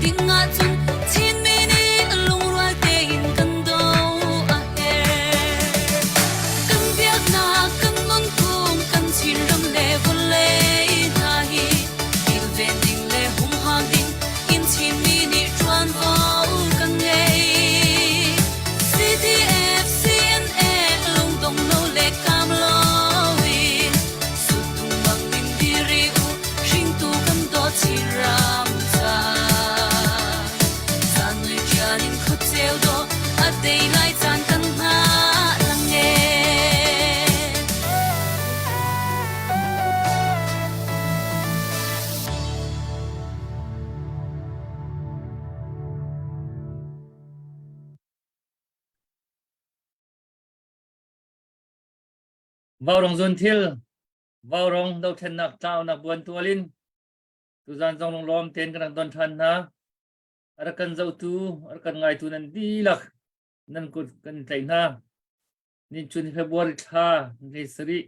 ding ahcun Chinmi nih lungrual tein kan do a herh. Kan biaknak, kan nunphung, kan Chinram le vawlei hna hi kilven ding le humhak ding in Chinmi nih ṭuanvo kan ngei. CDF, CNA lungdong lo le kaam loin suttung bang in diri u, hringtu kan dawt Chinram ca. Zanlei ṭial in khuaceu dawh a tei lai caan kan hngah lang e. Vaurong zun thil, vaurong dothlennak tlaunak buan tual in tuzan zong lunglawm tein kan rak don ṭhan hna. A rak kan zohtu, a rak kan ngaitu nan dihlak nan kut kan tlaih hna. Ninchun February thla ni sarih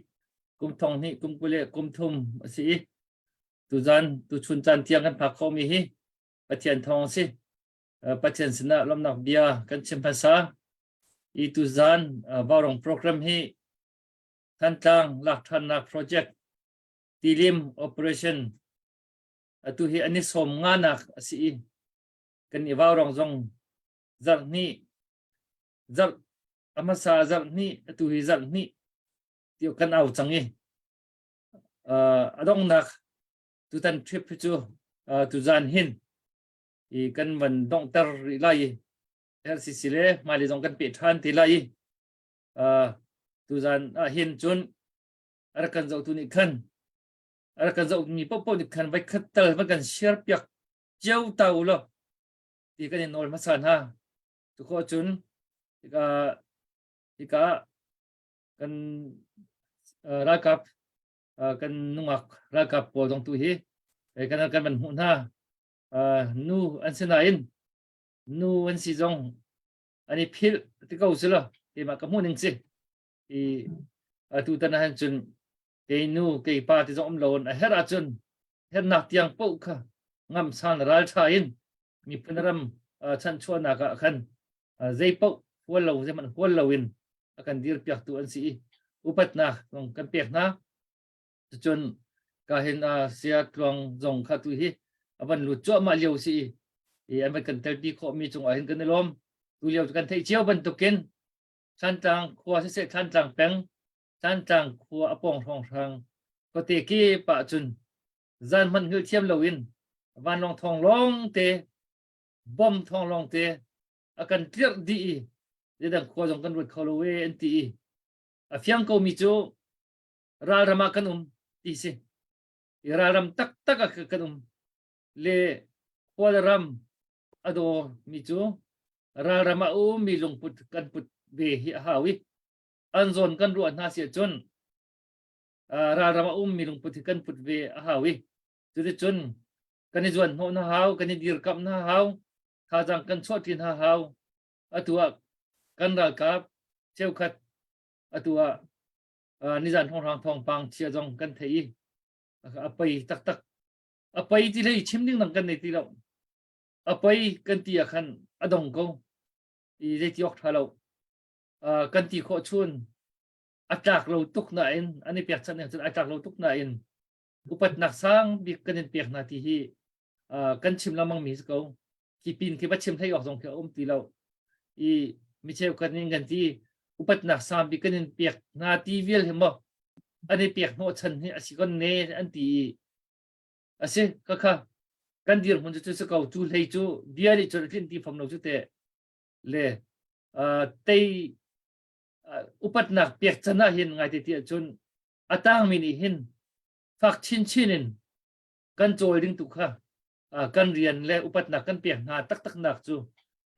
kum thong hnih kum kul le kum thum a si i tuzan tuchun caan tiang kan phak khawhmi hi Pathian thawng a si. Pathian sinah lawmnak bia kan chim hmasa. I tuzan Vaurong program hi Thantlang lak ṭhannak project Tilim operation atu hi an i sawm nganak a si i kan i vaurong zong zarh hnih zarh a hmasa zarh hnih atu hi zarh hnih ti kan au cang i a donghnak tutan trip hi cu tuzan hin i kan van donghter rih lai i RCC le hmailei zong kan peh ṭhan te lai i tuzan ah hin cun a rak kan zohtu nih khan a rak kan zohmi paohpaoh nih khan voi khat tal van kan share piak cio ta u law ti kan in nawl hmasa hna. Cu khawh cun hika hika kan ralkap kan nungak ralkap pawl zong tu hi kan kan van hmuh hna. Nu an si nain nu an si zong an i philh ti ko si lo keimah ka hmuh ning si i atu tan ahhin cun kei nu kei pa ti zong um lo in a herh ahcun hernak tiang paoh kha ngamsan ralṭha in miphun ram chanchuahnak ah khan zei paoh hual lo zeihmanh hual lo in a kan dirpiaktu an si i upatnak zong kan pek hna. Cucun ka hin sia tluang zong kha tu hi a van lut cuahmah lio si i an van kan telpi khawhmi cungah hin kan i lawm. Tu lio kan theih cio bantukin Thantlang khua siseh Thantlang peng Thantlang khua a pawng hrawnghrang khuate kip ah cun zan hmanh hngilh thiam loin vanlawng thawng lawng te bom thawng lawng te a kan tlirh dih i zeidang khua zong kan ruat kho lo e an ti i a fiang ko mi cu ralram ah kan um ti si i ralram taktak ah kan um le khualram a daw mi cu ralram ah um mi lungput kan put ve hi a hau i an zawn kan ruah hna si ahcun ralram a um mi lungput hi kan put ve a hau i cuticun kan i zuan hnawh na hau kan i dirkamh na hau thazaang kan chuahṭi hna hau atu ah kan ralkap cheukhat atu ah nizan hrawnghrang thawngpang chia zong kan thei i a pei taktak a pei ti hlei chim ding dang kan nei ti lo a pei kan ti ah khan a dong ko i zeiti awk ṭha lo kan ti khawh chun a tlak lo tuk nain an i pekchanh ning cun a tlak lo tuk nain upatnak sang bik kan in pek hna ti hi kan chim lengmang mi si ko khi pin khi va chim hlei awk zong khi a um ti lo i mi cheukhat nih kan ti upatnak sang bik kan in pek hna ti vial hi maw an i pek hnawh chan hi a si kon ne an ti i a si ka kha kan dirhmun cu cu si ko cu hlei cu bia nih cun a tlinh ti fam lo cu te le tei upatnak pek can ah hin ngai te ti ahcun a tangmi nih hin fak chinchin in kan cawl ding tu kha kan rian le upatnak kan pek hna taktak nak cu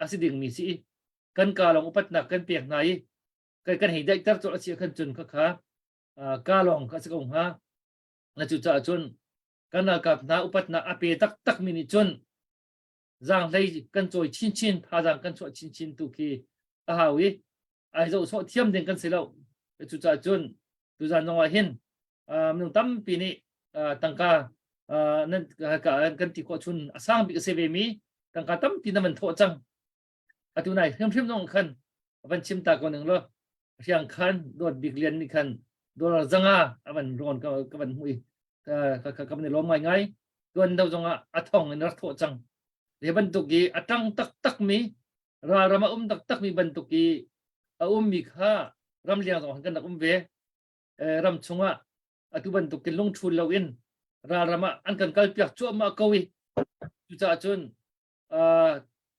a si dingmi si i kan ka lawng upatnak kan pek hna i kan kan hei daihter colh a si khan cun kha kha ka lawng kha a si ko hnga na cu caah cun kan ralkap hna upatnak a pe taktak mi nih cun zaanghlei kan cawi chinchin thazaang kan chuah chinchin tu khi a hau i ai zoh sawh thiam ding kan si lo cucaah cun tuzan zong ah hin minung tampi nih tangka nan kan ti khawh chun a sang bik a si ve mi. Tangka tampi na van thawh cang. Atu nai hrimhrim zong khan van chim ta ko ning law hriang khan Dawt Bik Lian nih khan dollar 500 a van rawn ka ka van hmuh i ka ka ka van i lawm ngaingai. Tuan do zong ah a thong in rak thawh cang. Hi bantuk i a ṭang taktak mi ralram a um taktak mi bantuk i a ummi kha ramleng zong kan rak um ve. Ram chungah atu bantuk in lungṭhul loin ralram ah an kan kalpiak cuahmah ko i cucaah cun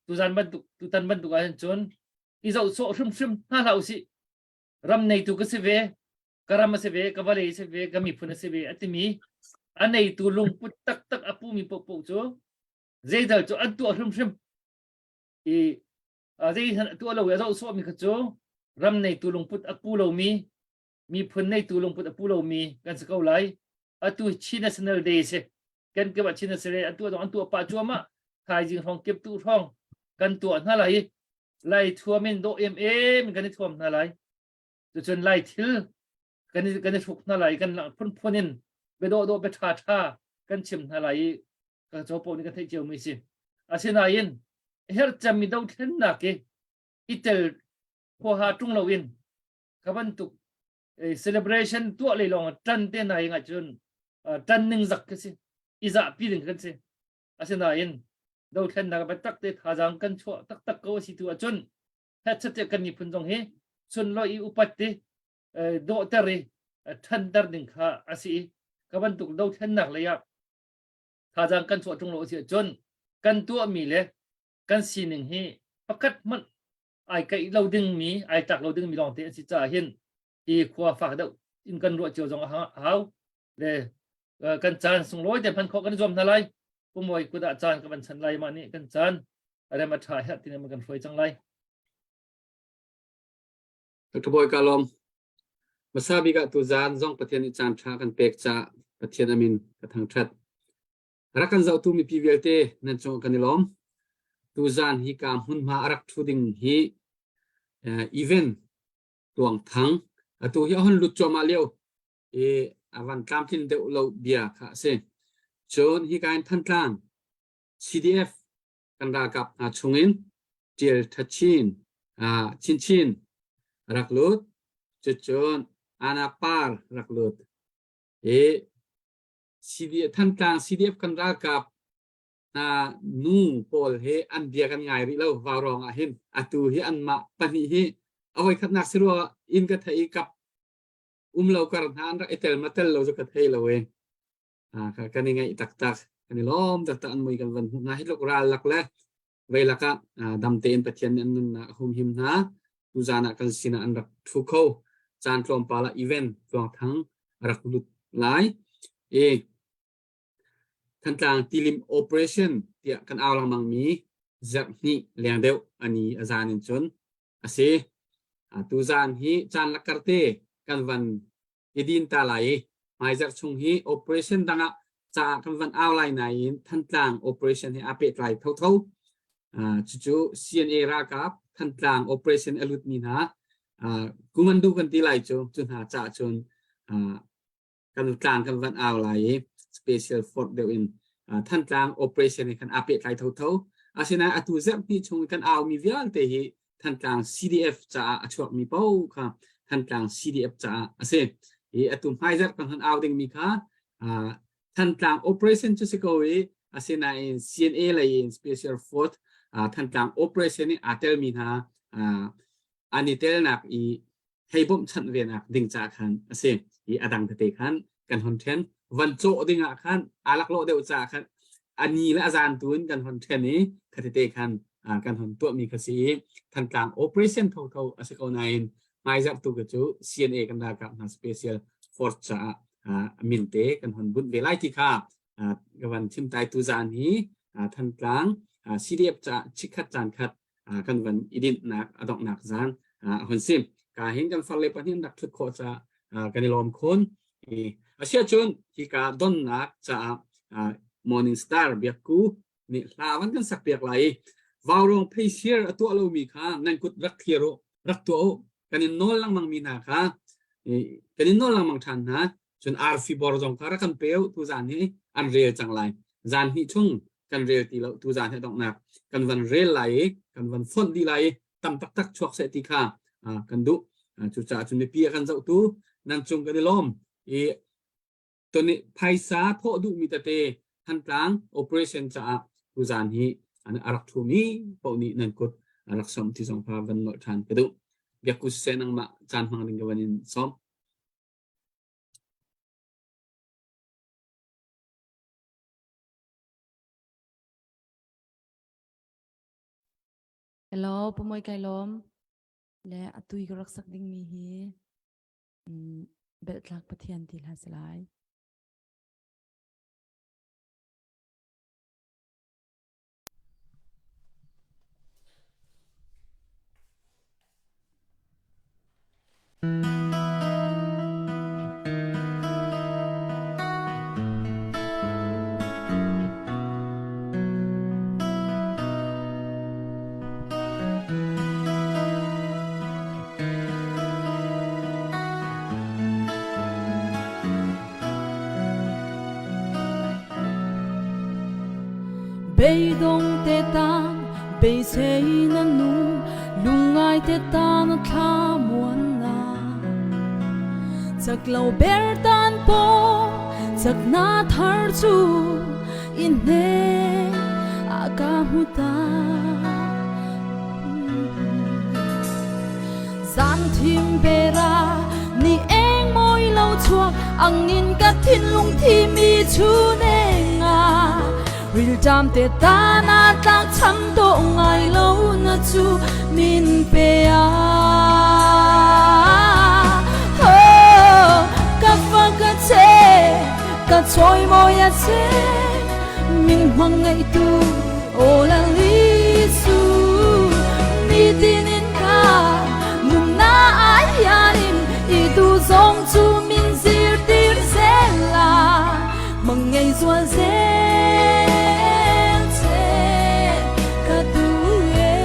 tuzan bantuk tutan bantuk ahhin cun i zoh sawh hrimhrim hna hlah usih. Ram neitu ka si ve, ka ram a si ve, ka vawlei a si ve, ka miphun a si ve a timi a neitu lungput taktak a pumi paohpaoh cu zeidal cu an tuah hrimhrim i zei tuah lo i a zoh sawhmi kha cu ram neitu lungput a pu lomi miphun neitu lungput a pu lomi kan si ko lai. Atu Chin National Day si kan kip ah Chin National Day an tuah an tuah pah cuahmah thaizing hrawng kip tu hrawng kan tuah hna lai i Lai thuam in dawh em em kan i thuam hna lai. Cucun Lai thil kan i kan i hruk hna lai kan lang phunphun in biadawh dawh bia ṭha ṭha kan chim hna lai i ka copo nih kan theih cio mi si. Asinain herh cemmi dothlennak i i tel huaha ṭung loin ka bantuk celebration tuah lei lawng ṭan te hna hi ngah cun ṭan ning zak ka si i zahpi ding kan si. Asinain dothlennak biatak te thazaang kan chuah taktak ko a si tu ahcun hetchet kan miphun zong hi sunlawi i upat ti dawhter i ṭhanter ding kha a si i ka bantuk dothlennak lei ah thazaang kan chuah ṭung lo a si ahcun kan tuahmi le kan sining hi pakhat hmanh ai kaih lo dingmi ai tlak lo dingmi lawngte an si caah hin hi khua fak deuh in kan ruah cio zong a hau le kan caan sunglawi te hman khawh kan i zuam hna lai. Pumoi kut ah caan ka van chan lai mah nih kan caan rem a ṭha herh tin kan hruai cang lai. Dr. Bawi ka lawm. Hmasa bik ah tuzaan zong Pathian nih caan ṭha kan pek caah Pathian amin ka thangṭhat. Rak kan zohtu mipi vialte nan cung kan i lawm. Tuzaan hi ka hmunhma a rak ṭhu ding hi event Tuang Thang atu hi a hon lut cuahmah lio i a van tlamtlin deuh lo bia kha a si. Cun hika in Thantlang CDF kan ralkap hna chungin Ṭial Ṭha Chin, Chinchin rak lut. Cucun Ana Par rak lut. I CDF, Thantlang CDF kan ralkap hna nu pawl hi an bia kan ngai rih lo vaurawng ah hin atu hi anmah pahnih hi a voikhatnak si rua in ka thei i kap um lo kar hna an rak i tel ma tel lo cu ka thei lo e kan i ngaih taktak kan i lawm taktak an mui kan van hmuh hna hi tluk ral lak le vei lakah dam tein Pathian nih an nunnak a humhim hna tuzan ah kan sinah an rak thu kho caan tlawmpal ah event tluangthang a rak lut lai i Thantlang tilim operation tiah kan au lengmang mi zarh hnih leng deuh ani a zan in cun a si. Tuzaan hi caan lakkar te kan van i din ta lai i hmaizarh chung hi operation dang ah caah kan van au lai nain Thantlang operation he aa pehtlai thotho. Cucu CNA ralkap Thantlang operation a lutmi hna kumandu kan ti lai cu cu hna caah cun kan tlang kan van au lai i special force deuh in Thantlang operation he khan aa pehtlai thotho. Asinain atu zarhpi chung kan aumi vialte hi Thantlang CDF caah a chuakmi paoh kha Thantlang CDF caah a si. I atu hmaizarh kan han au dingmi kha Thantlang operation cu si ko i asinain CNA lei in special force Thantlang operation i aa telmi hna an i telnak i hei bawmhchanh ve nak ding ca khan a si i a dang tete khan kan hon then van cawh ding ah khan aa laklawh deuh ca khan a ni le a zan tu in kan hon then i kha tete khan kan hon tuahmi kha si i Thantlang operation thotho a si ko nain hmaizarh tu ka cu CNA kan ralkap hna special force caah min te kan hon bunh ve lai ti kha ka van chim tai tu zan hi Thantlang CDF ca chikkhat caan khat kan van i dinhnak a donghnak zan a hun si. Ka hin kan farle pahnih an rak ṭhut khawh caah kan i lawm khun. Asiahcun hika donnak caah Morning Star biakku nih hla van kan sak piak lai i vaurawng pheisir a tuah lomi kha nan kut rak thlir u, rak tuah u. Kan in nawl lengmang mi hna kha kan in nawl lengmang ṭhan hna. Cun arfi bor zong kha rak kan pe u tuzan hi an rel cang lai. Zan hnih chung. kan rel ti lo. Tuzan hi donghnak kan van rel lai i kan van fonh dih lai i tam taktak chuak seh ti kha kan duh. Cucaah cun mipi a kan zohtu nan cung kan i lawm i tuni phaisa thawh duhmi tete Thantlang operation caah tuzan hi a rak ṭhumi paoh nih nan kut a rak samh ti zong kha van nolh ṭhan ka duh. Biakku siseh nangmah caan hmang ding ka van in sawm. Hello, Pu Mawi kai lawm. Le atu i ka rak sak dingmi hi belhtlak Pathian ti hla si lai. Beidong te tan beisei na nu lungngai te tan thla muan na chak lo ber tan po chak na thar chu in hne a ka hmu ta. Zan thim bera ni eng mawi lo chuak angin ka thinlung thi mi chu ne nga rilṭam te ta na tlak cham to ngai lo na chu min pe a. Oh, ka fa ka che ka choi moi a che min mang ngai tu o la li su ni tin in ka nun na ayanin i tu zong chu min zir tir zela mang ngai zual zel che ka tu e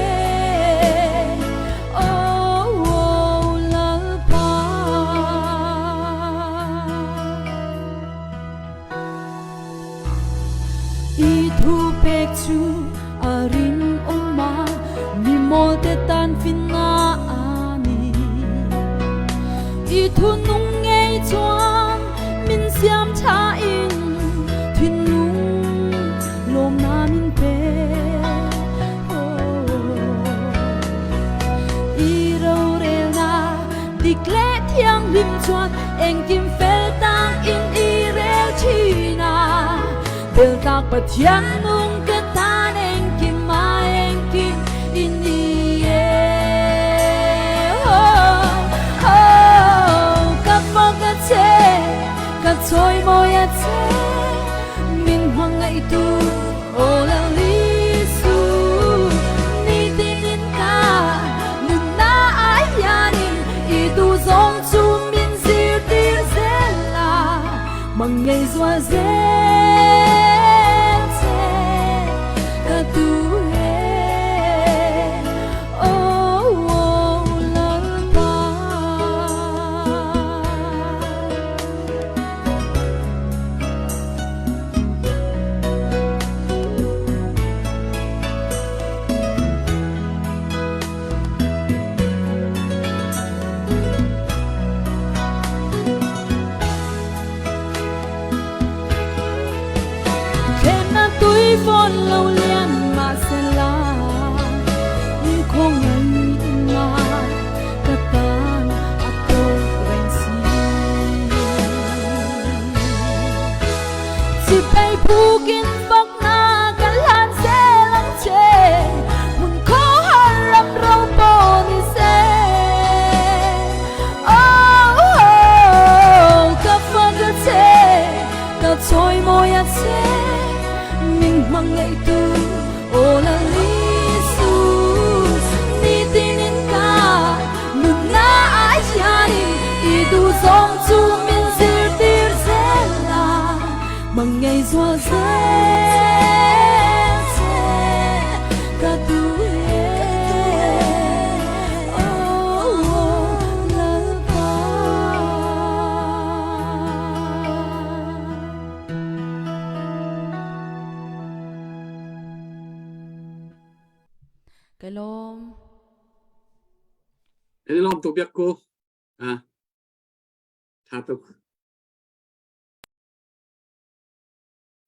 oh, oh lalpa. I thu pek chu a rin oma mi mol te tan fin na ani i thu nung ngei chuan min siam tha in thin lung lom na min pe. Oh, i ro rel na dik le thiang lim chuan engkim fel tang in i rel thina bel tak Pathian nung ka tan engkim ma engkim in i e. Oh, oh, ka fa ka che ka choi moi a che min hoang ngai tu o la li su ni tin in ka nun na ayanin i tu zong chu min zir tir zela mang ngày zual zel che ka tu e oh, oh lalpa. Khen na tui von lo lian ma se la ni khong ngai na ka tan a to reng si chi pei pukin bak na kan lan se lang che mun kho har ram ro po ni se. Oh, oh ka fa ka che ka choi moi a che min mang ngai tu o la li su ni tin in ka nun na ayanin i du zong chu min zir tir zela mang ngày zual zel che ka tu e oh, oh lalpa. Kai lawm. Kan i lawm tuk biak ku. Ah, tha tuk.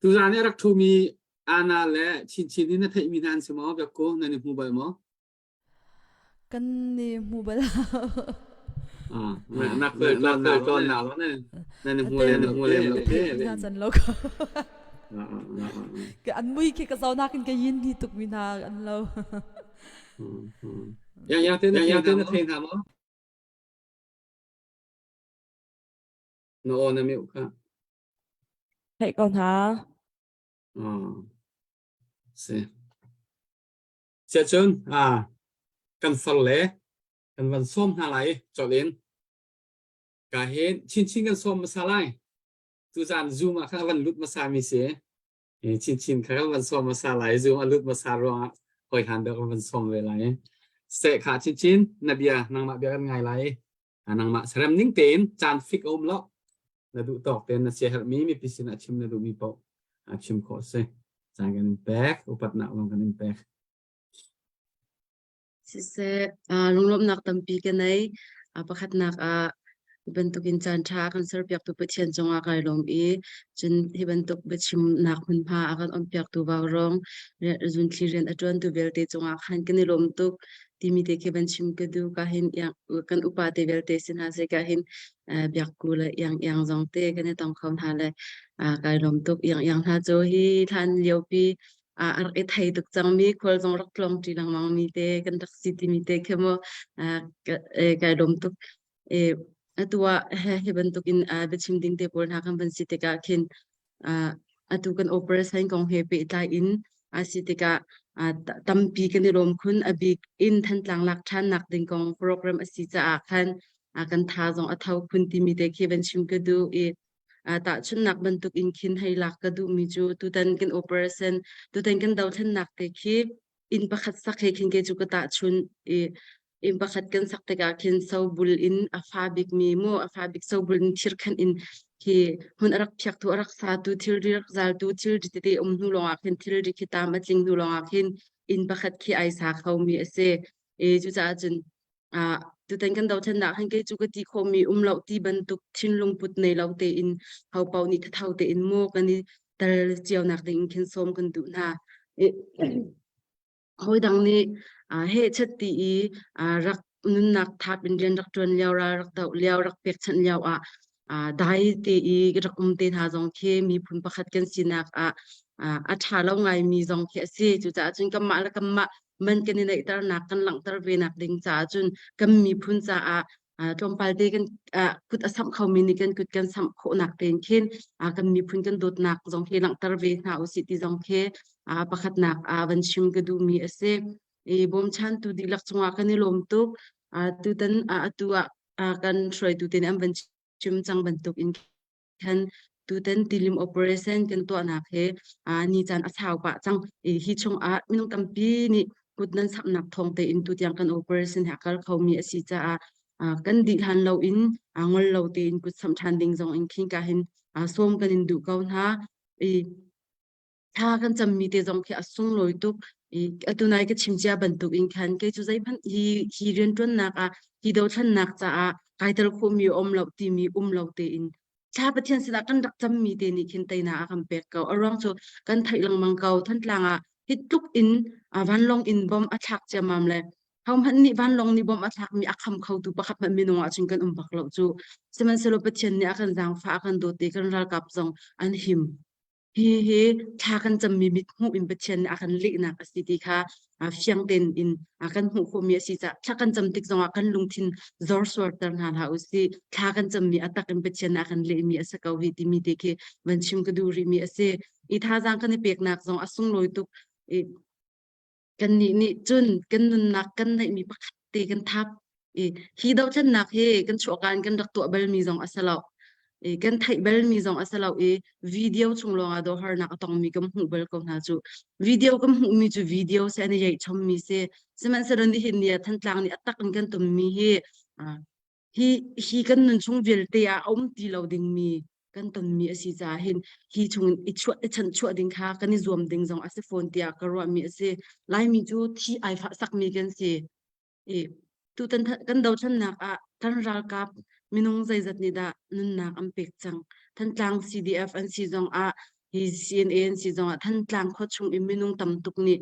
Tuzaan i a rak ṭhumi Anna le Chinchin in na theihmi hna an si maw? Biak ku, nan i hmu bal maw? Kan ni hmu bal. Ah, na khual tlawn na tlawn na lo ne. Nan i hmu le na hmu lem lo te. Na can lo ko. Ka an mui khi ka zau nakin ka yin hi tuk mi hna an lo. Yang yang te na yang te na thei hna maw? Na aw na mute kha. Theih ko hna. Ah. Si. Siahcun ah kan far le kan van sawm hna lai colh in. Ka hin chinchin kan sawm hmasa lai. Tuzaan Zoom ah khan a van lut hmasa mi si. Chinchin kha kan van sawm hmasa lai. Zoom a lut hmasa ruangah hawi hlan deuh kan van sawm ve lai. Seh kha chinchin na bia nangmah bia kan ngai lai. Nangmah serem ning tein caan fik a um lo. Na duh tawk tein na siaherhmi mipi sinah chim na duhmi paoh chim khawh a si. Caan kan in pek, upatnak zong kan in pek. Siseh, lunglawmhnak tampi ka nei. Pakhatnak ah hi bantukin caanṭha a kan serpiaktu Pathian cungah kai lawm i cun hi bantuk biachimnak hmunhma a kan onpiaktu vaurawng zunthli rian a ṭuantu vialte cungah khan kan i lawm tuk timi te khi van chim ka duh. Ka hin kan upa te vialte si hna seh ka hin biakku le iang iang zong te kan i tong kho hna le kai lawm tuk. Iang iang hna cu hi hlan liopi a rak i thei tuk cangmi khual zong rak tlawng ṭi lengmang mi te kan rak si timi te khi mu kai lawm tuk. Atu ah hi bantukin biachim ding te pawl hna kan van si tikah khin atu kan operation kong he pehtlai in a si tikah tampi kan i lawm khun. A bik in Thantlang lak ṭhannak ding kong program a si caah khan kan tha zong a tho khun timi te khi van chim ka duh i tahchunhnak bantuk in khin hei lak ka duhmi cu tutan kan operation tutan kan dothlennak te khi inn pakhat sak he khin ke cu ka tahchun i inn pakhat kan sak tikah khin sobul in a fa bikmi mu a fa bik sobul in thirkhan in khi hmun a rak phiaktu a rak satu thilri rak zaltu thilri tete um hnu lawngah khin thilri khi tam a tling hnu lawngah khin inn pakhat khi ai sa khomi a si i cucaah cun tutan kan dothlennak hin kei cu ka ti khawhmi um lo ti bantuk thinlung put nei lo tein ho paoh nih thatho tein mu kan i tel cionak ding in khin sawm kan duh hna. Hawi dang nih heh chet ti i rak nunnak thap in rian rak ṭuan lio ral rak doh lio rak pekchanh lio ah dai te i rak um te hna zong khi miphun pakhat kan sinak ah a ṭha lo ngaimi zong khi a si. Cucaah cun kanmah le kanmah man kan i neihternak kan langhter ve nak ding caah cun kan miphun caah tlawmpal te kan kut a samh khomi nih kan kut kan samh khawhnak tein khin kan miphun kan dawtnak zong hi langhter ve hna usih ti zong khi pakhatnak van chim ka duhmi a si. I bawmchantu dihlak cungah kan i lawm tuk. Tutan atu ah kan hruaitu te nih an van chim cang bantuk in khan tutan tilim operation kan tuahnak he ni caan a sau pah cang. I hi chungah minung tampi nih kut nan samhnak thawng tein tutiang kan operation he a kal khomi a si caah kan dih hlan lo in ngol lo tein kut samh ṭhan ding zong in khin ka hin sawm kan in duh ko hna. I thla kan cammi te zong khi a sunglawi tuk. I atu nai ka chim cia bantuk in khan kei cu zeihmanh hi hi rianṭuannak ah hi dothlennak caah kai tel khawhmi a um lo timi um lo tein thla Pathian sinah kan rak cammi te nih khin teinak a kan pek ko. A ruang cu kan theih lengmang ko. Thantlang ah hi tluk in vanlawng in bom a thlak ciammam le hohmanh nih vanlawng nih bom a thlakmi a kham khotu pakhat hmanh minung ahcun kan um bak lo cu. Sihmanhsehlaw Pathian nih a kan zaangfah a kan dawt i kan ralkap zong an him. Hihi thla kan cammi mithmuh in Pathian nih a kan lehnak a si ti kha fiang tein in kan hmuh khawhmi a si caah thla kan cam tik zongah kan lungthin zor suarter hna hlah u sih. Thla kan cammi a tak in Pathian nih a kan lehmi a si ko hi timi te khi van chim ka duh rihmi a si. I thazaang kan i peknak zong a sunglawi tuk. I kannih nih cun kan nunnak kan neihmi pakhat te kan thap i hi dothlennak hi kan chuahka in kan rak tuah balmi zong a si lo i kan theih balmi zong a si lo i video chung lawngah doharnak a tongmi kan hmuh bal ko hna cu video kan hmuhmi cu video se an i yeih chommi si sihmanhsehlaw nihin ni ah Thantlang nih a tak in kan tummi hi hi hi kan nun chung vialte ah a um ti lo dingmi. kan tonmi a si caah hin hi chungin i chuah i chanhchuah ding kha kan i zuam ding zong a si fawn tiah ka ruahmi a si. Laimi cu thi ai fah sakmi kan si. I tutan kan dothlennak ah kan ralkap minung zeizat nih dah nunnak an pek cang. Thantlang CDF an si zong ah hi CNA an si zong ah Thantlang khua chung i minung tam tuk nih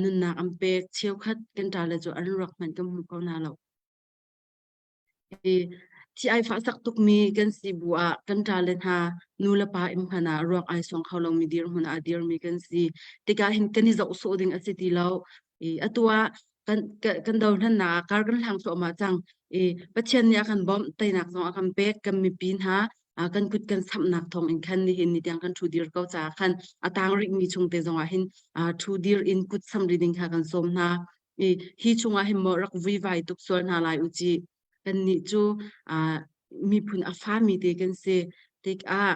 nunnak an pek. Cheukhat kan ṭale cu an ruak hmanh kan hmu kho hna lo. Hi thi ai fahsak tukmi kan si bu ah kan ṭale hna nu le pa inn hmanh ah ruak ai suang kho lomi dirhmun ah a dirmi kan si. Tikah hin kan i zoh sawh ding a si ti lo. I atu ah kan kan dohlannak ah kar kan hlang thluahmah cang. I Pathian nih a kan bawmh, teinak zong a kan pek, kan mipi hna kan kut kan samhnak thawng in khan nihin ni tiang kan ṭhu dir ko caah khan a tang rihmi chung te zong ah hin ṭhu dir in kut samh rih ding kha kan sawm hna. I hi chungah hin maw rak vuivai tuk sual hna lai u ci. Kannih cu miphun a fami te kan si. Tikah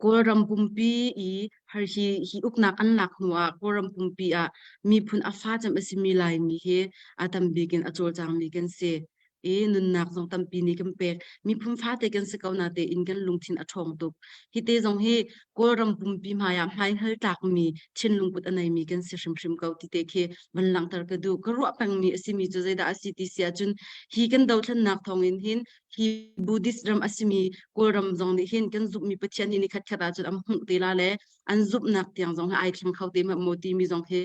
Kawlram pumpi i har hi hi uknak an lak hnu ah Kawlram pumpi ah miphun a fa cem a simi Laimi hi a tam bik in a cawlcangmi kan si. I nunnak zong tampi nih kan pek. Miphun fate kan si ko na tein kan lungthin a ṭhawng tuk. Hi te zong hi Kawlram pumpi hmai ah hmaihal tlakmi thinlung put a neimi kan si hrimhrim ko ti te khi van langhter ka duh. Ka ruah pengmi a simi cu zeidah a si ti si ahcun hi kan dothlennak thawngin hin hi Buddhist ram a simi Kawlram zong nih hin kan zumhmi Pathian hi ni khatkhat ahcun an hmuh te la le an zumhnak tiang zong hi ai thleng kho te ma maw timi zong hi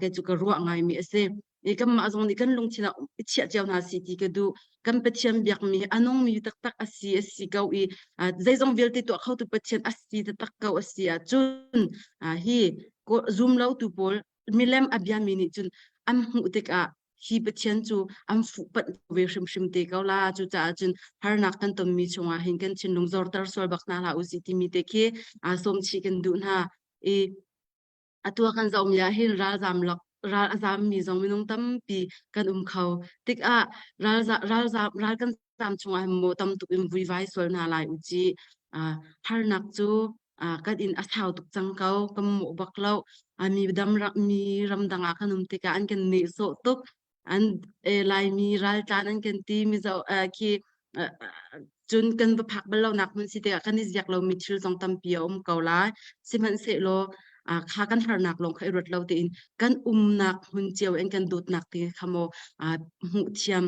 kei cu ka ruah ngaimi a si. I kanmah zong nih kan lungthin ah i chiah cio hna si ti ka duh. Kan Pathian biakmi hi a nungmi taktak a si a si ko i zeizong vialte tuah khotu Pathian a si taktak ko a si ahcun hi zum lotu pawl milem a biami nih cun an hmuh tikah hi Pathian cu an fuhpanh ve hrimhrim te ko la. Cucaah cun harnak kan tonmi chungah hin kan thinlung zorter sual bak hna hlah usih timi te khi sawm chih kan duh hna. I Atu ah kan zohmi ah hin ralzam lak ral a zammi zong minung tampi kan um kho. Tikah ralzam ral kan zam chungah hin maw tam tuk in vuivai sual hna lai u ci. Harnak cu kan inn a sau tuk cang ko, kan mawh bak lo. Mi dam mi ramdang ah kan um tikah an kan nehsawh tuk. An Laimi raltlan an kan ti Mizo khi cun kan va phak bal lonak hmun si tikah kan i ziak lomi thil zong tampi a um ko lai. Sihmanhsehlaw kha kan harnak lawng kha i ruat lo tein kan umnak hmun cio in kan dawtnak te kha maw hmuh thiam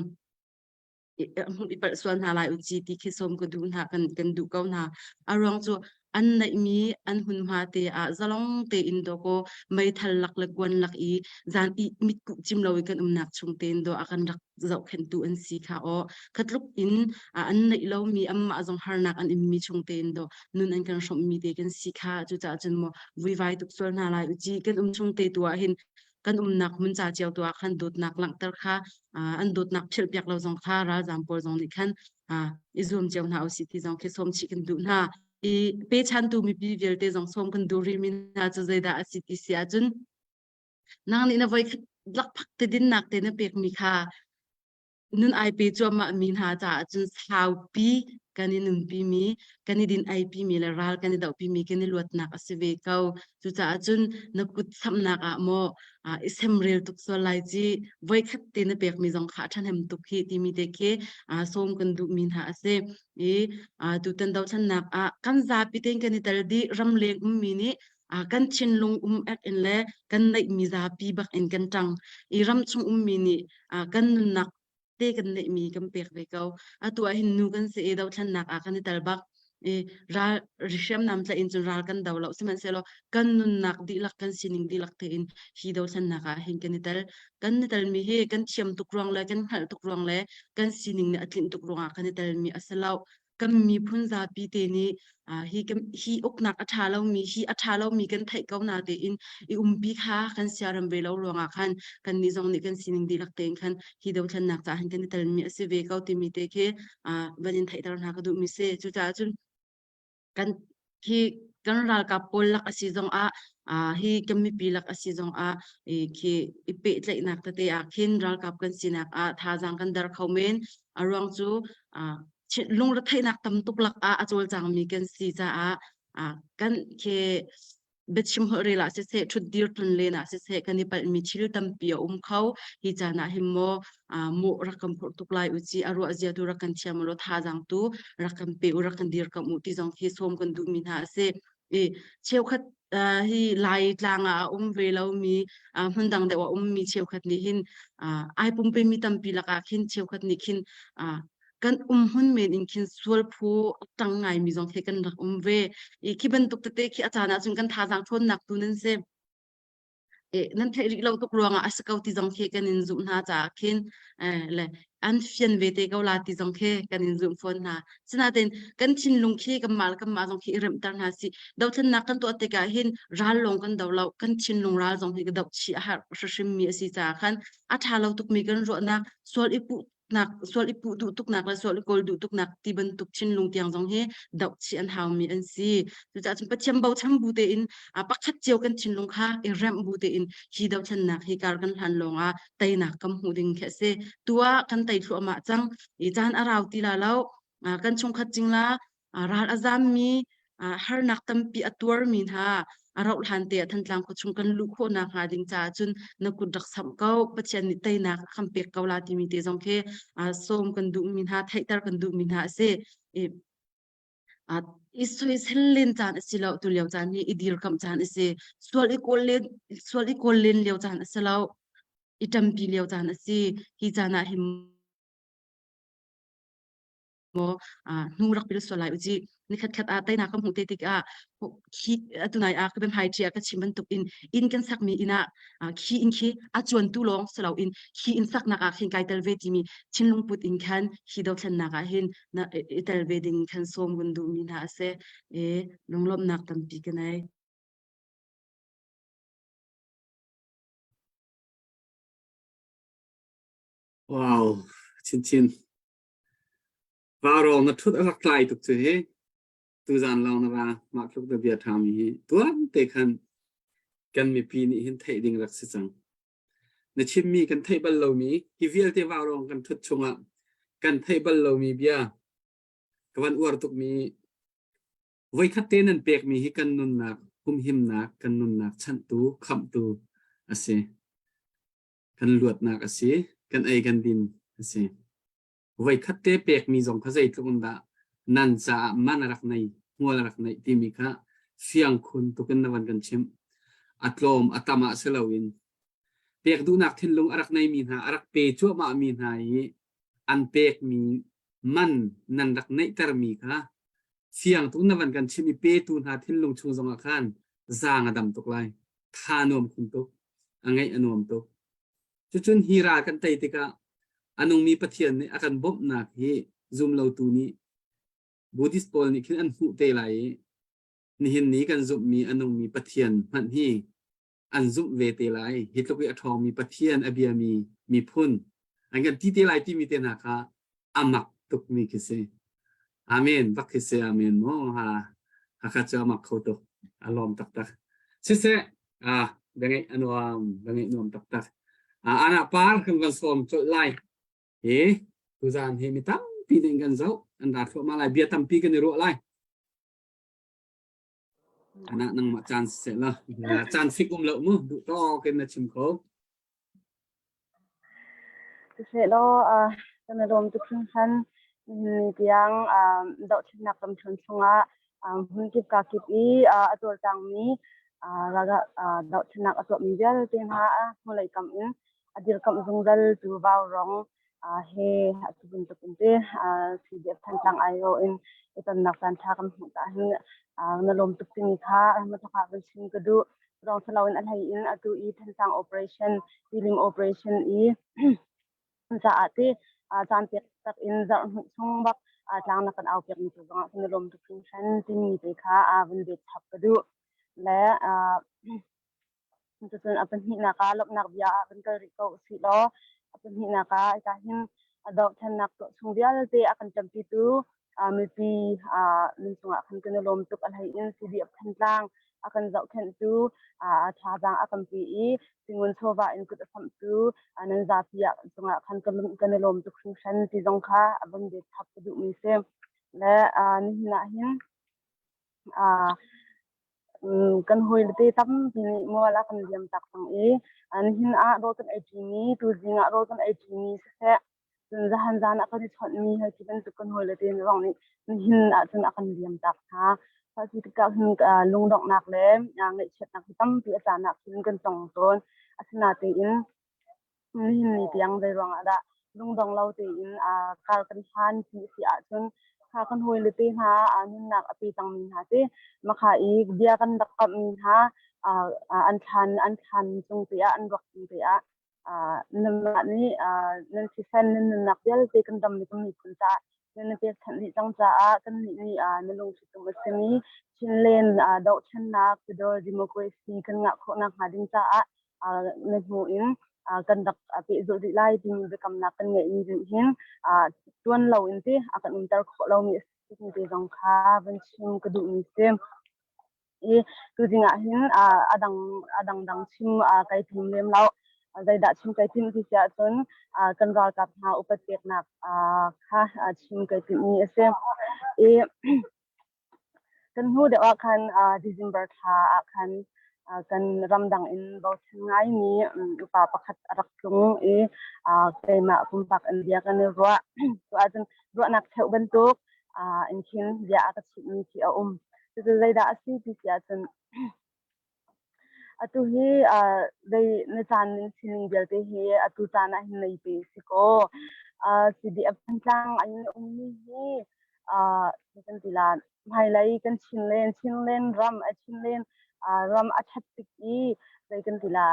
i palh sual hna lai u ci ti khi sawm ka duh hna kan kan duh ko hna. A ruang cu an neihmi an hmunhma te ah zalong tein dawkaw meithal lak le kuan lak i zan i mitkuh cim lo i kan umnak chung tein dawh a kan rak zohkhenhtu an si kha aw khatluk in an neih lomi anmah zong harnak an immi chung tein dawh nun an kan hrawmhmi te kan si kha cucaah cun maw vuivai tuk sual hna lai u ci kan um chung te tu ah hin kan umnak hmun ca cio tu ah khan dawtnak langhter kha an dawtnak philhpiak lo zong kha ralzaam pawl zong nih khan i zuam cio hna usih ti zong khi sawm chih kan duh hna. I pechantu mipi vialte zong sawm kan duh rihmi hna cu zeidah a si ti si ahcun nang nih na voi khat lakphak te dinnak te na pekmi kha nun ai pe cuahmah mi hna caah cun saupi kan i nunpi mi kan i din aipi mi le ral kan i dohpi mi kan i luatnak a si ve ko. Cucaah cun na kut samhnak ah maw i semrel tuk sual lai ci voikhat te na pekmi zong kha a ṭhahnem tuk hi timi te khi sawm kan duhmi hna a si. I tutan dothlennak ah kan zapi tein kan i tel dih ramleng ummi nih kan thinlung um ek in le kan neihmi zapi bak in kan ṭang. I ramchung ummi nih kan nunnak te kan neihmi kan pek ve ko. Atu ah hin nu kan si i dothlennak ah kan i tel bak. I ral hriamnam tlaih in cun ral kan do lo. Sihmanhsehlaw kan nunnak dihlak kan sining dihlak tein hi dothlennak ah hin kan i tel. Kan i telmi hi kan thiam tuk ruang le kan hngalh tuk ruang le kan sining nih a tlinh tuk ruangah kan i telmi a si lo. Kan miphun zapi te nih hi hi uknak a ṭha lomi hi a ṭha lomi kan theih ko na tein i umpi kha kan siarem ve lo ruangah khan kannih zong nih kan sining dihlak tein khan hi dothlennak caah hin kan i telmi a si ve ko timi te khi van in theihter hna ka duhmi si. Cucaah cun kan hi kan ralkap pawl lak a si zong ah hi kan mipi lak a si zong ah khi i pehtlaihnak tete ah khin ralkap kan sinak ah thazaang kan der kho men. A ruang cu lungretheihnak tam tuk lak ah a cawlcangmi kan si caah kan khi Biachim holh rel ah siseh, ṭhutdir tlonlen ah siseh, kan i palhmi thil tampi a um kho. Hi caan ah hin maw mawh rak kan phurh tuk lai u ci, a ruah zia tu rak kan thiam u law thazaang tu rak kan pe u, rak kan dirkamh u ti zong khi sawm kan duhmi hna a si. I cheukhat hi Lai tlang ah a um ve lomi hmun dang deuh a ummi cheukhat nih hin ai pumpemi tampi lakah khin cheukhat nih khin kan um hmun men in khin sual phu a tang ngaimi zong khi kan rak um ve. I khi bantuk tete khi a caan ahcun kan thazaang ṭhawnnak tu nan si. E, nan theih rih lo tuk ruangah a si ko ti zong khi kan in zumh hna caah khin le an fian ve te ko la ti zong khi kan in zumh fawn hna. Sinain kan thinlung khi kanmah le kanmah zong khi i remhter hna sih. Dothlennak kan tuah tikah hin ral lawng kan do lo, kan thinlung ral zong hi ka doh chih a har hrimmi a si caah khan a ṭha lo tukmi kan ruahnak sual i puh nak sual i puh duh tuknak le sual i kawl duh tuknak ti bantuk thinlung tiang zong hi doh chih an haumi an si. Cucaah cun Pathian bochan bu tein pakhat cio kan thinlung kha i remh bu tein hi dothlennak hi kar kan hlan lawngah teinak kan hmuh ding khi a si. Tu ah kan tei thluahmah cang. I caan a rau ti la lo. Kan chungkhat cingla ral a zammi harnak tampi a tuarmi hna a rauh hlan te ah Thantlang khuachung kan luh khawhnak hnga ding caah cun na kut rak samh ko Pathian nih teinak a kan pek ko la timi te zong khi sawm kan duhmi hna theihter kan duhmi hna a si. I soisel len caan a si lo tu lio caan hi i dirkamh caan a si. Sual i kawl len sual i kawl len lio caan a si lo. I ṭampi lio caan a si. Hi caan ah hin maw hnu rak pil sual lai uci nikhat khat ah teinak ka hmuh te tikah khi atunai ah ka biahmai ṭi ah ka chim bantuk in inn kan sakmi inn ah khi inn khi a cuantu lawng si loin khi inn saknak ah khin kai tel ve timi thinlung put in khan hi dothlennak ah hin na i tel ve ding khan sawm vun duhmi hna a si e lunglawmhnak tampi ka nei. Wow, chinchin. Vaurawng na ṭhut a rak tlai tuk cu hi. Tuzaan lawng na ra mah tluk na bia ṭhami hi tuan te khan kan mipi nih hin theih ding rak si cang. Na chimmi kan theih bal lomi hi vialte vaurawng kan ṭhut chungah kan theih bal lomi bia ka van uar tukmi voikhat te nan pekmi hi kan nunnak humhimnak kan nunnak chanhtu khamhtu a si. Kan luatnak a si. Kan ei kan din a si. Voikhat te pekmi zong kha zeitluk in dah nan caah man a rak nei, hmual a rak neih timi kha fiang khun tuk in na van kan chimh. A tlawm a tam ah si loin pek duhnak thinlung a rak neimi hna, a rak pe cuahmahmi hna i an pekmi man nan rak neihtermi kha fiang tuk na van kan chimh i petu hna thinlung chung zongah khan zaang a dam tuk lai. Tha nuam khun tuk. A ngaih a nuam tuk. Cucun hi ral kan tei tikah a nungmi Pathian nih a kan bawmhnak hi zumlotu nih Buddhist pawl nih khin an hmuh te lai i nihin ni kan zumhmi a nungmi Pathian hmanh hi an zumh ve te lai. Hi tluk i a ṭhawngmi Pathian a biami miphun an kan ti te lai timi te hna kha a mak tukmi khi si. Amen. Bak khi si amen mu. Ha hakha cu a mak kho tuk. A lawm taktak. Siseh, ah biangeih a nuam, biangeih nuam taktak. Ah ana par kan van sawm colh lai. Hi tuzaan hi mi tampi nih kan zoh, an ra thluahmah lai, bia tampi kan i ruah lai. Ana nangmah caan siseh la. Caan fik um lo mu, duh tawk in na chim kho. Siseh-law kan i lawm tuk hringhran. Nihin ni tiang dohthlennak lamthluan chungah hmunkip kakip i a cawlcangmi dohthlennak a tuahmi vialte hna hnulei kam in a dirkamh zungzal tu Vaurawng he atu bantuk in te CDF Thantlang aiawh in i tonnak caanṭha kan hmuh caah hin na lawm tuk timi kha hmathawk ah van chim ka duh. Lawng si loin a hlei in atu i Thantlang operation, Tilim operation i caah ti caan pek tak in zarh hnih chung bak tlang na kan au piak mi tu zongah kan i lawm tuk hringhran timi te kha vun bet chap ka duh. Le Cucun a pahnihnak ah lawmhnak bia ah van kal rih ko usih law a pahnihnak ah hika hin a dohthlennak tuah chung vialte a kan ṭampitu mipi nan cungah khan kan i lawm tuk. A hlei in CDF Thantlang a kan zohkhenhtu, thazaang a kan pi i singun chawva in kut a samhtu nan zapi ah cungah khan kan i lawm tuk hringhran ti zong kha a van bet chap ka duhmi si. Le nihin ah hin. Kan hawile te tampi nih mual a kan liam tak cang i nihin ah rawl kan ei ṭimi, tuzing ah rawl kan ei ṭimi siseh, cun zahan zan ah kan i chawnhmi hei ti bantuk kan hawile te zong nih nihin ahcun a kan liam tak hna. Mah cu tikah hin lungdonghnak le ngaihchiatnak hi tampi a caan ah khin kan tong tawn. Asinain Nihin ni tiang zei ruangah dah lungdong lo tein kar kan hlan ti a si ahcun kha kan hawile te hna nunnak a pe cangmi hna te makha i bia kan rak kamhmi hna an thlan an thlan cung te ah an ruak cung te ah nanmah nih nan thisen nan nunnak vialte kan ram le kan miphun caah nan pekchanh dih cang caah kannih nih na lungthlitum a simi Chinland dohthlennak federal democracy kan ngah khawh nakhnga ding caah na hnu in kan rak pehzulh rih lai timi biakamnak kan ngeihmi nih hin tuan lo in ti a kan umter khawh lomi a si te zong kha van chim ka duhmi si. I tuzing ah hin a dang a dangdang chim kai tim lem lo. Zeidah chim kai tim ti si ahcun kan ralkap hna upat peknak kha chim kai timhmi a si. I Kan hnu deuh ah khan December thla ah khan kan ramdang in bochan ngaimi upa pakhat a rak tlung i keimah pumpak in bia kan i ruah. Cu ahcun ruahnak cheuh bantuk in khin bia a ka chimhmi khi a um. Cucu zeidah a si ti si ahcun Atu hi zei na caan nan sining vialte hi atu caan ah hin nei te si kaw CDF Thantlang an ummi hi kan ti la hmailei kan Chinland Chinland ram a Chinland ram a ṭhat tik i zei kan ti la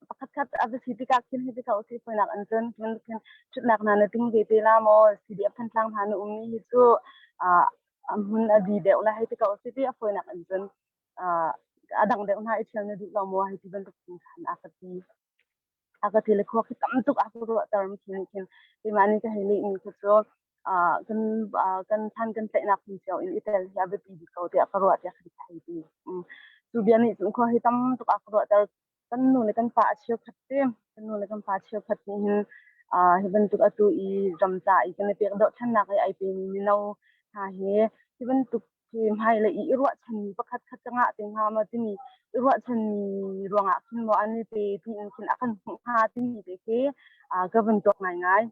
Pakhatkhat a va si tikah khin hi ti kho si fawinak an cun cun khin ṭhutnak hna na ting ve te la maw CDF Thantlang hna na ummi hi cu a hmun a bi deuh la hei ti ko si ti a fawinak an cun a dang deuh hna i ṭhial na duh lo maw hei ti bantuk khan a ka ti. A ka ti le khua khi tam tuk a ka ruahter mi khi nih khin keimah nih ka hei lehmi khi cu kan kan thlan kan tlaihnak hmun cio in i tel hi a biapi bik ko tiah ka ruah tiah ka thei ti. Cu bia nih cun khua hi tam tuk a ka ruahter kan nu le kan pa a cheukhat te kan nu le kan pa cheukhat nih hin hi bantuk atu i ram ca i kan i pek dohthlennak i ai pemi mino hna hi hi bantuk hi hmailei i i ruahchanmi pakhat khat ka ngah te hnga maw timi i ruahchanmi ruangah khin maw an i pe tiin khin a kan hmuh hnga timi te khi ka vun tuak ngaingai.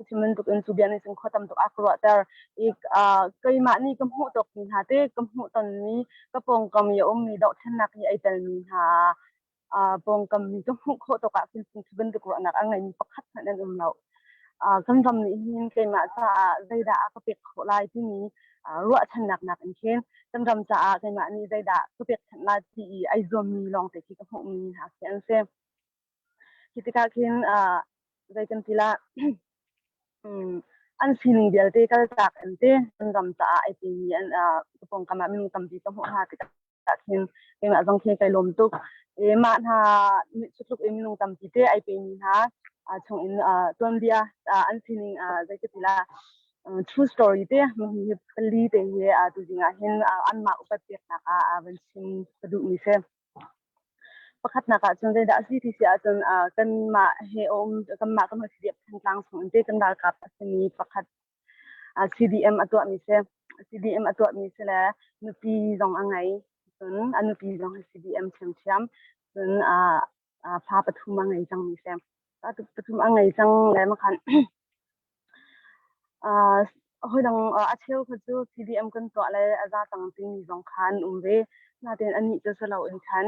Chim bantuk in cu bia nih cun khua tam tuk a ka ruahter i keimah nih ka hmuh tawkmi hna te ka hmuh tonmi ka pawngkam i a ummi dohthlennak i ai telmi hna pawngkam mi ka hmuh khawh tawk ah khin cu bantuk ruahnak a ngeimi pakhat hmanh an um lo. Kan ram nih hin keimah caah zeidah a ka pek khawh lai timi ruahchannak nakin khin kan ram caah keimah nih zeidah ka pekchanh lai ti i ai zuammi lawngte khi ka hmuhmi hna khi an si. Khi tikah khin zei kan ti la an sining vialte kaltak an ti an ram caah ai timi an pawngkam ah minung tampi ka hmuh hna tikah khin keimah zong khi kai lawm tuk. E mah hna cutluk in minung tampi te ai pemi hna chung in tuanbia an sining zei ka ti la true story te hi pali te hi tuzing ah hin anmah upat peknak ah van chim ka duhmi si. Pakhatnak ah cun zeidah a si ti si ahcun kanmah he a um kanmah kan CDF Thantlang chung in te kan ralkap a simi pakhat CDM a tuahmi si. CDM a tuahmi si le nupi zong a ngei. Cun a nupi zong hi CDM ṭhiamṭhiam. Cun fa pathum a ngei cangmi si. Fa pathum a ngei cang le makhan Hawi-dang a cheu kha cu CDM kan tuah le a za cang timi zong kha an um ve. Nain annih cu si loin khan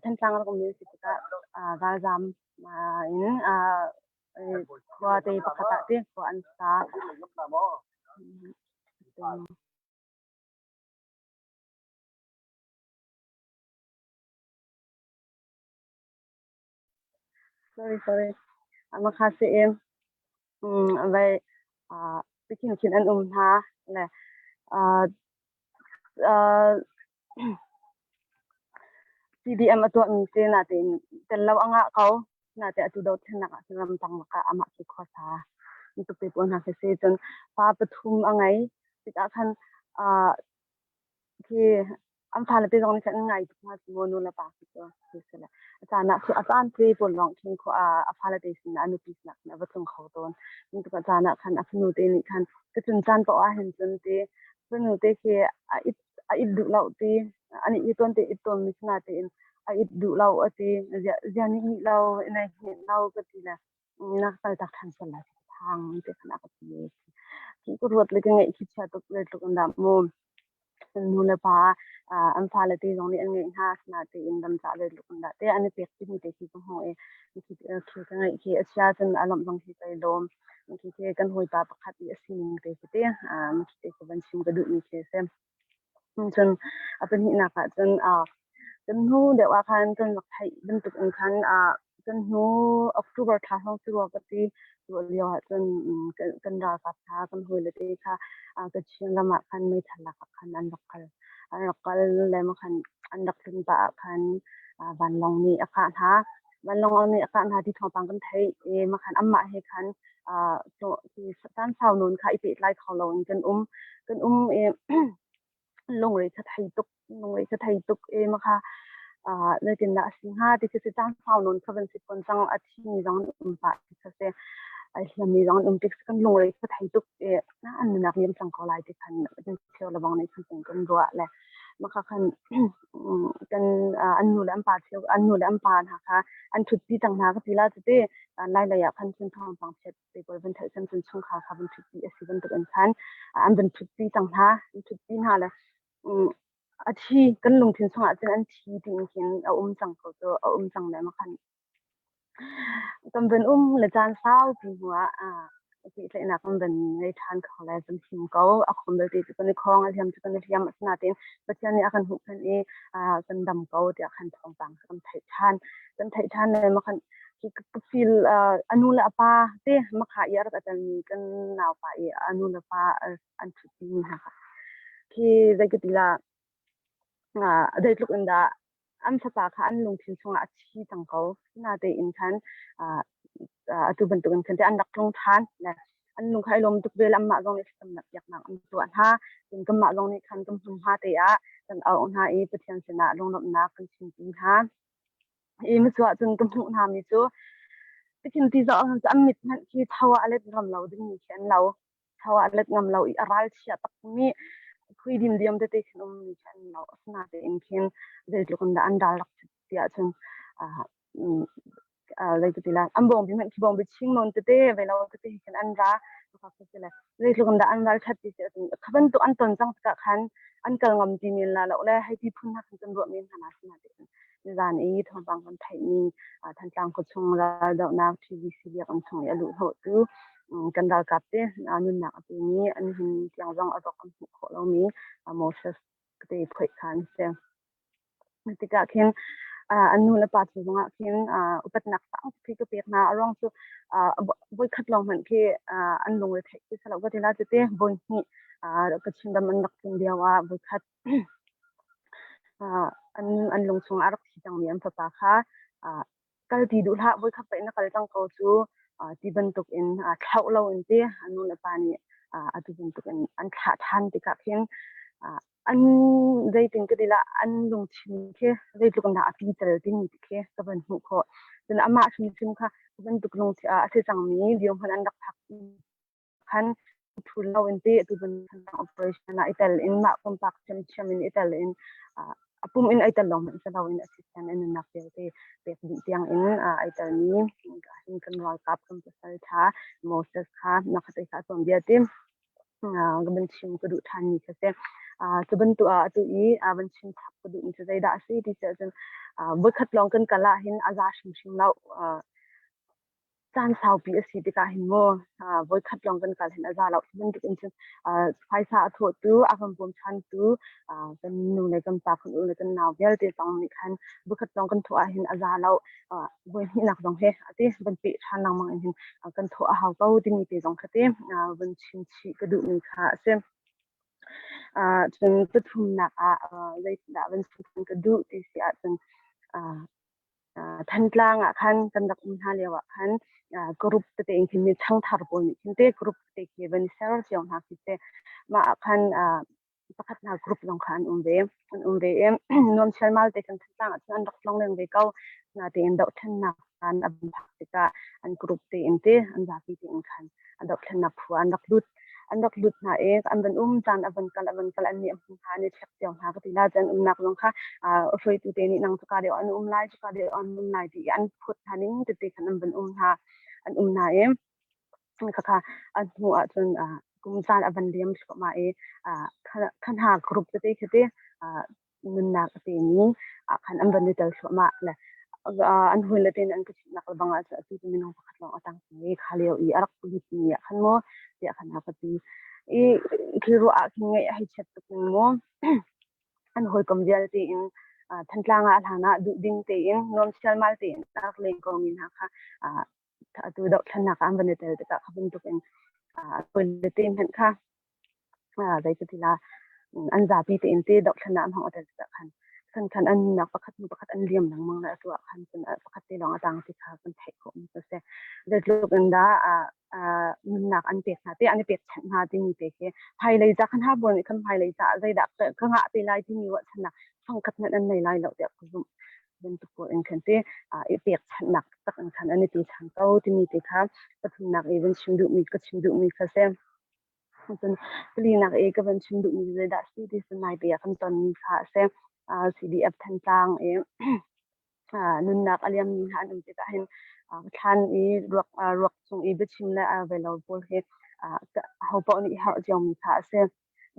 Thantlang rak ummi si tikah ralzaam in khuate pakhat ah te khua an sa. Sorry, sorry. Makha si in vai tikhin khin an um hna le CDM a tuahmi si natein tel lo a ngah ko. Nate atu dothlennak ah cun ramtang lakah amah cu khuasa tuk te pawl hna khi si. Cun fa pathum a ngei. Tikah khan Khi an fale te zong nih khan an ngai tuk hna cu mu nu le pa khi cu khi si le a caan ah a caan te pawl lawng khin khua a fale te sin ah a nupi sin ah khin a va tlung kho tawn. Tuk a caan ah khan a fanu te nih khan ka cun caan paoh ah hin cun ti fanu te khi a it a it duh lo ti ani i tuan te it tawn mi sina tein a it duh lo ati zia nih nih lo nai hne lo ka ti le na kal tak than sal lai thang te khan a ka ti khi ka ruat le ka ngaih khi chia tuk le tluk in dah mu nu le pa an fale te zong nih an ngeih hna asinain ram cah zeitluk in dah te an i pek timi te khi ka hmuh i khi ka ngeih khi a chia cun a lawmh zong khi kai lawm. Khi khi kan hawipa pakhat i a sining te khi te khi te khi van chim ka duhmi khi a si. Cun a pahnihnak ah cun kan hnu deuh ah khan kan rak theih bantuk in khan kan hnu October thla hrawng si rua ka ti. Cu lio ah cun kan ralkap kha kan hawile te kha Kachin ram ah khan meithal lak ah khan an rak kal. An rak kal le maw khan an rak tlun pah ah khan vanlawng nih a kah hna. Vanlawng nih a kah hna ti thawngpang kan theih i mah khan anmah he khan caan sau nawn kha i pehtlai kho loin kan um. Kan um i lungre kha thei tuk lungre kha thei tuk i mah kha zeitindah a si hnga ti khi si caan sau nawn kha van si fawn cang a thimi zong an um pah ti kha si ai hliammi zong an um tik kan lungre kha thei tuk i an nunnak liam cang ko lai ti khan kan cheu le bang nih khan kan ruah le mah kha khan kan an nu le an pa cheu an nu le an pa hna kha an ṭhutpi cang hna ka ti la cuti lai lei ah khan cun thawngpang chiat te pawl van theih cun cun chungkhar kha van ṭhutpi a si bantuk in khan an van ṭhutpi cang hna an ṭhutpi hna le a thi kan lungthin chungah cun an thi tiin khin a um cang ko cu a um cang le ma khan Kan van um le caan saupi hnuah pehtlaihnak kan van ngei ṭhan kho le kan him ko. A khom belte cu kan i khawng, a hliam cu kan i hliam. Asinain Pathian nih a kan huhphenh i kan dam ko tiah khan thawngpang cu kan theih ṭhan. Kan theih ṭhan le mah khan ka feel a nu le a pa te makha i a rak a telmi kan naupa i a nu le pa an ṭhutmi hna kha khi zei ka ti lah zeitluk in dah an fapa kha an lungthin chungah a thi cang ko. Natein khan atu bantukin khan an rak tlung ṭhan. An lung kha i lawm tuk ve le anmah zong nih thlacamnak biaknak an tuah hna. Cun kanmah zong nih khan kan hmunhma te ah kan auh hna i Pathian sinah lunglawmhnak kan chimpi hna. I micu ah cun ka hmuh hna mi cu tikhin ti zoh an mit hmanh khi tho ah a let ngam lo dingmi khi an lo. Tho ah a let ngam lo i a ralchia takmi khui dimdiam tete khin ummi khi an lo. Asinain khin zeitluk in dah an ral rak chit ti ahcun zei ti lai an bawngbi hmanh khi bawngbi ching nawn tete ve lo tete khin an ra zeitluk in dah an ral ṭhat ti si ahcun kha bantuk an ton cang tikah khan an kal ngam ti men la lo le hei ti phun hna khan kan ruah men hna na Nizan i thawngpang kan theihmi Thantlang khuachung raldohnak TVC biakinn chung i a luhhnawhtu kan ralkap te nunnak a pemi an hin tiang zong a rawk kan hmuh khawh lomi Moses te phoih kha an si. Tikah khin an nu le pa cu zongah khin upatnak sang ka pek hna a ruang cu voikhat lawng hmanh khi an lungre theih ti salo ka ti la cute voi hnih ka chindam an rak tlun lio ah voikhat an lung chungah a rak thi cangmi an fapa kha kal ti duh hlah voikhat paih na kal cang ko cu ti bantuk in thlauh lo in ti a nu le pa nih atu bantuk in an thlah ṭhan tikah khin an zeitin ka ti lah an lungthin khi zeitluk in dah a pical timi ti khi ka van hmuh khawh. Cun amah hrimhrim kha bantuk lungthin a si cangmi dirhmun an rak phak khan thu lo in ti atu bantuk operation ah i tel in mah pumpak ṭhiamṭhiam in i tel in a pum in ai tel lawng hmanh si lo in assistant in nunnak vialte pek dih tiang in ai telmi hin kan ralkap kan pasal ṭha Moses kha nakhat kha a tuanbia ti ka van chim ka duh ṭhan mi kha si. Cu bantuk ah atu i van chim chap ka duh mi cu zeidah a si ti si ahcun voikhat lawng kan kal ah hin a za hrimhrim lo. Caan saupi a si tikah hin maw voikhat lawng kan kal hin a za lo. Cu bantuk in cun phaisa a thawhtu, a kan bawmchantu kan nu le kan pa, kan u le kan nau vialte zong nih khan voikhat lawng kan thawh ah hin a za lo. Voi hnihnak zong hi a ti van peh ṭhan lengmang in hin kan thawh a hau ko timi te zong kha ti van chim chih ka duhmi kha a si. Cun pathumnak ah zeitindah van chim ka duh ti si ahcun Thantlang ah khan kan rak um hna lio ah khan group tete in khin mi changthar pawl nih khin te group te khi van i ser cio hna khi si. Mah ah khan pakhat hna group zong kha an um ve. An um ve i nuam chialmal te khan Thantlang ah cun an rak tlong leng ve ko. Natein dohthlennak caan a van phak tikah an group tein te an zapi tein khan a dohthlennak phu ah an rak lut. an rak lut hna i an van um caan a van kal a van kal an nih a hmu hna an i check cio hna ka ti la cun umnak zong kha hruaitu te nih nang cuka deuh an um lai cuka deuh an um lai ti an phut hna ning tete khan an van um hna an um hna i khakha a hnu ah cun kum caan a van liam thluahmah i kha hna group tete khi te nunnak a pemi ah khan an van i tel thluahmah le an hawi le tein an ka chimhnak le bang ah cun atu cu minung pakhat lawng a tang i kha lio i a rak lut mi ah khan maw tiah khan a ka ti i khi ruah ah khin ngaih a hei chiat tuk ning maw an hawikom vialte in Thantlang ah a hlan ah duh ding tein nuam sialmal tein a rak leng ko mi hna kha atu dohthlennak ah an van i tel tikah kha bantuk in hawi le te hmanh kha zei cu ti la an zapi tein te dohthlennak an hong a tel tikah khan khan khan an nunnak pakhat hnu pakhat an liam lengmang le atu ah khan cun pakhat te lawng a tang ti kha kan theih khawh mi cu si. Zeitluk in dah nunnak an pek hna te an i pekchanh hna timi te khi hmailei ca khan ha pawl nih khan hmailei caah zeidah ka ngah te lai timi ruahchannak fangkhat hmanh an nei lai lo tiah ka zumh bantuk pawl in khan te i pekchanhnak tak in khan an i pe ṭhan ko timi te kha pathumnak i van chim duhmi ka chim duhmi kha si. Cun palinak i ka van chim duhmi zeidah si ti cu naite ah kan tonmi kha a si. CDF Thantlang i nunnak a liammi hna an um tikah hin thlan i ruak ruak cung i biachim le ve lo pawl hi ahopaoh nih i harh ciomi kha a si.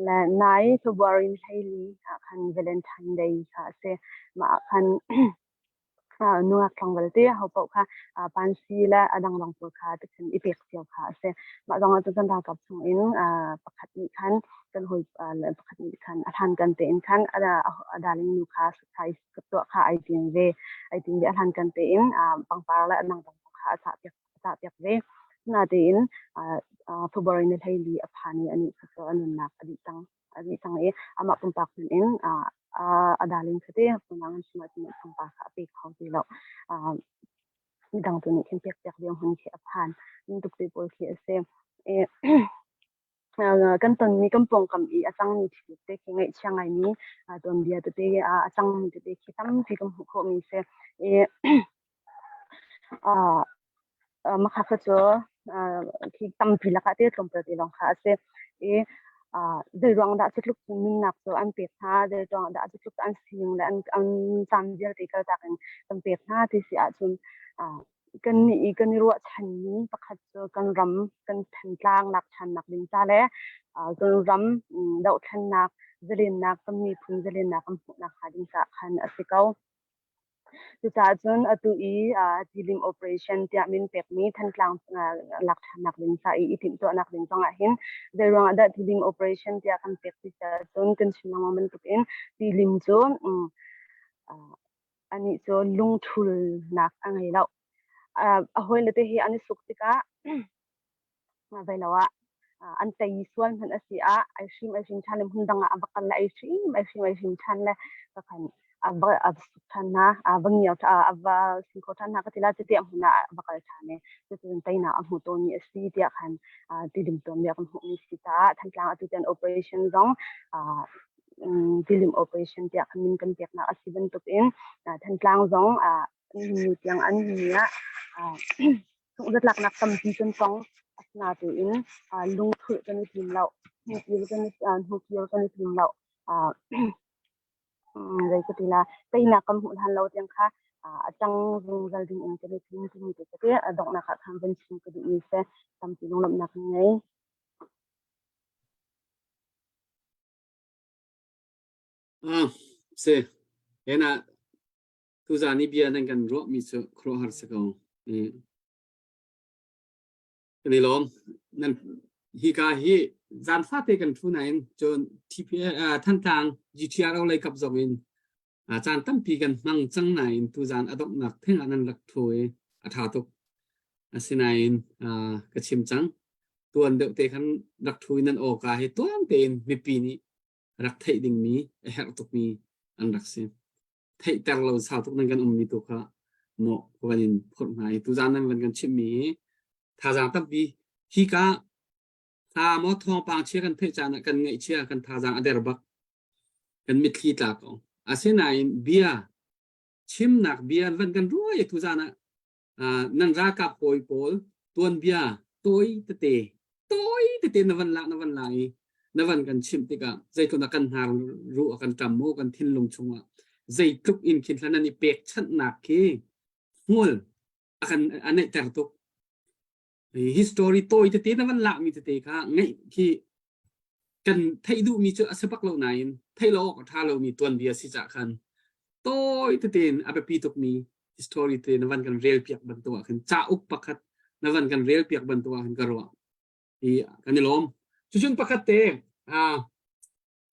Le nai February 14 ah khan Valentine Day kha a si. Mah ah khan nungak tlangval te ahopaoh kha pansi le a dangdang pawl kha tikhin i pek cio kha a si. Mah zong ah cun kan ralkap chung in pakhat nih khan kan hawi pakhat nih khan a hlankan tein khan a darling nu kha surprise tuah kha ai tim ve. Ai tim ve a hlankan tein pangpar le a dangdang kha a cahpiak a cahpiak ve. Natein February ni 14 a phan i anih kha cu a nunnak a dih cang. A dih cang i amah pumpak hmanh in a darling fate phunglang an chim ahcun pangpar kha a pe kho ti lo. Midang tu nih khin pekpiak ding hmun khi a phan. Bantuk te pawl khi a si. Kan tonmi kan pawngkam i a cangmi thil te khi ngaihchia ngaimi tuanbia tete a cangmi tete khi tampi kan hmuh khawhmi si. I Makha kha cu khi tampi lakah te tlawmpal te lawng kha a si i zeiruang dah cutluk cun nunnak cu an pek hna, zeiruang dah cutluk an sining le an caan vialte kaltak in kan pek hna ti si ahcun kannih i kan i ruahchanmi pakhat cu kan ram kan Thantlang lak ṭhannak ding ca le kan ram dohthlennak zalennak kan miphun zalennak kan hmuhnak hnga ding caah khan a si ko. Cucaah cun atu i tilim operation tiah min pekmi Thantlang lak ṭhannak ding ca i i timhtuahnak ding zongah hin zeiruang ah dah tilim operation tiah kan pek ti ahcun kan chim lengmang bantukin tilim cu anih cu lungṭhulnak a ngei lo. A hawile te he an i suk tikah Velo ah an tei sual hmanh a si ah ai hrim ai hrim ṭhan le hmun dang ah a va kal le ai hrim ai hrim ai hrim ṭhan le ka khan a va a va suk ṭhan hna a va ngiau a va sin kho ṭhan hna ka ti la cuti a hmun ah a va kal ṭhan i cuticun teinak a hmu tawnmi a si tiah khan tilim tuanbia kan hmuhmi si caah Thantlang atu tian operation zong tilim operation tiah khan min kan peknak a si bantukin Thantlang zong ni tiang an ni ah Sunghzatlaknak tampi kan tong. Asinain lungthulh kan i tim lo. Hnukil kan i hnukil kan i tim lo. Zei ka ti la, teinak kan hmuh hlan lo tiang kha a cang zungzal ding in kan i tim timi te ka ti. A donghnak ah khan van chim ka duhmi si. Tampi lunglawmhnak kan ngei. Ah, si. Hena Tuzaan i bia nan kan ruahmi cu khuaruahhar si ko. Kan i lawm. Nan hika hi zan fate kan ṭhu nain cun TPA Thantlang GTRO lei kap zong in caan tampi kan hmang cang nain tuzaan a donghnak theng ah nan rak ṭhu i a ṭha tuk. Asinain ka chim cang. Tuan deuh te khan rak ṭhu in nan awka hi tuan tein mipi nih rak theih dingmi a herh tukmi an rak si. Theihter lo sau tuk nan kan ummi tu kha mawh ka van in phurh hna i tuzaan nan van kan chimmi hi thazaang tampi hika thla maw thawngpang chia kan theih caan ah kan ngaihchia kan thazaang a der bak kan mitthli tla ko asinain bia chimnak bia van kan ruai tuzaan ah nan ralkap hawi pawl tuanbia tawi tete. Tawi tete na van lak na van lak i na van kan chimh tikah zeitluk na kan hnar ruh a kan ṭam mu kan thinlung chungah zeitluk in khin hlan nan i pekchanhnak khi hmual a kan a neihter tuk. Hi story tawi tete na van lakmi tete kha ngeih khi kan theih duhmi cu a si bak lo nain theih lo awk a ṭha lomi tuanbia si cah khan tawi tete in a biapi tukmi story te na van kan rel piak bantuk ah khin cauk pakhat na van kan rel piak bantuk ah khin ka ruah i kan i lawm. Cucun pakhat te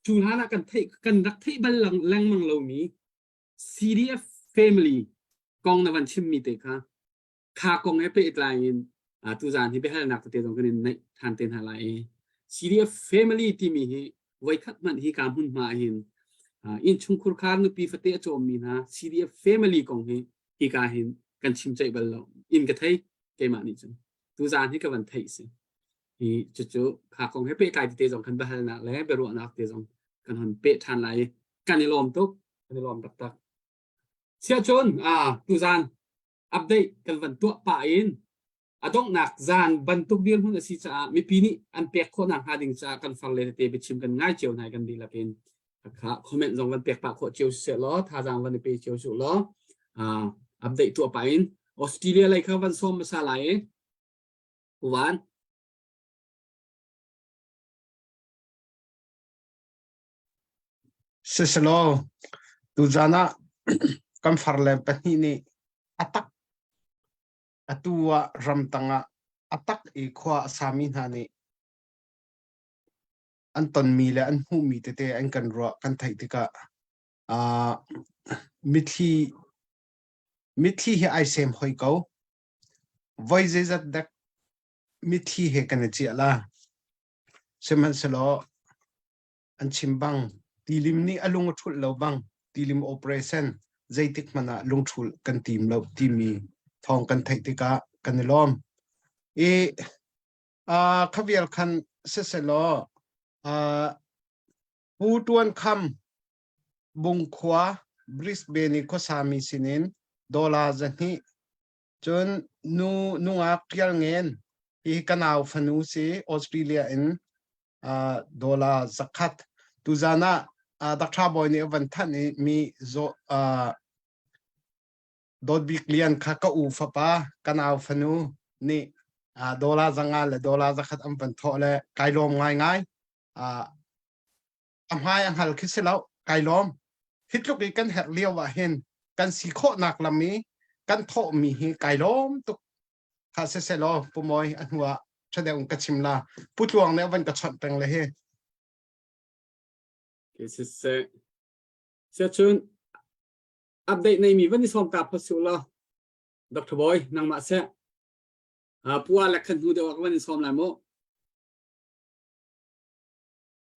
cu hlan ah kan theih kan rak theih bal lengmang lomi CDF family kong na van chimmi te kha kha kong he pehtlai in tuzaan hi biahalnak tete zong kan in neih ṭhan te hna lai i CDF family timi hi voikhat hmanh hi ka hmunhma hin innchungkhur khar nupi fate a cawmmi hna CDF family kong hi hika hin kan chim ceih bal lo in ka thei keimah nih cun tuzaan hi ka van theih si hi cucu kha kong he pehtlai tete zong kan biahalnak le biaruahnak te zong kan hon peh ṭhan lai i kan i lawm tuk kan i lawm taktak siahcun tuzaan update kan van tuah pah in a donghnak zan bantuk dirhmun a si caah mipi nih an pek khawhnak hnga ding caah kan far le tete biachim kan ngai cio hna kan dihlak in kha comment zong van pek pah khawh cio seh law thazaang van i pe cio su law update tuah pah in Australia lei kha van sawm hmasa lai i Uvan Siselaw, tuzan ah kan farle pahnih nih a tak atu ah ramtang ah a tak i khua a sami hna nih an tonmi le an hmuhmi tete an kan ruah kan theih tikah uh, mitthli mitthli hi ai sem hoi ko. Voi zeizat dek mitthli he kan i ciah la. Sihmanhsehlaw an chim bang tilim nih a lung a ṭhulh lo bang tilim operation zeitik hmanh ah lungṭhulh kan tim lo timi thawng kan theih tikah kan i lawm. I uh, khavial khan siselaw uh, Pu Tuan Kham Bungkhua Brisbane i khuasami sinin dollar 200 Cun nu nungak ṭial ngen hi ka nau fanu si Australia in uh, dollar 100 tuzan ah uh, Dr. Bawi nih a van thanh i mi zo uh, Dawt Bik Lian kha ka u fapa ka nau fanu nih uh, dollar 500 le dollar 100 an van thawh le kai lawm ngaingai uh, a hmai a hngal khi si lo kai lawm hi tluk i kan herh lio ah hin kan si khawhnak lam i kan thawhmi hi kai lawm tuk kha se se law pu moi a hnu ah ṭha ka chim la pu tluang nih a van ka chawnh peng le hi Ke siseh siacun update nei mi van i sawm ta phot su law Dr. Boy nangmah seh pua le khan hnu deuh ah ka van in sawm lai mu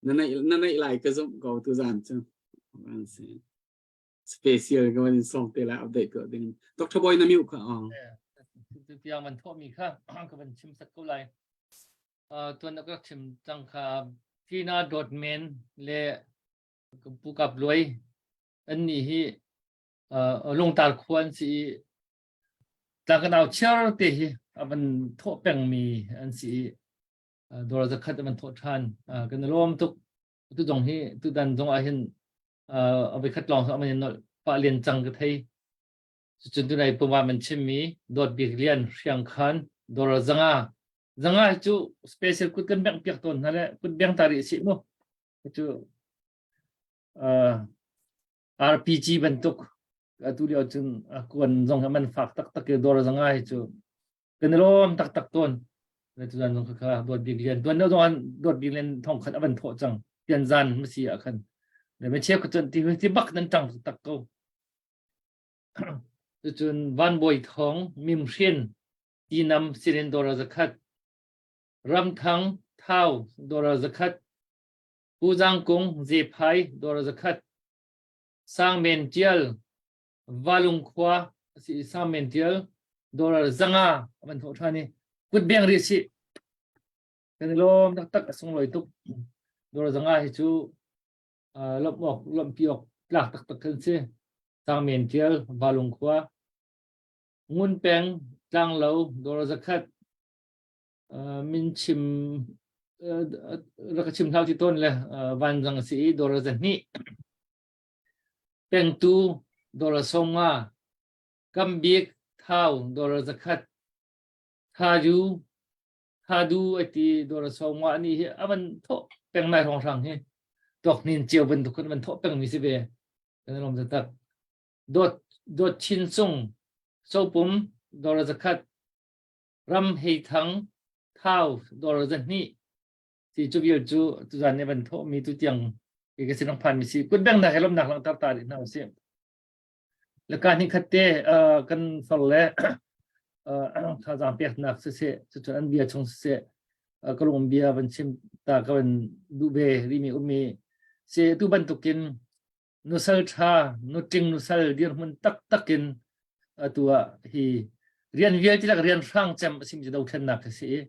Na neih na neih lai ka zumh ko tuzaan cu. Van si. Special ka van in sawm te lai update tuah ding. Dr. Boy na mute kha. Oh. Tiang van thawhmi kha ka van chim sak ko lai. Tuan na ka chim cang kha Tina Dotman le Pu Kap Luai an nih hi lungtar khua an si i tlang ka nau chiar te hi a van thawh pengmi an si i dawr zakhat an thawh ṭhan. Kan i lawm tuk. Tu zong hi tutan zong ah hin a voikhat lawng an in nolh pah len cang ka thei. Cucun tunai puma man chimmi Dawt Bik Lian Hriang Khan dawr 500 500 hi cu special kut kan bengh piak tawn hna le kut beng ta rih sih mu. Cu RPG bantuk atu lio cun kuan zong hi man fak taktak i dawr 500 hi cu kan i lawm taktak tawn le tuzan zong kha dawt bik lian tuan deuh zong an dawt bik lian thong khat a van thawh cang tian zan masi ah khan le me cheu cun ti ti bak nan tang tak ko cucun van bawi thong mim hrin tinam sirin dora 100 ramthang thau dora 100 puzang kung zephai dora 100 sangmen tial Valung khua a si i Sangmen tial dollar 500 a van thawh ṭhan i kut beng rih sih. Kan i lawm taktak a sunglawi tuk. Dollar 500 hi cu lawmh awk lawmhpi awk tlak taktak kan si. Sangmen tial Valung khua Ngun peng Tlanglo dollar 100. Min chim rak ka chim hlah ti tawn le vanzang a si i dollar 200. Pengtu dollar 50. Kambik Thau dollar 100. Thaju Thadu a ti dollar 50 ani hi a van thawh peng nai hrawng hrang hi tuak hnin cio bantuk khan van thawh peng mi si ve. Kan i lawm taktak. Dawt Dawt Chin Sung Sopum dollar 100. Ram Hei Thang Thau dollar 200 ti cu vial cu tuzan nih van thawhmi tu tiang ke ka sin phan mi si kutbengnak he lomnak langhter ta rih hna usih. Laka hnih khat te kan far le thazaang peknak siseh cucun an bia chung siseh ka lung bia van chim ta ka van duh ve rimi ummi si tu bantukin nusal ṭha nutling nusal dirhmun taktak in atu ah hi rian vialte lak rian hrang cem a simi cu dothlennak a si i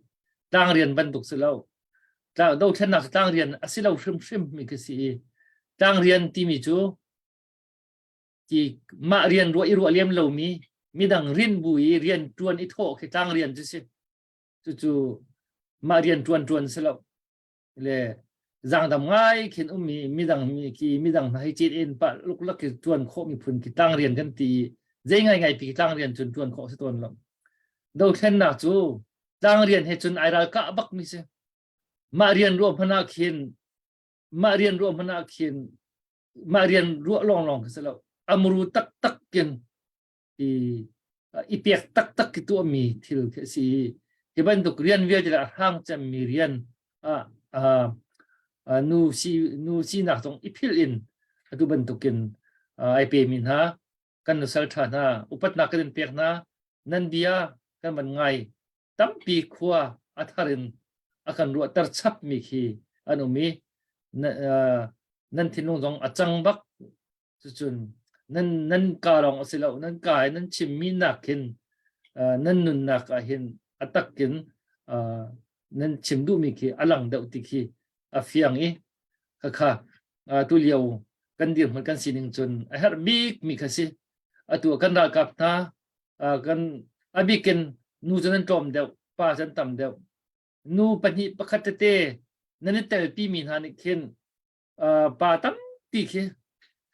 tlang rian bantuk si lo dothlennak cu tlang rian a si lo hrimhrim mi khi si i tlang rian timi cu ti mah rian ruah i ruah lem lomi midang rin bu i rian ṭuan i thawh khi tlang rian cu si cucu mah rian ṭuan ṭuan si lo le zaangdam ngai khin ummi midang mi khi midang hna hi cit in pah luklak khi tuan khawh miphun khi tlang rian kan ti zei ngai ngai pi tlang rian cun tuan khawh si tawn lo dothlennak cu tlang rian he cun ai ral kah bak mi si mah rian ruah hmana khin mah rian ruah hmana khin mah rian ruah long long khi si lo amru tak tak kin i i pek taktak ki tuahmi thil khi a si i hi bantuk rian vialte le a hrang cemmi rian ah nu si nu sinak zong i philh in atu bantukin ai pemi hna kan nusal ṭha hna upatnak kan in pek hna nan bia kan van ngai tampi khua a thar in a kan ruahter chapmi khi an um i nan thinlung zong a cang bak Cucun nan nan ka lawng a si lo nan ka i nan chimmi nak hin nan nunnak ah hin a takin nan chim duhmi khi a lang deuh ti khi a fiang i khakha tu lio kan dirhmun kan sining cun a herh bik mi kha si atu kan ralkap hna kan a bikin nu cu nan tlawm deuh pa cu an tam deuh nu pahnih pakhat tete nan i telpi mi hna nih khin pa tampi khi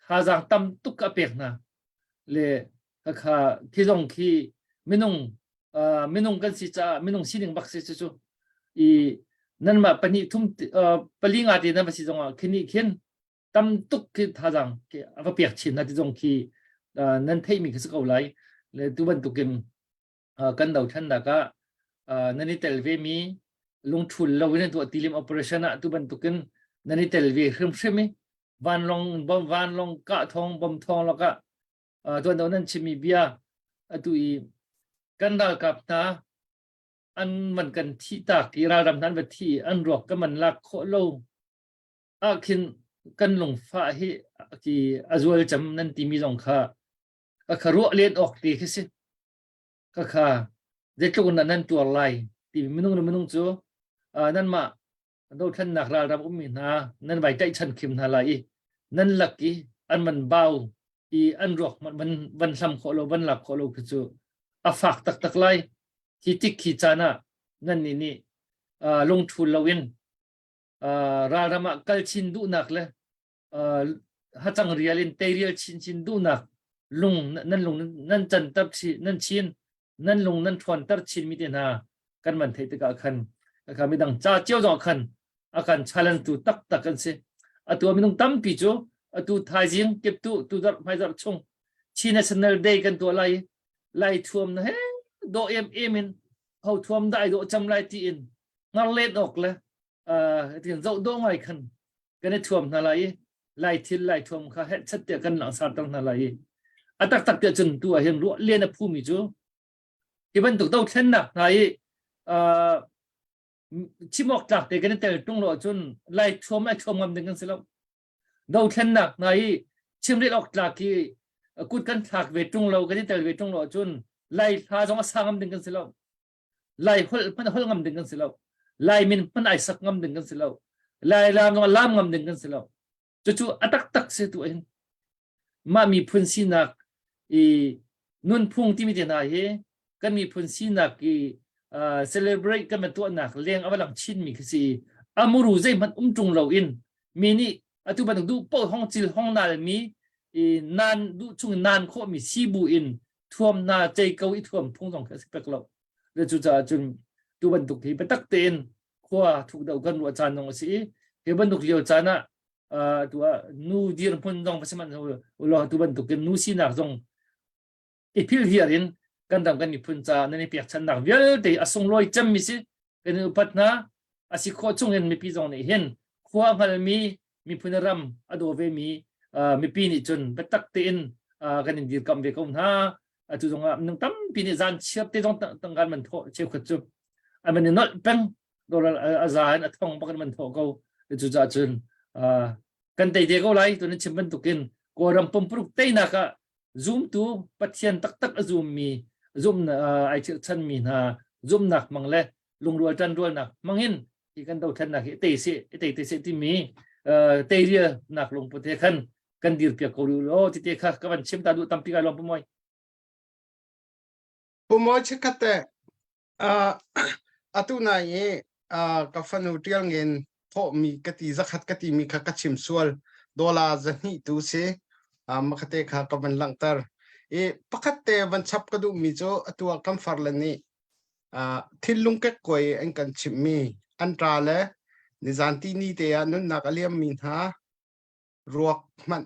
thazaang tam tuk a pek hna le khakha khi zong khi minung minung kan si caah minung sining bak si cu i nanmah pahnih thum pali nga te nan va si zongah khini khin tam tuk khi thazaang khi a va pek chin hna ti zong khi nan theihmi khi si ko lai le tu bantukin kan dothlennak ah nan i tel ve mi lungthul lo in tuah tilim operation ah tu bantukin nan i tel ve hrimhrim i vanlong bom vanlong kah thong bom thong lakah tuan do nan chimmi bia atu i kan ralkap hna an man kan thi tak i ralram hna an va thi an ruak ka man lak khawh lo ah khin kan lungfah hi ki azual cam nan timi zong kha ka kha ruah len awk te khi si ka kha zeitluk in nan tuar lai ti minung le minung cu nanmah dothlennak ralram ummi hna nan vai tlaihchan khim hna lai i nan lak i an man bau i an ruak van van hlam khawh lo van lak khawh lo khi cu a fak taktak lai hi tik khi caan ah nan nih nih lungthul loin ralram ah kal chin duhnak le hacang rial in teirial chinchin duhnak lung nan lung nan canter nan chin nan lung nan ṭhawnter chin mi te hna kan van theih tikah khan kha midang ca cio zong khan a kan challenge tu taktak an si atu minung tampi cu atu thaizing kiptu tu zarh hmaizarh chung Chin National Day kan tuah lai lai thuam na he do em em in ho thuam dai do cham lai ti in ngar len ok le tin zoh do ngai khan kan i thuam hna lai i lai thil lai thuam kha heh chat tiah kan langsar ter hna lai i a taktak tiah cun tu ah hin ruah lian a phumi cu hi bantuk dothlennak hna i chim awk tlak te kan i tel tung lo ahcun lai thuam ai thuam ngam ding kan si lo dothlennak hna i chimrel awk tlak i kut kan thlak ve tung lo kan i tel ve tung lo ahcun lai hla zong a sa ngam ding kan si lo Lai holh hmanh holh ngam ding kan si lo. Lai min hmanh ai sak ngam ding kan si lo. Lai lam zong lam ngam ding kan si lo. Cucu a taktak si tu hin mah miphun sinak i nunphung timi te hna hi kan miphun sinak i celebrate kan tuahnak leng a va lang chinmi khi si amuru zeihmanh um ṭung lo in mi nih atu bantuk duh paoh hong cil hong nal mi nan duh chung nan khawh mi si bu in thuam na chei ko i thuam phung zong khi a si pek lo le cucaah cun tu bantuk hi biatak tein khua thuk deuh kan ruah caan zong a si i hi bantuk lio caan ah tu ah nu dirhmun zong va si hmanh ulaw tu bantuk in nu sinak zong i phil hiar in kan ram kan miphun ca nan i pekchannak vialte a sunglawi cemmi si kan in upat hna. A si khawh chung in mipi zong nih hin khua hngalmi miphun ram a daw vemi mipi nih cun biatak tein kan in dirkamh ve ko hna. Atu zong ah minung tampi nih zan chiar te zong tangkan man thawh cheukhat cu an man i nolh peng dolar a za in a thong bak in man thawh ko. Cucaah cun kan tei te ko lai. Tu nan chim bantukin Kawlram pumpuluk teinak ah zumtu Pathian taktak a zummi zum ai chirhchanmi hna zumnak hmang le lungrual ṭanrualnak hmangin hi kan dothlennak hi tei seh tei te seh timi teirialnak lungput he khan kan dirpiak ko rih law tite kha ka van chim ta duh tampi kai lawm Pu Mawi. Pu Mawi chikkhat te Atu nai i ka fanu ṭial ngen thawhmi ka ti zakhat ka timi kha ka chim sual. Dollar 200 tu si. Makhate kha ka van langhter. I pakhat te van chap ka duhmi cu atu ah kan farle nih thinlung kekkuai an kan chimhmi an ṭa le nizan tihni te ah nunnak a liammi hna ruak hmanh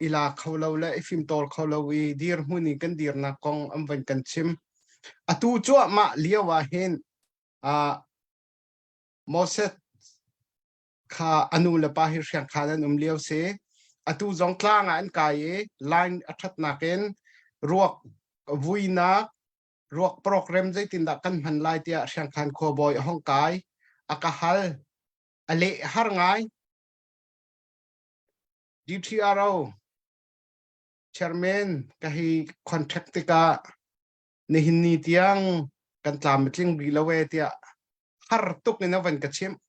i la kho lo le i fimtawl kho lo i dirhmun i kan dirnak kong an van kan chim. Atu cuahmah lio ah hin Moses kha a nu le pa hi hriangkhan an um lio si. Atu zong tlang ah an kai i line a ṭhatnak in ruak vuinak ruak program zeitindah kan hman lai tiah hriangkhan khuabawi a hong kai. A ka hal. A leh har ngai. DTRO chairman ka hi contact tikah nihin ni tiang kan tlam a tling rih lo e tiah har tuk in a van ka chimh.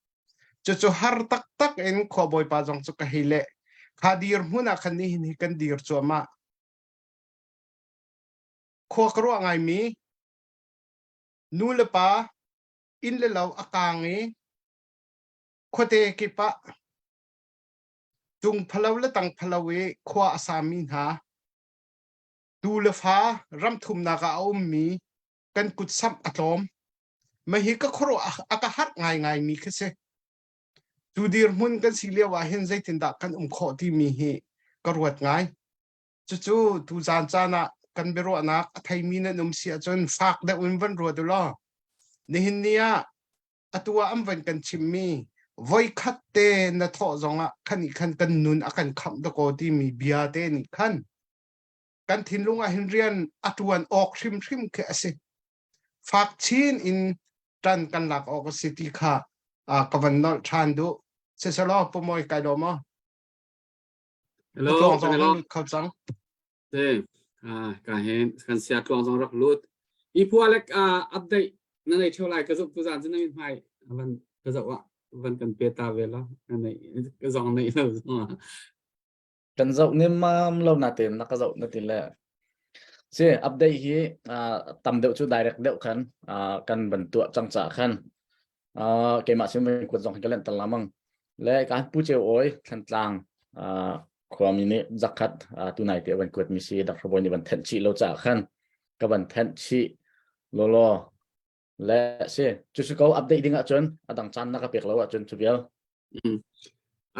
Cucu har taktak in khuabawipa zong cu ka hei leh. Kha dir hmun ah khan nihin hi kan dir cuahmah. Khua ka ruah ngaimi nu le pa inn le lo a kaang i khuate kip ah Tung phalo le tang phalo i khua a sami hna, tu le fa ram thumnak ah a ummi kan kut samh a tlawm. Mah hi ka khuaruah a ka harh ngaingaimi khi si. Tu dirhmun kan si lio ah hin zeitindah kan um khawh timi hi ka ruat ngai. Cucu tu zan caan ah kan biaruahnak a theimi nan um si ahcun fak deuh in van ruat u law nihin ni ah atu ah an van kan chimmi voikhat te na thawh zongah khan nih khan kan nun a kan khamh dakaw timi bia te nih khan kan thinlung ah hin rian a ṭuan awk hrimhrim khi a si. Fak chin in ṭan kan lak awk a si ti kha ka van nolh ṭhan duh. Siselaw Pu Mawi kai lawm maw? Hello, Tluang zong hung lut kho cang. Te, ka hin kan sia tluang zong rak lut. I phualek update na nei theo lai ka zuk tu zan cu na min hmai van ka zoh ah van kan pe ta ve la na nei ka zong nei lo zong ah. Kan zoh nemmam lo na te na ka zoh na ti le. Si update hi tam deuh cu direct deuh khan kan ban tuah cang ca khan keimah sin van kuat zong ka lent lamang le kan pu ceu oi Thantlang khuami nih zakhat tunai te van kuat mi si Dr. Boy nih van thenh chih lo ca khan ka van thenh chih lolo le si cu si ko update ding ahcun adang caan na ka pek lo ahcun cu vial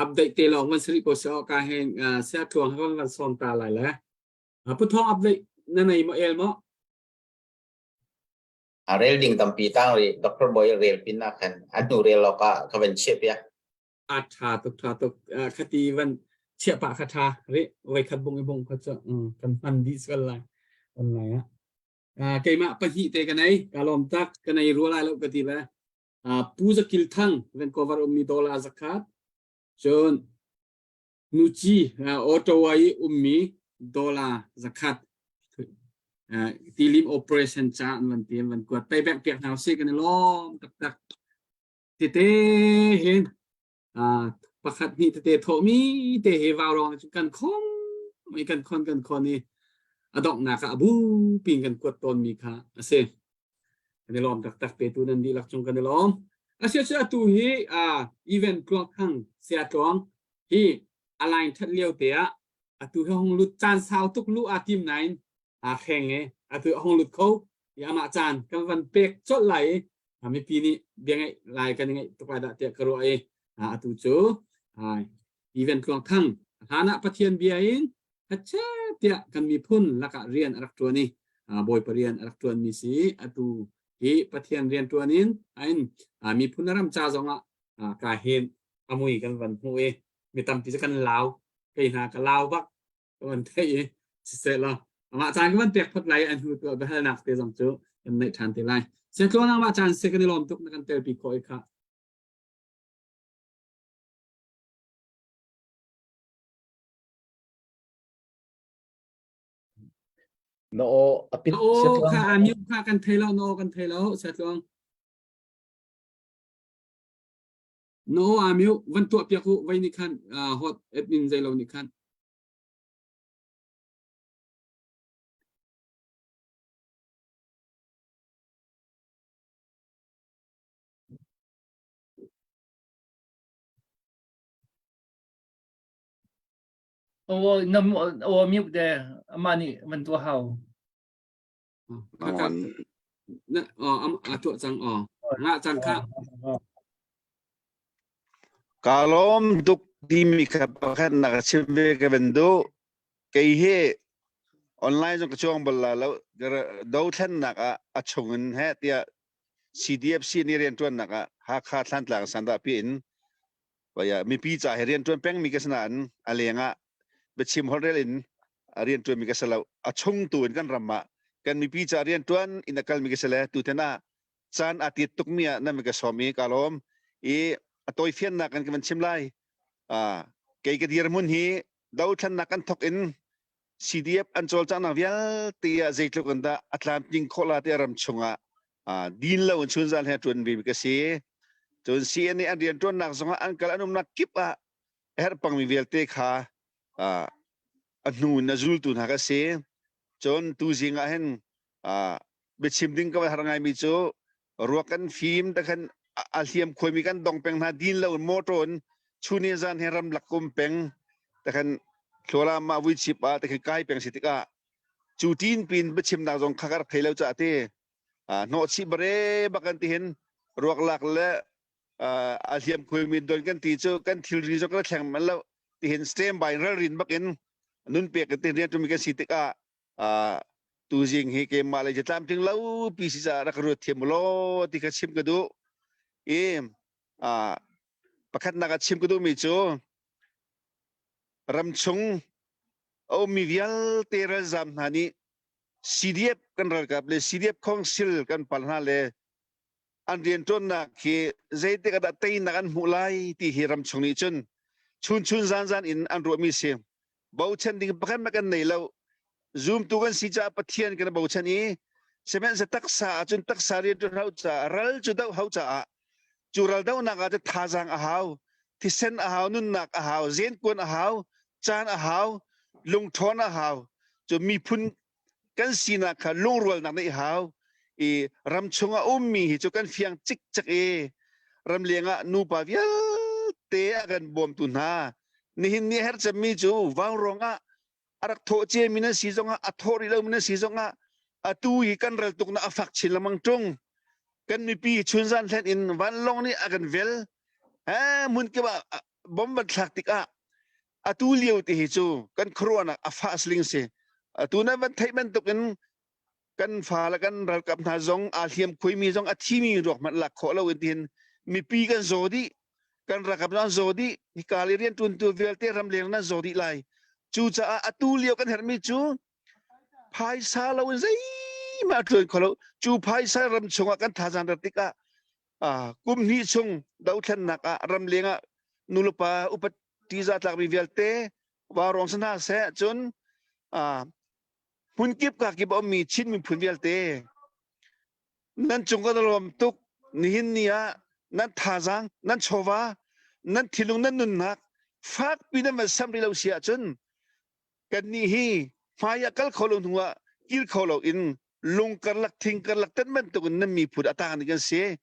Update te lawng van siri ko se ka hen sia thuang kan van som ta lai le pu thong update na nei mo el mo A rel ding tampi tang rih. Dr. Boy rel pin ah khan a hnu rel awk ah ka van chiah piak. A tha tuk tha tuk khati van chiah pah kha tha ri voi khat bung i bung kha cu kan hman dih sual lai online ah keimah pahnih te ka nei ka lawm tak ka nei rua lai lo ka ti le Pu Zakil Thang Vancouver ummi dollar zakhat cun Nuci Ottawa i ummi dollar zakhat tilim operation ca an van ti an van kuat payback piak hna usih kan i lawm taktak tete hin pakhat hnih tete thawhmi te hi vaurawng cu kan khom i kan khon kan khon i a donghnak ah a bu pin kan kuat tawnmi kha a si. Kan i lawm taktak petu nan dihlak cung kan i lawm. Asia cu atu hi uh, event tluang thang sia tluang hi align that lio te ah atu hi hong lut caan sau tuk lu a tim nain a hreng e atu hong lut kho i amah caan kan van pek colh lai i mipi nih bia ngaih lai kan ngaih tuk lai dah tiah ka ruah i atu cu event tluang thang hlan ah Pathian bia in hachet tiah kan miphun lakah rian a rak ṭuan i Bawipa rian a rak ṭuanmi si atu hi Pathian rian ṭuan in in miphun ram ca zongah ka hin a mui kan van hmuh i mi tampi cu kan lau kei hna ka lau bak ka van theih i siseh law amah caan ka van pek phot lai an hnu tu biahalnak te zong cu kan neih ṭhan te lai. Siatluang amah caan se kan i lawm tuk na kan telpi khawh i kha. Na aw a pit Na aw kha a mute kha kan thei lo na aw kan thei lo Siatluang. Na aw a mute van tuah piak u vai nih khan hot admin zei lo nih khan. Aw na aw mute de amah nih van tuah hau. Na a tuah cang aw. Nga cang kha. Ka lawm tuk timi kha pakhat nak a chim ve ka van duh. Kei hi online zong ka chuang bal la lo. Dothlennak ah a chung in he tiah CDFC nih rianṭuannak ah Hakha Thlantlang Sandah pi in mipi ca he rianṭuan pengmi ka si nain a leng ah biachim holhrel in a rianṭuanmi ka si lo. A chung tu in kan ram ah kan mipi ca rianṭuan in a kalmi ka si le tutan ah caan a tit tukmi ah nan ka sawm i ka lawm i a tawifiannak kan kan chim lai. Kei ka dirhmun hi dothlennak kan thok in CDF an cawlcanghnak vialte ah zeitluk in dah a tlamtling khawh la tiah ram chungah din lo in chunzan he ṭuan ve ka si. Cun CNA an rianṭuannak zongah an kal an umnak kip ah a herh pangmi vialte kha a hnu in a zultu hna ka si. Cun tuzing ah hin biachim ding ka har ngaimi cu ruak kan fim ta khan a hliam khuaimi kan dong peng hna din lo in motor in chuni zan he ramlak um peng ta khan thluala ma vui chip ah ta khan kai peng si tikah cu tin pin biachimnak zong kha ka rak thei lo ca te hnawh chih bare bak an ti hin ruak lak le a hliam khuaimi don kan ti cu kan thilri zong kan thleng man lo ti hin stand by ralrin bak in nun pek in rian tumi kan si tikah tuzing hi keimah le tlamtling lo pi si caah rak ruat thiam law ti kha chim ka duh i pakhatnak ah chim ka duhmi cu ramchung a ummi vialte ralzaam hna nih CDF kan ralkap le CDF Council kan pal hna le an rianṭuannak hi zeitik ah dah teinak an hmuh lai ti hi ramchung nih cun chun chun zan zan in an ruahmi si. Bochan ding pakhat hmanh kan nei lo. Zumtu kan si caah Pathian kan bochan i sihmanhsehlaw taksa ahcun taksa rianṭuan hau caah ral cu doh hau caah cu ral dohnak ah cun thazaang a hau, thisen a hau, nunnak a hau, zenkuan a hau, caan a hau, lungṭhawn a hau. Cu miphun kan sinak kha lungrualnak neih hau i ramchung a ummi hi cu kan fiang cikcek i ramleng ah nupa vialte a kan bawmtu hna nihin ni her cemmi cu vauruang ah a rak thawh ciami nan si zongah a thawh rih lomi nan si zongah atu hi kan ral tuknak a fak chin lengmang ṭung kan mipi chunzan hlen in vanlawng nih a kan vel he hmun kip ah bom van thlak tikah atu lio ti hi cu kan khuaruahnak a fah siling si atu nan van theih bantuk in kan fa le kan ralkap hna zong aa hliam khuimi zong a thimi ruak hmanh lak khawh lo in tihin mipi kan zaw dih kan ralkap nan zaw dih hika le rianṭuantu vialte ramleng nan zaw dih lai cucaah atu lio kan herhmi cu phaisa lo in zeihmah a ṭuan kho lo cu phaisa ram chungah kan thazaang rat tikah kum hnih chung dothlennak ah ramleng ah nulepa upat ṭihzah tlakmi vialte vaurawng si hna seh cun hmunkip kakip a ummi Chin miphun vialte nan cung kan lawm tuk nihin ni ah nan thazaang nan chawva nan thinlung nan nunnak fakpi nan van sam rih lo si ahcun kannih hi hmai ah kal kho lo hnu ah kil kho lo in. Lung karlak thing karlak tan bantuk in nan miphun a tang ding kan si.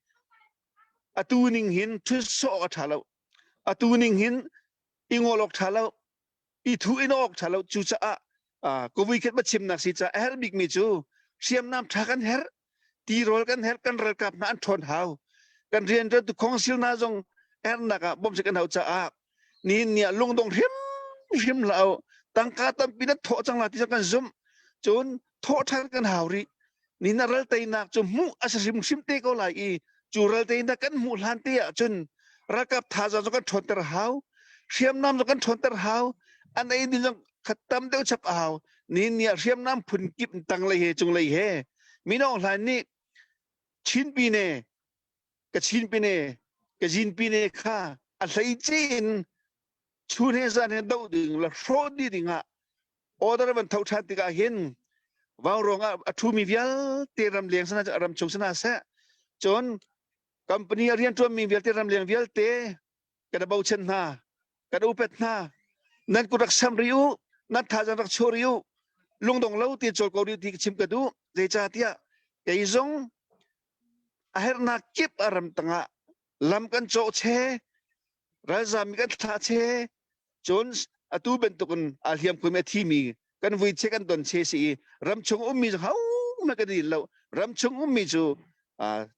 Atu ning hin thut sawh awk a ṭha lo. Atu ning hin i ngol awk ṭha lo. I thu in awk ṭha lo. Cucaah ka khat ma chimnak si caah a herh bikmi cu hriamnam ṭha kan herh. Tirawl kan herh. Kan ralkap hna an ṭhawn hau. Kan rianṭuantu khongsil hna zong herhnak ah bawmh kan hau caah nihin ni ah lungdong hrimhrim hlah u. Tangka tampi nan thawh cang la ti kan zumh. Cun thawh ṭhan kan hau rih. Ni na ral teinak cu hmuh a si hrimhrim te ko lai i cu ral teinak kan hmuh hlan te ah cun ralkap thazaang cu kan ṭhawnter hau. Hriamnam cu kan ṭhawnter hau. An ei ding zong khat tam deuh chap a hau. Nihin ni ah hriamnam phun kip tanglei he cunglei he Mino Hlaing nih Chin Pine Kachin pine Kazin pine kha a hleice in chun he zan he doh ding le hrawh dih ding ah order van tho ṭhan tikah hin vauruang ah a ṭhumi vialte ramleng sana ramchung sana seh cun company a rianṭuanmi vialte ramleng vialte kan bochan hna kan upat hna nan kut rak sam rih u nan thazaang rak chuah rih u lungdong lo ti cawl ko rih ti chim ka duh zeicahtiah kei zong A herhnak kip a ram tangah lam kan cawh che, ralzam kan thlah che, cun atu bantukin aa hliamkhuimi a thimi kan vui che kan don che si i ramchung ummi cu hohmanh kan in lo. Ramchung ummi cu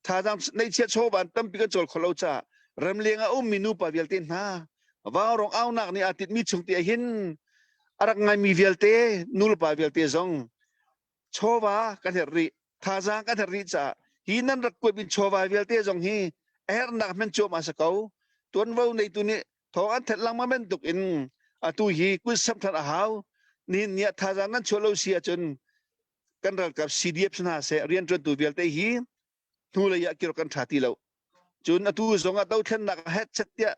thazaang neihchiah chawva tampi kan cawl kho lo caah ramleng ah ummi nupa vialte hna vaurawng aunak nih aa titmi chung te hin a rak ngaimi vialte nulepa vialte zong chawva kan herh rih thazaang kan herh rih caah hi nan rak kuat in chawva vialte zong hi a herhnak hman cuahmah si ko tuanvo neitu nih thawng an thanh lengmang bantuk in atu hi kut sam than a hau nihin ni ah thazaang nan chuah lo si ahcun kan ralkap CDF hna seh rianṭuantu vialte hi hnulei ah kir kan ṭha ti lo cun atu zong ah dothlennak hetchet tiah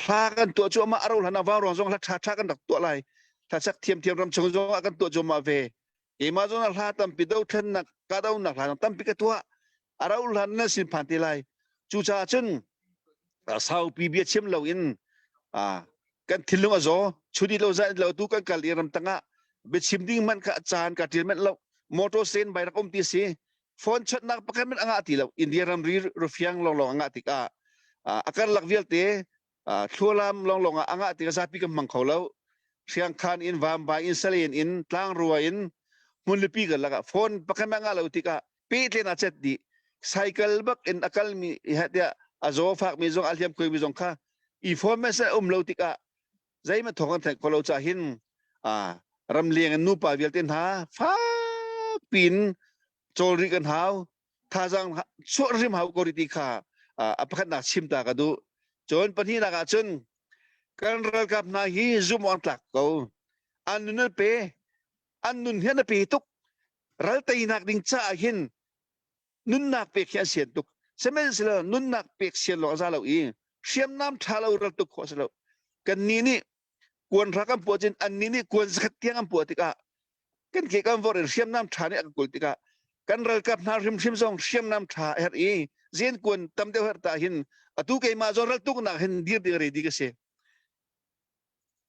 hla kan tuah cuahmah a ro hlan ah vauruang zong hla ṭha ṭha kan rak tuah lai hlasak thiamthiam ram chung zong ah kan tuah cuahmah ve keimah zong ah hla tampi dothlennak kahdohnak hla tampi ka tuah a ro hlan nan sin phan te lai cucaah cun saupi bia chim lo in kan thinlung a zaw chuni lo zan lo tu kan kal i ram tangah biachim ding man kha caan ka ṭil manh lo motor sen bai rak um ti si phone chawtnak pakhat hmanh a ngah ti lo India ramri rufiang lawnglawng a ngah tikah a karlak vialte thlualam lawnglawng ah a ngah tikah zapi kan hmang kho lo hriangkhan in vambai in salen in tlangrua in hmunlipi kan lakah phone pakhat hmanh a ngah lo tikah pehtlen a cet dih cycle bak in a kalmi tiah a zaw fakmi zong a hliam mi zong kha i phone message um lo tikah zeihmanh thawng kan theih kho lo caah hin ramleng in nupa vialte hna fak piin cawl rih kan hau thazaang chuah hrim hau ko rih ti kha a pakhatnak chim ta ka duh cun pahnihnak ah cun kan ralkap hna hi zumh awk tlak ko an nun an pe an nun hi an pe tuk ral teinak ding caah hin nunnak pek hi an sian tuk sihmanhsehlaw nunnak pek sian lawng a za lo i hriamnam ṭha lo ral tuk khawh a si lo kannih nih kuan hra kan puah cun annih nih kuan zakhat tiang an puah tikah kan ke kan vorh in hriamnam ṭha nih a kan kulh tikah kan ralkap hna hrimhrim zong hriamnam ṭha a herh i zen kuan tam deuh herh ta hin atu keimah zong ral tuknak hin dir ding ready ka si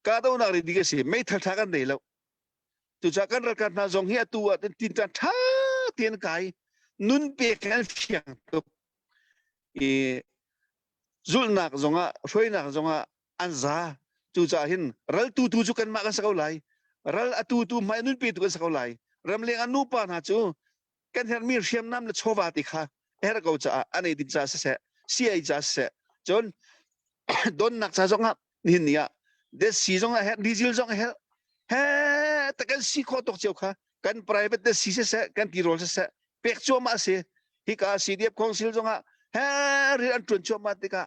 kahdohnak ready ka si meithal ṭha kan nei lo Cucaah kan ralkap hna zong hi atu ah tinṭan ṭha tein kai nun pek an fiang tuk i zulhnak zongah hruainak zongah an za. Cucaah hin ral tutu cu kanmah kan si ko lai. Ral a tutu hmai nun petu kan si ko lai. Ramleng an nupa hna cu kan herhmi hriamnam le chawva ti kha herh ko caah an ei ding caah siseh, si ei caah siseh, cun donnak ca zongah nihin ni ah desi zong a herh diesel zong a herh he ta kan si khawh tuk cio kha kan private desi siseh kan tirawl siseh pek cuahmah a si hika CDF council zongah he rian an ṭuan cuahmah tikah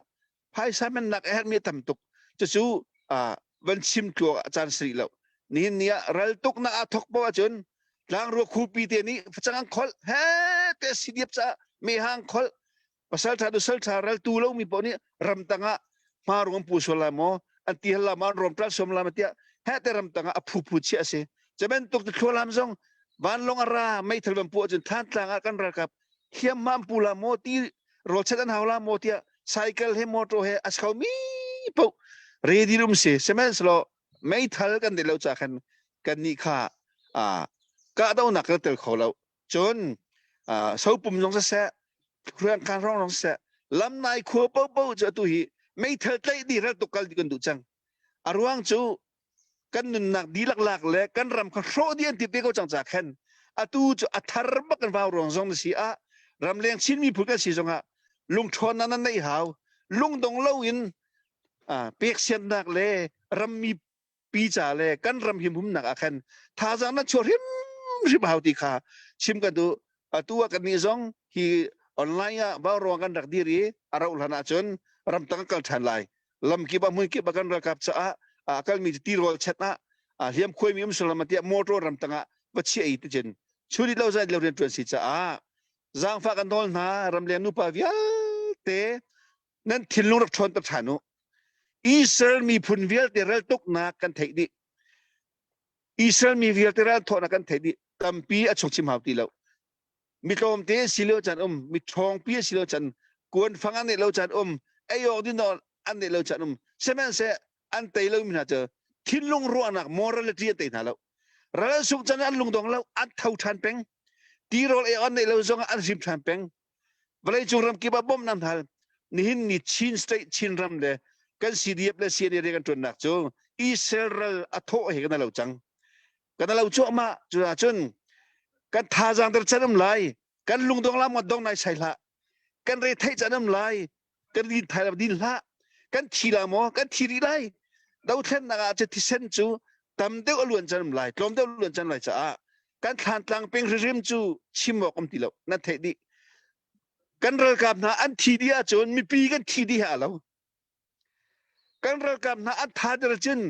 phaisa mennak a herhmi a tam tuk cucu van chim tluak a caan si rih lo nihin ni ah ral tuknak aa thok poah ahcun tlangrua khupi te nih facang an kholh he te CDF caah mehang kholh pasal ṭha nusal ṭha raltu lomi paoh nih ramtang ah hmarung an pu sual lai maw an ti hal la maw an rawmṭal suam la maw tiah heh te ramtang ah a phuphu chiah a si cu bantuk thlualam zong vanlawng a ra meithal van puah cun Thantlang ah kan ralkap hliamhma an pu la maw ti rawlchat an hau la maw tiah cycle he motor he a si mi paoh ready um si sihmanhsehlaw meithal kan neih lo ca khan kan nih kha kahdohnak kan tel kho lo. Cun sopum zong siseh, hruangkhan hrawng zong siseh, lamnai khua popo cu atu hi meithal tlaih dih ral tuk kal dih kan duh cang. A ruang cu kan nunnak dihlak lak le kan ram kha hrawh dih an ti te ko cang ca khan atu cu a thar bak kan vau ruang zong na si ah ramleng Chin miphun kan si zong ah lungṭhawnnak nan neih hau lungdong lo in peksiannak le rammi pi ca le kan ram himhumnak ah khan thazaang nan chuah hrimhrim hau ti kha chim kan duh. Atu ah kannih zong hi online ah vauruang kan rak dir i a rauh hlan ahcun ramtang kan kal ṭhan lai. Lamkip ah hmunkip ah kan ralkap caah a kalmi cu tirawl chet ah hliam khuaimi um sual tiah motor ramtang ah va chiah i ticin chunit lo zan lo rian ṭuan si caah zaangfah kan nawl hna ramleng nupa vialte nan thinlung rak ṭhawnter ṭhan u. Israel miphun vialte raltuknak kan theih dih. Israel mi vialte ral thawhnak kan theih dih. Tampi a chung chim hau ti lo. Mi tlawmte a si lio caan um, mi ṭhawngpi a si lio caan, kuanfang an neih lo caan um, ei awk din an neih lo caan um. Sihmanhseh an tei lomi hna cu thinlung ruahnak morality an tei hna lo. Ral an sungh caan an lungdong lo, an tho ṭhan peng. Tirawl ei an neih lo zongah an hrim ṭhan peng. Vawleicung ramkip ah bawmhnak hal nihin ni Chin State Chinram le kan CDF le CNA rian kan ṭuannak cu Israel ral a thawh he kan lo cang. Kan lo cuahmah cu ahcun kan thazaang der can um lai kan lungdong lam dong nai sai hlah kan re theih can um lai kan din thai din hlah kan thi la maw kan thi rih lai dothlennak ah cu thisen cu tam deuh a luan can um lai tlawm deuh luan can lai caah kan thlantlang peng hrimhrim cu chim awk um ti lo nan theih dih kan ralkap hna an thi dih ahcun mipi kan thi dih ha lo kan ralkap hna an tha der cun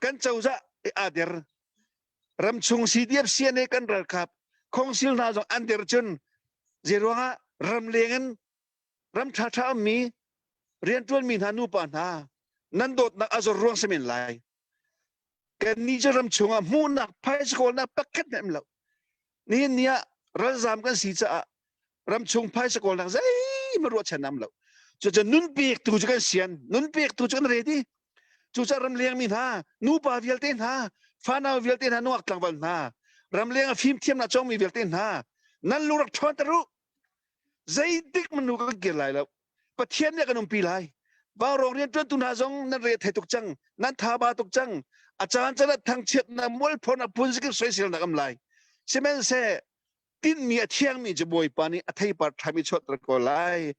kan cozah aa der ramchung CDF CNA kan ralkap khongsil hna zong an der cun zeiruangah ramleng in ram ṭhaṭha ummi rianṭuanmi hna nupa hna nan dawtnak a zor ruang si men lai kannih cu ram chungah hmuhnak phaisa kawlnak pakhat hmanh um lo nihin ni ah ralzam kan si caah ramchung phaisa kawlnak zeihmanh ruahchan am lo cucu nun pek tu cu kan sian nun pek tu cu kan ready cucaah ramleng mi hna nupa vialte hna fanau vialte hna nungak tlangval hna ramleng a fimthiamnak cawngmi vialte hna nan lung rak ṭhawn ter u zeitik manu kan kir lai lo Pathian nih kan umpi lai vaurawng rianṭuantu hna zong nan re thei tuk cang nan thaba tuk cang a caan caan ah thangchiatnak mualphonak phunzikip soiselnak am lai sihmanhseh tinhmi a thiangmi cu Bawipa nih a theipar ṭhami chuahter ko lai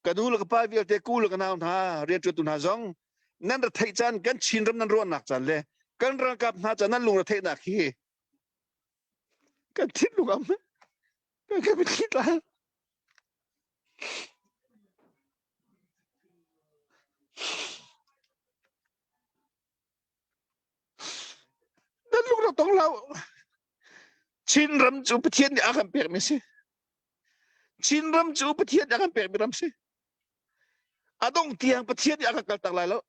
ka nu le ka pa vialte ku le ka nau hna rianṭuantu hna zong nan ra theih caan kan Chinram nan ruahnak caan le kan ralkap hna caan nan lung ra theihnak hi kan thinlung am kan kan mitthli tla Nan lung rak tong hlah. Chinram cu Pathian nih a kan pekmi si. Chinram cu Pathian nih a kan pekmi ram si. A dongh tiang Pathian nih a kan kaltak lai lo.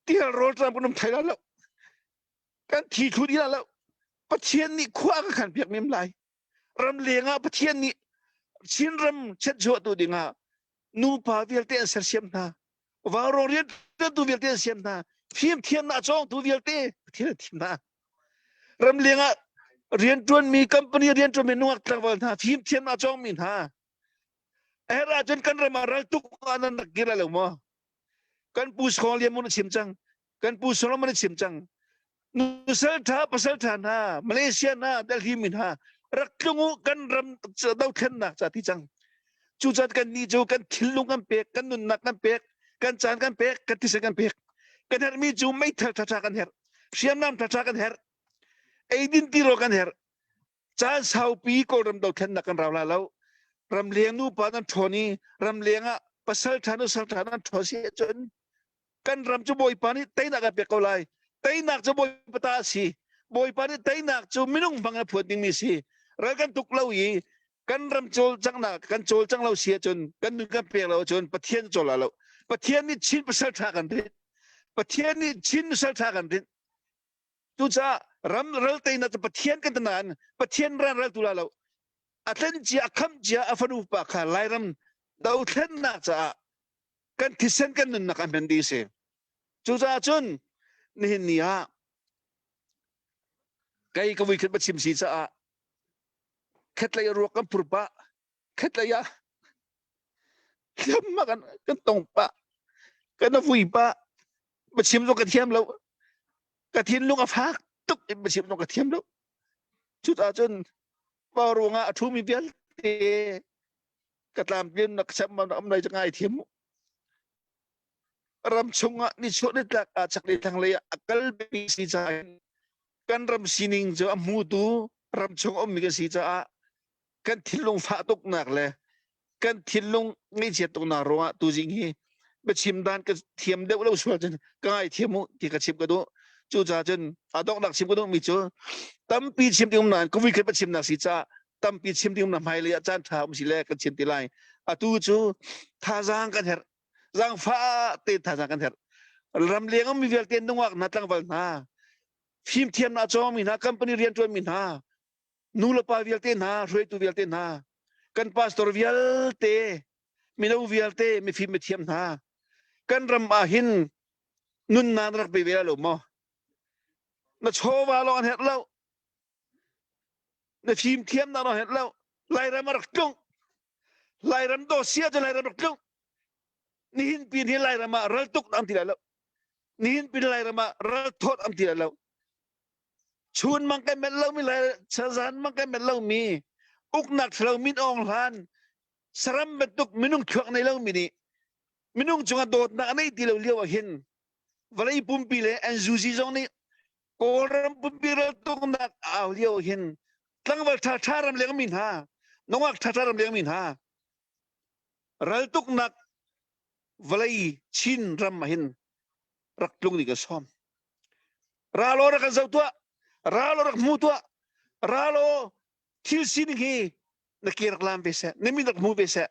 Tial rawl tlam kan um thai lai lo. Kan thi thlu dih lai lo. Pathian nih khua a kan khan piak mem lai. Ramleng ah Pathian nih Chinram chiatchuahtu dingah nupa vialte an sersiam hna. Vaurawng rianṭuantu vialte an siam hna. Fimthiamnak a cawngtu vialte Pathian a thim hna. Ramleng ah rianṭuanmi company rianṭuanmi nungak tlangval hna fimthiamnak a cawngmi hna. A herh ahcun kan ram ah raltuk ah nan rak kir lai lo maw? Kan pu Skhong Lian mun a chim cang. Kan pu Solomon a chim cang. Nusal ṭha pasal ṭha hna Malaysia hna Delhi mi hna rak tlung u kan ram dothlennak ca ti cang. Cucaah kan nih cu kan thinlung kan pek, kan nunnak kan pek, kan caan kan pek, kan thisen kan pek. Kan herhmi cu meithal ṭhaṭha kan herh, hriamnam ṭhaṭha kan herh, eidin tirawl kan herh. Caan saupi Kawlram dothlennak kan rau la lo. Ramleng nupa nan ṭhawn i ramleng ah pasal ṭha nusal ṭha nan ṭhawn si ahcun kan ram cu Bawipa nih teinak a pek ko lai. Teinak cu Bawipa ta a si. Bawipa nih teinak cu minung hmang a phuan dingmi si. Ral kan tuk lo i kan ram cawlcanghnak kan cawlcang lo si ahcun kan nun kan pek lo ahcun Pathian cawl la lo. Pathian nih Chin pasal ṭha kan rinh. Pathian nih Chin nusal ṭha kan rinh. Cucaah ram ral teinak cu Pathian kan nain Pathian ran ral tu la lo. A tlen cia a khamh cia a fanu pa kha Lairam dothlennak caah kan thisen kan nunnak a hman dih si. Cucaah cun nihin ni ah Kei ka vui khat ba chim si caah khatlei ruak kan phur pah khatlei ah hliam kan kan tong pah kan vui pah ba chim zong ka thiam lo ka thinlung a fak tuk in ba chim zong ka thiam lo cucaah cun pa ruangah a ṭhumi vialte ka tlamtlin na ka sam am lai ngai thiam mu ram chungah nichuah nitlak ah chaklei thlanglei ah a kal mi si caah kan ram sining cu a hmutu ram chung ummi kan si caah kan thinlung fah tuknak le kan thinlung ngaihchiat tuknak ruangah tuzing hi biachim dan ka thiam deuh lo sual cun ka ngaithiam u ti ka chim ka duh cucaah cun a donghnak chim ka duhmi cu tampi chim ding um nain ka vuikhat chimnak si caah tampi chim ding um na hmailei ah caan ṭha um si le kan chim ti lai atu cu thazaang kan herh zaangfah te thazaang kan herh ramleng ummi vialte nungak hna tlangval hna fimthiamnak a cawngmi hna company rianṭuanmi hna nu le pa vialte hna hruaitu vialte hna kan pastor vialte mino vialte mifim mithiam hna kan ram ah hin nunnak na rak pe ve lo maw na chawva lawng an herh lo na fimthiamnak lawng herh lo lairam a rak tlung lairam dosia cu lairam rak tlung nihin pin hi lairam ah ral tuk am ti lai lo nihin pin lairam ah ral thawt am ti lai lo chun mang kan met lomi lai zan mang kan met lomi uknak thalo min awng hlan saram bantuk minung thluak nei lomi nih minung cungah dawtnak a nei ti lo lio ah hin vawlei pumpi le NUG zong nih Kawlram pumpi raltuknak au lio hin tlangval ṭha ṭha ram leng mi hna nungak ṭha ṭha ram leng mi hna raltuknak vawlei Chin ram ah hin rak tlung ding ka sawm. Ralo rak kan zoh tuah, ralo rak hmu tuah, ralo thil sining hi na ke rak lam ve seh, na min rak hmu ve seh.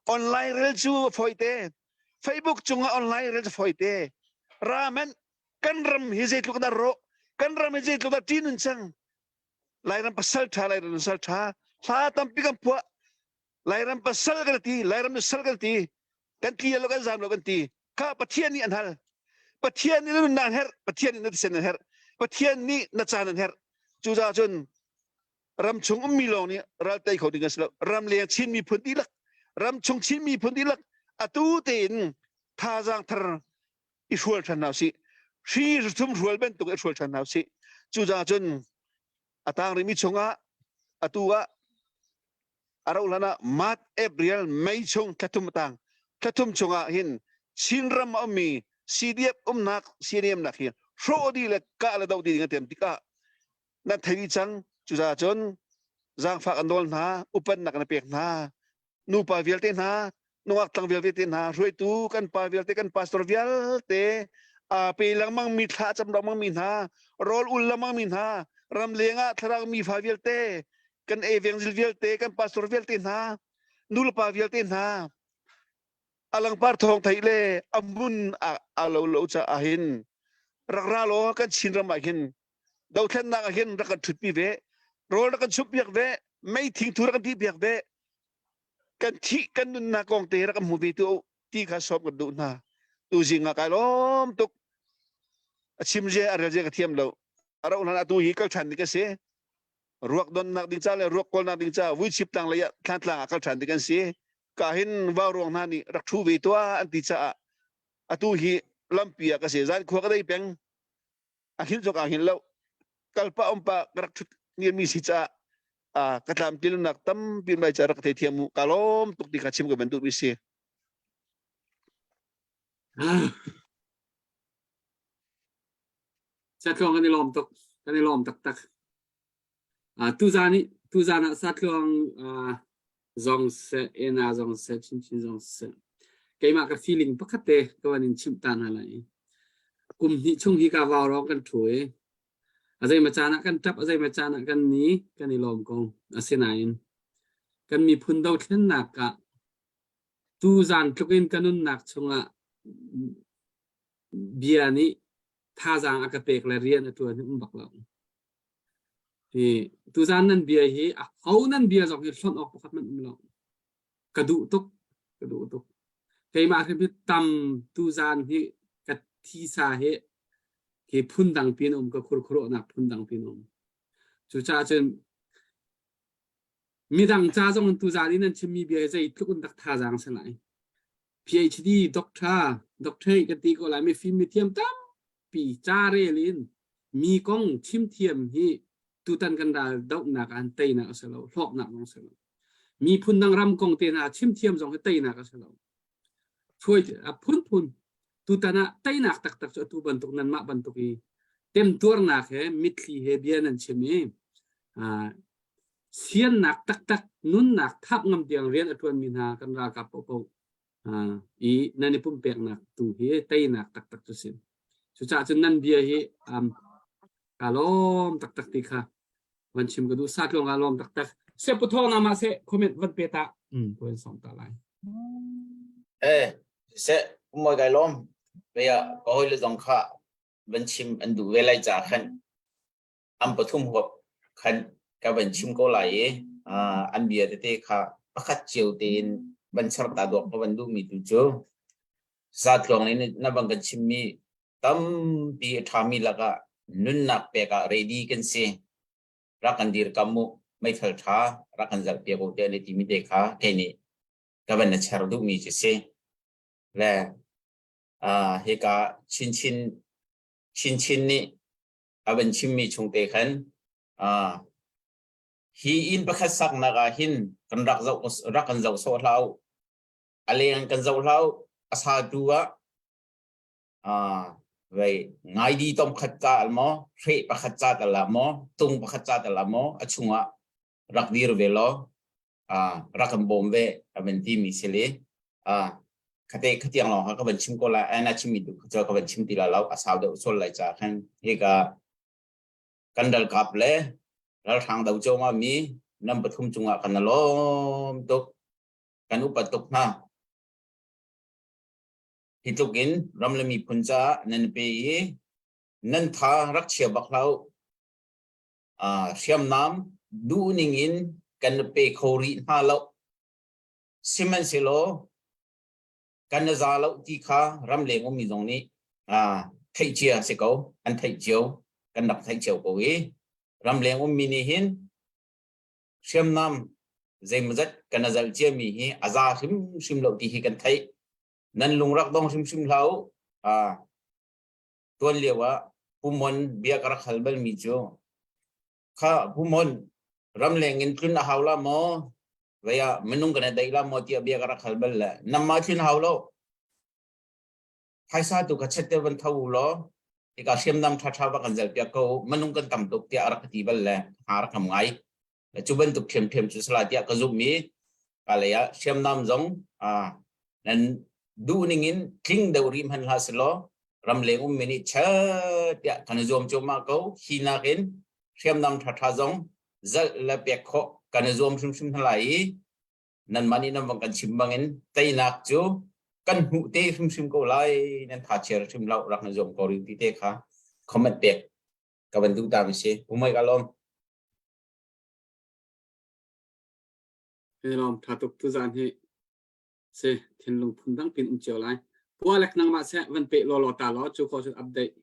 Online rel cu a fawi te. Facebook cungah online rel cu fawi te. Ra men kan ram hi zeitluk dah rawh, kan ram hi zeitluk dah ṭihnun cang. Lairam pasal ṭha, Lairam pasal ṭha, hla tampi kan phuah. Lairam pasal kan ti, Lairam nu sal kan ti, kan tli lo kan zam lo kan ti. Kha Pathian nih an hal. Pathian nih na nunnak an herh, Pathian nih na thisen an herh, Pathian nih na caan an herh. Cucaah cun ram chung ummi lawng nih ral tei kho ding a si lo. Ram leng Chin miphun dihlak, ram chung Chin miphun dihlak atu tein thazaang thar i hrual ṭhan hna usih. Hri thum hrual bantuk i hrual ṭhan hna usih. Cucaah cun a tang rihmi chungah atu ah a rauh hlan ah March, April, May chung thlathum tang thlathum chungah hin Chinram a ummi CDF umnak CNM nak hi hrawh dih le kah le doh dih ding a tem tikah nan thei dih cang cucaah cun zaangfak an nawl hna upannak na pek hna nupa vialte hna nungak tlang vialte hna hruaitu kan pa vialte kan pastor vialte a pe lengmang mi thla cam lengmang mi hna rawl ul lengmang mi hna ramleng ah thlarau mi fa vialte kan evangel vialte kan pastor vialte hna nulepa vialte hna alangpar thawng theih le a mun a lo lo caah hin rak ra law kan Chin ram ah hin dothlennak ah hin rak kan ṭhutpi ve rawl rak kan chumhpiak ve mei thingthu rak kan tihpiak ve kan thih kan nunnak kong te rak kan hmu ve tu ti kha sawm kan duh hna tu zing ah kai lawm tuk a chim je a rel je ka thiam lo a rauh hlan atu hi kal ṭhan ding ka si ruak donnak ding ca le ruak kawlnak ding ca vuichip tlang lei ah thlantlang ah kal ṭhan ding kan si ka hin vau ruang hna nih rak ṭhu ve tuah an ti caah atu hi lampi ah ka si zan khua ka dei peng a hngilh zong aa hngilh lo kalpa umpa ka rak ṭhut mi si caah ka tlamtlinnak tampi mai ca rak thei thiam mu ka lawm tuk ti kha chim ka bantuk mi si Satluang kan i lawm tuk kan i lawm taktak tuzan i tuzan ah satluang zong seh ena zong seh chinchin zong seh keimah ka feeling pakhat te ka van in chimh ta hna lai kum hnih chung hi ka vau rawng kan ṭhu i a zeima caan ah kan ṭap a zeima caan ah kan ni kan i lawm ko asinain kan miphun dothlennak ah tuzan tluk in ka nunnak chungah bia nih thazaang a ka pek le rian a ṭuan hi um bak lo. Hi tuzan nan bia hi a ho nan bia zong hi hlonh awk pakhat hmanh um lo. Ka duh tuk, ka duh tuk. Keimah hrim hi tam tuzan hi ka thisa hi hi phundang pin um ka khurkhuruahnak phundang pin um. Cucaah cun midang ca zong in tuzaan in nan chimmi bia hi zeitluk in dak thazaang si lai. PhD, doctor, doctorate kan ti ko lai mifim mithiam tampi ca rel in mi kong chimthiam hi tutan kan ral dohnak ah teinak a si lo, hlawknak zong a si lo. Miphun dang ram kong te hna chimthiam zong hi teinak a si lo. Hruai a phunphun tutan ah teinak taktak cu atu bantuk nanmah bantuk i temtuarnak he mitthli he bia nan chim i siannak taktak nunnak thap ngam tiang rian a ṭuanmi hna kan ralkap paohpaoh i nan i pumpeknak tu hi teinak taktak cu si. Cucaah cun nan bia hi um, ka lawm taktak ti kha van chim ka duh sa tlawng ka lawm taktak. Se pu thawng na ma se comment van pe ta. Um ko song ta lai. Eh, se moi kai lawm. Veya ka hoi le zong kha van chim an duh ve lai ca khan an pathum huap khan ka van chim ko lai i an bia tete kha pakhat cio tein van char ta duak ka van duhmi tu cu zatluang in na bang kan chimmi tampi a ṭhami lakah nunnak pek ah ready kan si rak kan dir kam mu meithal ṭha rak kan zalh piak u te an i timi te kha kei nih ka van na cher duhmi cu si le hika chinchin chinchin nih a van chimmi chung te khan hi inn pakhat saknak ah hin kan rak zoh rak kan zoh sawh hlah u a leng kan zoh hlah u a satu ah vei ngaidi tom khat ca al maw hre pakhat ca tal ah maw tung pakhat ca tal ah maw a chungah rak dir ve law rak kan bawm ve a van ti mi si le khate khatiang lawng ka van chim ko lai ana chim mi tu ka van chim ti la lo a sau deuh sol lai cha khan hika kan ralkap le ralhrang do choma mi nam pathum chungah kan lawm tuk kan upat tuk hna hi tluk in ram le miphun caah nan pe i nan tha rak chia bak hlah hriamnam duhning in kan pe kho rih hna lo. Sihmanhsehlaw kan za lo ti kha ramleng ummi zong nih theih cia si ko, an theih cio, kan rak theih cio ko i ramleng ummi nih hin hriamnam zeimawzat kan zalh ciami hi a za hrimhrim lo ti hi kan theih. Nan lung rak dong hrimhrim hlah u. Tuan lio ah Pu Mon bia ka rak hal balmi cu kha Pu Mon ramleng in tlun a hau la maw vei ah minung kan i daih la maw tiah bia ka rak hal bal le namah tlun hau lo phaisa tu kha chet te van tho u law hika hriamnam ṭhaṭha va kan zel piak ko minung kan tam tuk tiah a rak ti bal le hna rak ham ngai cu bantuk ṭhiamṭhiam cu sala tiah ka zumh i ka lei ah hriamnam zong nan duh ning in tling deuh rih hmanh hlah selaw ramleng ummi nih chat tiah kan i zuam cuahmah ko hi nakin hriamnam ṭhaṭha zong zalh le pek khawh kan i zuam hrimhrim hna lai i nanmah nih nan vang kan chim bangin teinak cu kan hmuh te hrimhrim ko lai nan tha chiar hrim lo rak na zuam ko ring ti te kha comment pek ka van duh ta mi si umai ka lawm Lawm tha tuk tu zan hi si thinlung phun dang pin um cio lai pualek nangmah seh van pe law law ta law cu ko cun update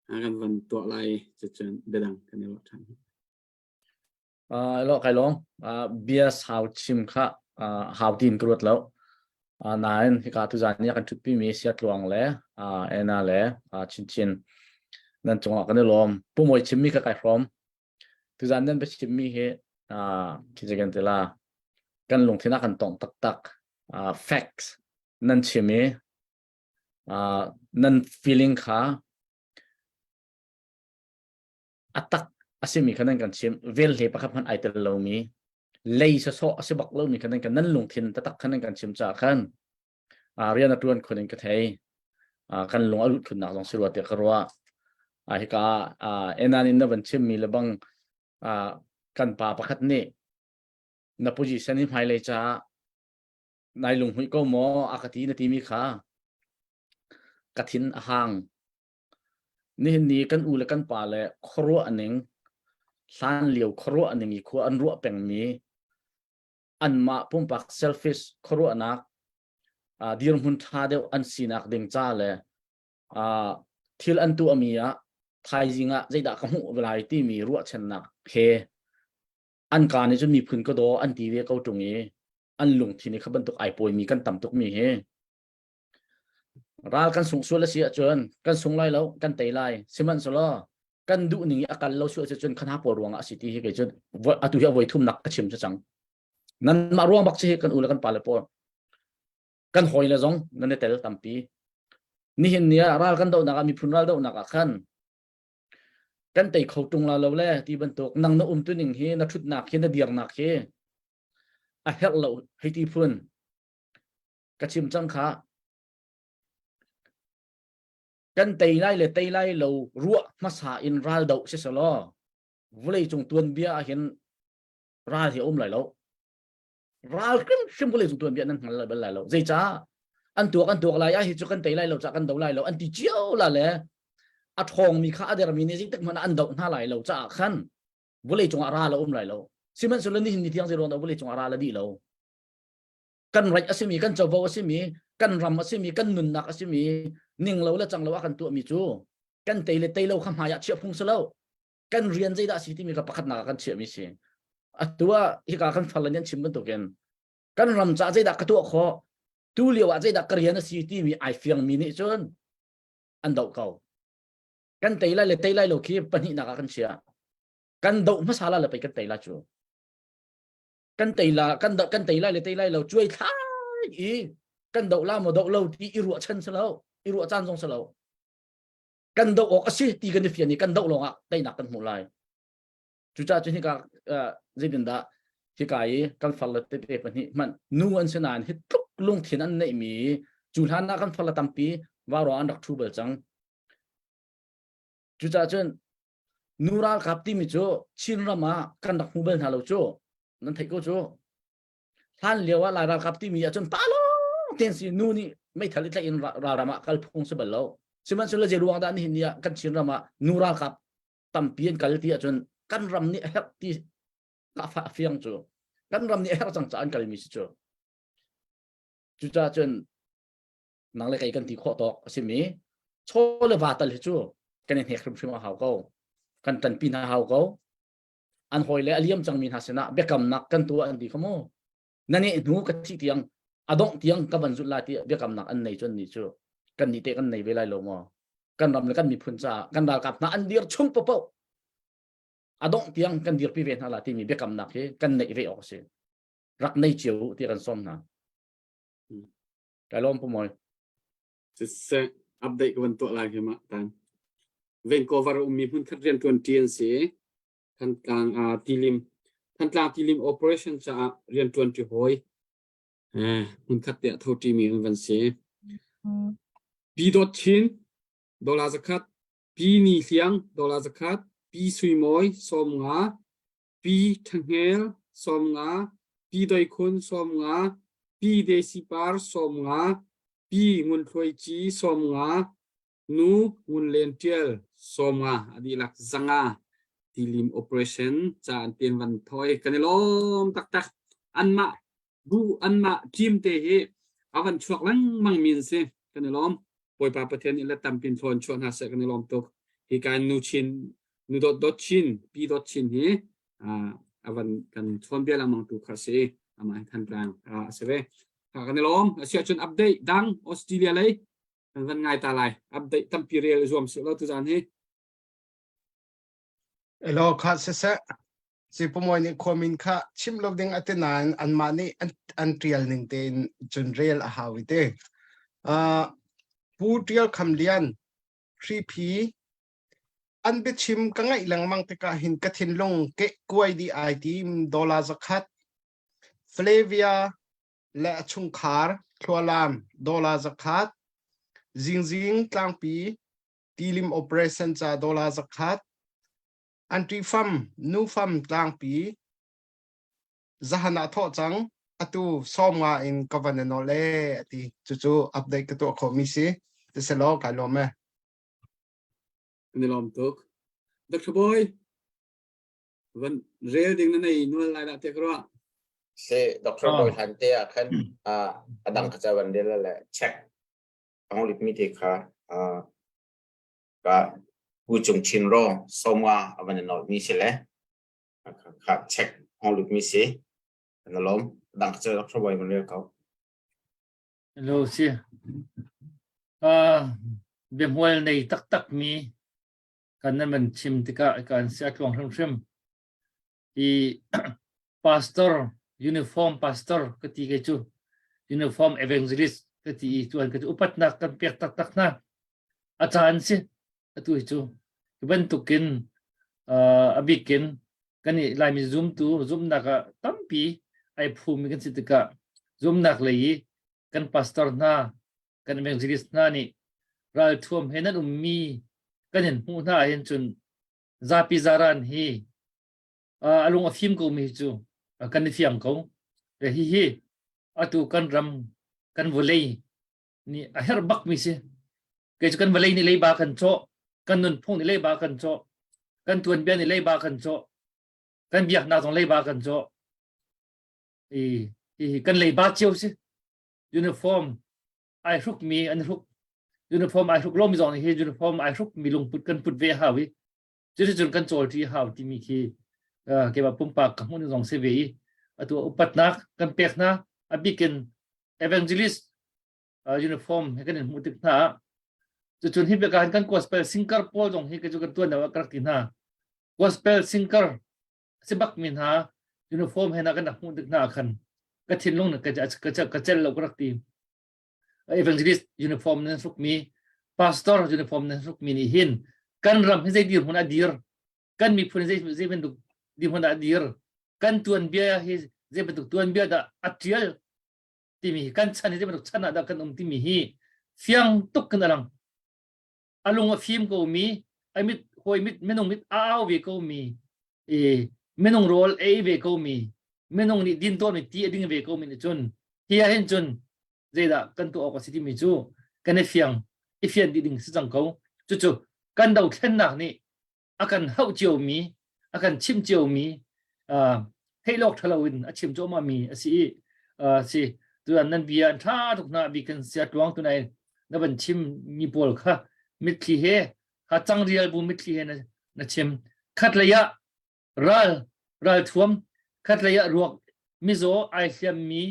kan van tuah lai cucun biadang kan i ruah ṭhan. Lo kai lawng bia sau chim kha hau tin ka ruat lo. Nain hika tuzan ni kan ṭhutpi mi Siatluang le Ena le Chinchin nan cungah kan i lawm. Pu Mawi chimmi kha kai hrawm. Tuzan nan biachimmi hi khi kan ti la kan lungthin ah kan tongh taktak. Facts nan chim i nan feeling kha a tak a simi kha nan kan chim vel hle pakhat hmanh ai tel lomi lei sawsawh a si bak lomi kha nan kan nan lungthin taktak kha nan kan chim caah khan rian a ṭuan khun in ka thei. Kan lung a luh thunnak zong si rua tiah ka ruah. Hika enan in na van chimmi le bang kan pa pakhat nih na position hi hmailei caah nai lunghmuih ko maw a ka ti na timi kha ka thin a hang. Nihin ni kan u le kan pa le khuaruah ning hlan lio khuaruah ning i khua an ruah pengmi anmah pumpak selfish khuaruahnak dirhmun ṭha deuh an sinak ding ca le thil an tuahmi ah thaizing ah zeidah ka hmuh lai timi ruahchannak. He an ka nih cun miphun ka daw an ti ve ko ṭung i an lungthin i kha bantuk ai pawimi kan tam tuk mi hi ral kan sung sual a si ahcun kan sung lai lo kan tei lai sihmanhsehlaw kan duh ning i a kal lo sual si cun khanha pawl ruangah a si ti hi kei cun atu hi a voi thumnak ka chim cu cang nan mah ruang bak si hi kan u le kan pa le pawl kan hawi le zong nan i tel tampi nihin ni ah ral kan dohnak ah miphun ral dohnak ah khan kan tei kho ṭung la lo le ti bantuk nang na um tuning hi na ṭhutnak hi na dirnak hi a herh lo hei ti phun ka chim cang kha kan tei lai le tei lai lo ruah hmasa in ral doh si selaw vulei cung tuanbia ah hin ral hi a um lai lo ral hrimhrim vawlei cung tuanbia nan hngal bal lai lo zeicah an tuak an tuak lai ah hi cu kan tei lai lo cah kan do lai lo an ti cio la le a ṭhawngmi kha a dermi nih zeitik hmanh ah an doh hna lai lo caah khan vawlei cungah ral a um lai lo sihmanhsehlaw nihin ni tiang zei ruang dah vawlei cungah ral a dih lo kan right a simi kan covo a simi kan ram a simi kan nunnak a simi ning lo le cang lo a kan tuahmi cu kan tei le tei lo kha hmai ah chiah phung si lo kan rian zeidah a si timi kha pakhatnak ah kan chiahmi si atu ah hika kan far le nih an chim bantukin kan ram caah zeidah ka tuah khawh tu lio ah zeidah ka rian a si timi ai fiangmi nih cun an doh ko kan tei lai le tei lai lo khi pahnihnak ah kan chiah kan doh hmasa la le pei kan tei la cu kan tei la kan do kan tei lai le tei lai lo cuai thlai i kan doh la maw doh lo ti i ruah chan si lo i ruah caan zong si lo kan doh awk a si ti kan i fian i kan doh lawngah teinak kan hmuh lai cucaah cun hika zeitindah hika i kan farle tete pahnih hmanh nu an si nain hi tluk lungthin an neihmi cu hlan ah kan farle tampi varo an rak thu bal cang cucaah cun nu ralkap timi cu Chin ram ah kan rak hmu bal hna lo cu nan theih ko cu hlan lio ah Lai ralkap timi ahcun pa lawng ten si nu nih meithal i tlaih in ralram ah kal phung si bal lo sihmanhsehlaw zei ruang dah nihin ni ah kan Chin ram ah nu ralkap tampi an kal ti ahcun kan ram nih a herh ti ka fa fiang cu kan ram nih a herh cang caah an kalmi si cu cucaah cun nang le kei kan ti khawh tawk a simi chaw le va tal hi cu kan i hnek hrimhrim a hau ko kan ṭanpi hna hau ko an hawi le a liam cangmi hna sinah biakamnak kan tuah an ti kha mu na nih hnu ka thih tiang a dongh tiang ka van zulh lai ti biakamnak an nei cun ni cu kan nih te kan nei ve lai lo maw kan ram le kan miphun caah kan ralkap hna an dir chung popo a dongh tiang kan dirpi ve hna la timi biakamnak hi kan neih ve awk a si rak nei cio ti kan sawm hna kai lawm pu moi Siseh, update ka van tuah lai hi ma tan. Vancouver ummi hmunkhat riantuan ṭi an si. Thantlang uh, tilim Thantlang tilim operation caah riantuan ṭi hawi. Eh, hmunkhat te ah tho ṭimi an van si. P dot Chin dollar zakhat, P Ni Hliang dollar zakhat, P Sui Mawi 50, P Ṭhangel 50, P Doi Khun 50, P Desi Par 50, Pi Ngun Thluai Ci 50, Nu Ngun Len Ṭial 50 a dihlak 500 tilim operation ca an ten van thoi kan i lawm taktak anmah bu anmah team te hi a van chuak lengmang mi an si kan i lawm Bawipa Pathian nih let tampin thlawn chuah hna seh kan i lawm tuk hi kan nu chin nu dot dot chin pi dot chin hi a van kan chawn bia lengmang tu kha si amah hi Thantlang a si ve kan i lawm a si ahcun update dang Australia lei kan van ngai ta lai update tampi rel zuam si lo tuzan hi Elo kha siseh Sipumawi nih khuamin kha chim lo ding a ti nain anmah nih an, an ṭial ning tein cun rel a hau i ti. Uh, Pu Ṭial Kham Lian, Hriphi, an biachim ka ngaih lengmang tikah hin ka thinlung keh kuai dih ai tim dollar 100 Flavia le a chungkhar thlualam dollar 100 Zingzing tlangpi tilim operation ca dollar 100 An ṭihfam nufam tlangpi zahan ah thawh cang atu 50 in ka van i nawl ee a ti cucu update ka tuah khawhmi si tiselaw kai lawm e Kan i lawm tuk. Dr. Boy, van rel ding na nei nual lai dah tiah ka ruah. Se Dr. Boy hlan te ah khan a dang kha ca van rel le check ang lit mi te kha ka Pu Cung Chin Ro Sawmnga a van i nolh mi si le. Kha check hong lut mi si. Kan lawm. Dang cu Dr. Boy man rel ko. Hello si. Uh, biahmual nei taktak mi kan nan van chim tikah kan si a tluang hrimhrim. I pastor uniform pastor ka ti ke cu uniform evangelist ka ti i tuan ka ti upatnak kan pek taktak hna. A caan si atu hi cu hi bantukin uh, a bikin kan i Laimi zumtu zumnak ah tampi ai phumi kan si tikah zumnak lei i kan pastor hna kan evangelist hna nih ralthuam he nan ummi kan in hmuh hna ahhin cun zapi zaran hi uh, a lung a fim ko mi cu uh, kan i fiang ko hi hi atu kan ram kan vawlei nih a herh bak mi si kei cu kan vawlei nih leiba kan cawh kan nunphung nih leiba kan cawh kan tuanbia nih leiba kan cawh kan biaknak zong leiba kan cawh i hi kan leiba cio si uniform ai hruk mi an hruk uniform ai hruk lomi zong nih hi uniform ai hruk mi lungput kan put ve hau i cuticun kan cawl ṭi hau timi khi keimah pumpak ka hmuh zong si ve i atu upatnak kan pek hna a bikin evangelist uniform he kan in hmuh tik hna ah cucun hi biaka kan gospel singer pawl zong hi cu kan tuan deuh ah ka rak ti hna gospel singer si bak mi hna uniform he na kan rak hmuh tik hna ah khan ka thinlung ka ka cel lo ka rak ti evangelist uniform nan hruk mi pastor uniform nan hruk mi nih hin kan ram hi zei dirhmun a dir kan miphun zei zei bantuk dirhmun ah a dir kan tuanbia hi zei bantuk tuanbia dah a tial timi kan chan hi zei bantuk chan ah dah kan um timi hi fiang tuk kan alang a lung a fim ko mi a mit hawi mit minung mit a au ve ko mi i minung rawl ei ve ko mi minung nih din tawn mi ti a ding ve ko mi nih cun hi ah hin cun zeidah kan tuah awk a si timi cu kan i fiang i fian dih ding si cang ko cucu kan dothlennak nih a kan hauh ciomi a kan chimh ciomi uh, theih lawk ṭhalo in a chim cuahmah mi a si i uh, si tuan nan bia an ṭha tuk hna bi kan sia tluang tunai na van chim mi pawl kha mitthli he ha cangrial bu mitthli he na, na chim khat lei ah ral ral thuam khat lei ah ruak mizaw ai hliam mi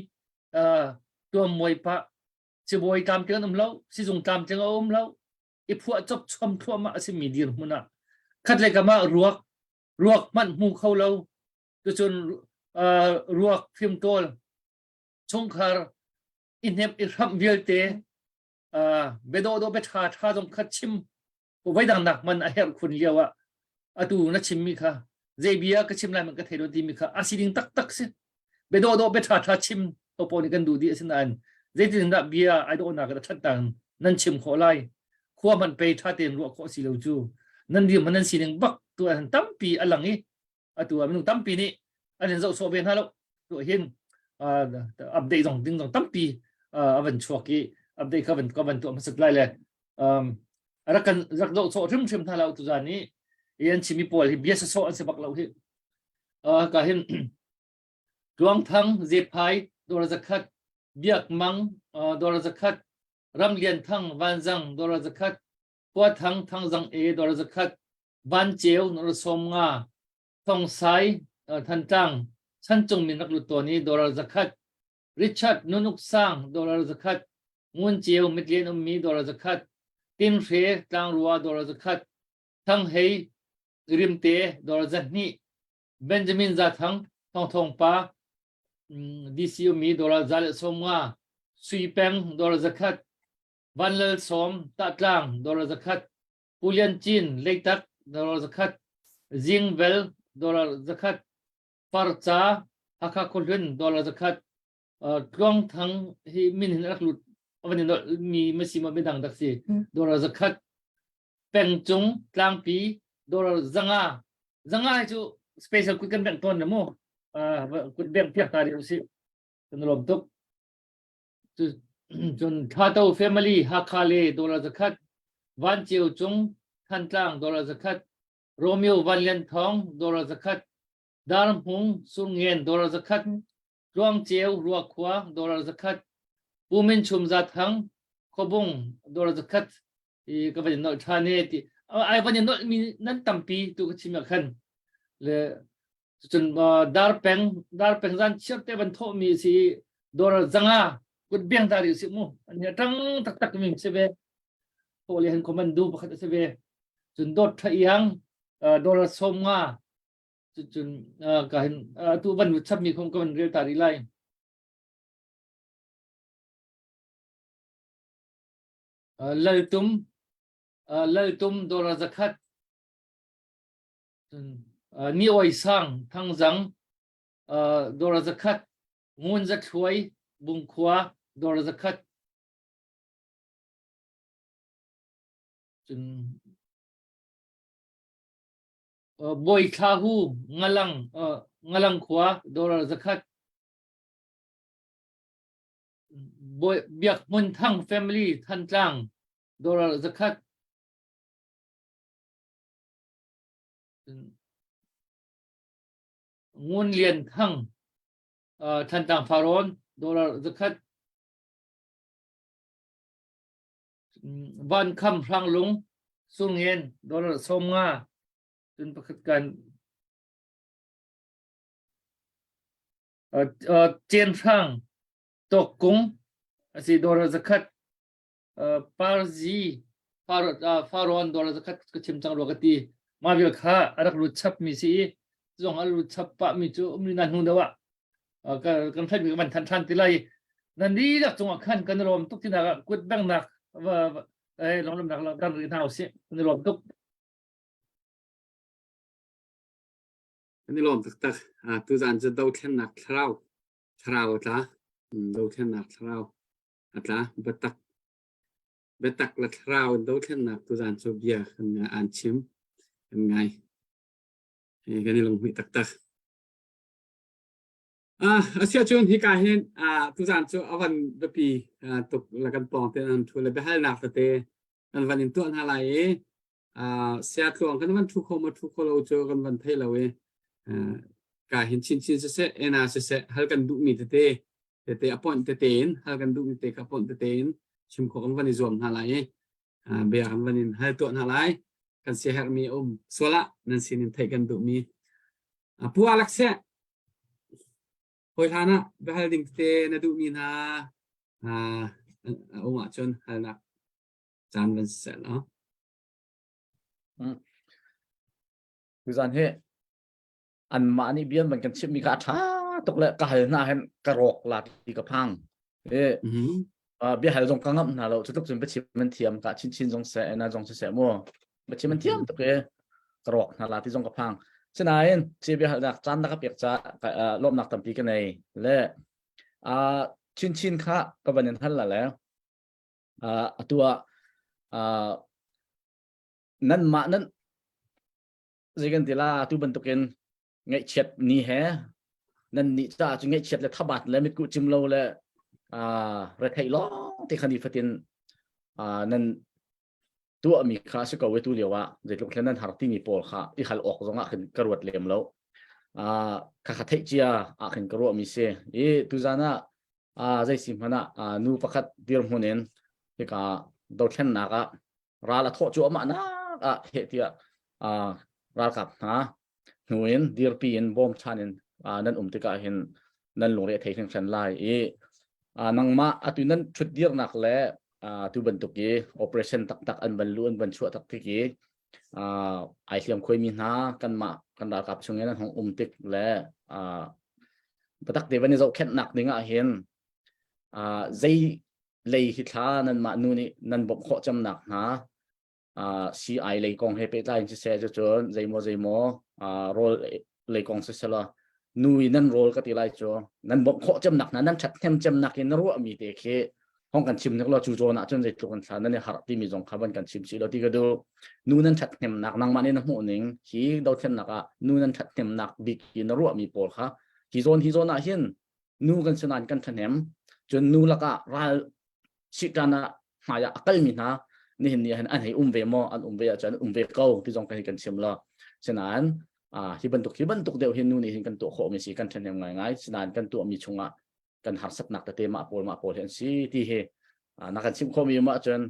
uh, tuam muai pa sibawi tlamtling an um lo sizung tlamtling a um lo i phuah cop chom thluahmah a simi dirhmun ah khat le kam ah ruak ruak hmanh hmu kho lo tucun uh, ruak fimtawl chungkhar i hnemh i hramh vialte uh, biadawh dawh bia ṭha ṭha zong kha chim voidang nak man a herh khun lio ah atu na chimmi kha zei bia ka chim lai man ka thei lo timi kha a sining taktak si biadawh dawh bia ṭha ṭha chim topo nih kan duh dih asinain zeitin dah bia ai dawhnak a ṭhat tang nan chim khawh lai khua hmanh pei ṭha tein ruah khawh si lo cu nan dir hmanh nan sining bak tu an tampi a lang i atu ah minung tampi nih an in zoh sawh ve hna lo tu hin update zong ding zong tampi a van chuak i update kha van ka van tuah hmasat lai le rak kan rak zoh sawh hrimhrim hna lo tu zan i an chimi pawl hi bia sawh an si bak lo hi ka hin Tluangthang Zephai dawr zakhat Biakmang dawr zakhat Ramlian Thang Vanzang dawr zakhat Huathang Thangzang e dawr zakhat Vanceu dawr 50 Thongsai Thantlang Chanchung min rak lut tawn i dawr zakhat Richard Nunuk Sang dawr zakhat Ngunceu Mitlian ummi dawr zakhat Tinhre Tlangrua dawr zakhat Thanghei Rimte dawr zahnih Benjamin Zathang Thawngthawng pa DC ummi dollar 150 Sui Peng dollar zakhat Vanlal Sawm Tahtlang dollar zakhat Pu Lian Cin Leitak dollar zakhat Zing Vel dollar zakhat Farca Hakha Khuahlun dollar zakhat Tluang Thang hi min hin rak lut avan in mi masi ma midang dak si dollar zakhat pengcung tlangpi dollar 500 500 hi cu special kut kan bengh tawn na mu kut bengh piak ta dih usih kan lawm tuk cun Thato family Hakha le dollar zakhat Van Ceu Cung Thantlang dollar zakhat Romeo Van Lian Thawng dollar zakhat Dar Hmung Surngen dollar zakhat Tluang Ceu Ruakhua dollar zakhat Pu Min Chum Za Thang Khobung dollar zakhat i ka van in nolh ṭhan e ti ai van in nolh mi nan tampi tu ka chim ah khan le. Cun dar peng dar peng zan chiar te van thawh mi si dollar zanga kut biang ta ri si mu an hi tang tak tak mi si ve to le han command du pakhat si ve cun dot tha iang dollar som nga cun ka hin tu van chap mi khom ka van rel ta ri lai Laltum Laltum dollar zakhat Ni Oi Sang Thangzang dollar zakhat Ngun Zathluai Bungkhua dollar zakhat cun Bawi Thla Hu Ngalang Ngalang khua dollar zakhat Biak Hmun Thang family Thantlang dollar zakhat Ngun Lian Thang Thantlang Farrawn dollar zakhat Van Kham Hranglung Sungen dollar 50 cun pakhat kan Cen Hrang Tawk Kung asi dollar zakhat Parzi Farrawn dollar zakhat ka chim cang rua ka ti mah vial kha a rak lut chap mi si i zong a lut chap pah mi cu um na hnu deuh ah kan thlai mi kan van than than ti lai nan ni lak cungah khan kan lawm tuk tinak ah kut bengnak eh lawmnak kan ri hna usih kan lawm tuk Kan i lawm taktak. Tuzaan cu dothlennak thlarau thlarau a tla. Dothlennak thlarau a tla. Biatak biatak le thlarau in dothlennak tuzaan cu bia kan an chim kan ngai. Kan i lunghmuih taktak. Ah, asiahcun hika hin ah tuzaan cu a van biapi tuk le kan pawng te nan thu le biahalnak tete kan van in tuah hna lai i sia tluang kan van thu kho ma thu kho lo cu kan van thei lo i ka hin chin chin siseh ena siseh hal kan duh mi tete tete appoint tete in hal kan duh mi te ka appoint tete in chim kho kan van i zuam hna lai i bia kan van in hal tuah hna lai kan si herh mi um suala nan sin in theih kan duh mi pu alak seh hoi hlan ah biahal ding tete na duh mi hna a um ahcun halnak caan van siseh law. Tuzan hi anmah nih bia van kan chimmi kha a ṭha tuk le ka hal hna hin ka rawk la ti ka phang. E, bia hal zong ka ngamh hna lo cu tluk cun biachim an thiam ka chinchin zong seh ena zong siseh mu biachim an thiam tuk e ka rawk hna la ti zong ka phang. Sinain ci bia halnak caan na ka pek ca lawmnak tampi ka nei le chinchin kha ka van in hal la le atu ah nanmah nan zei kan ti la atu bantukin ngaihchiat ni he nan nih caah cu ngaihchiat le thabat le mitkuh cim lo le retheih lawng te kha ni fatin nan tuahmi kha a si ko i tu lio ah zeitluk thlen nan har timi pawl kha i hal awk zong ah khin ka ruat lem lo kha kha theih cia ah khin ka ruahmi si i tuzan ah zei si hmanh ah nu pakhat dirhmun in hika dothlennak ah ral a thawh cuahmah nak ah heh tiah ralkap hna hnu in dirpi in bawmchan in nan um tikah hin nan lungre a thei hringhran lai i nangmah atu nan ṭhut dirnak le tu bantuk i operation taktak an van lu an van chuah tak tik i ai hliam khuaimi hna kanmah kan ralkap chung in an hong um tik le biatak te van i zohkhenhnak ding ah hin zei lei hi thla nanmah nu nih nan bawmh khawh cemnak hna CI lei kong he pehtlai in siseh cucun zeimaw zeimaw rawl lei kong siseh law nu i nan rawl ka ti lai cu nan bawmh khawh cemnak hna nan ṭhathnem cemnak in na ruahmi te khi hong kan chim nek law cu zawn ah cun zeitluk an thla nan i harh timi zong kha van kan chim si lo ti ka duh nu nan ṭhathnemnak nangmah nih na hmuh ning hi dothlennak ah nu nan ṭhathnemnak bik i na ruahmi pawl kha hi zawn hi zawn ah hin nu kan si nain kan ṭhahnem cun nu lakah ral siṭan ah hmai ah a kalmi hna nihin ni ah hin an hei um ve maw an um ve ahcun um ve ko ti zong kan kan chim lo sinain hi bantuk hi bantuk deuh hin nu nih hin kan tuah khawhmi si kan ṭhahnem ngaingai sinain kan tuahmi chungah kan harsatnak tete mah pawl mah pawl hi an si ti hi na kan chim khawhmi um ahcun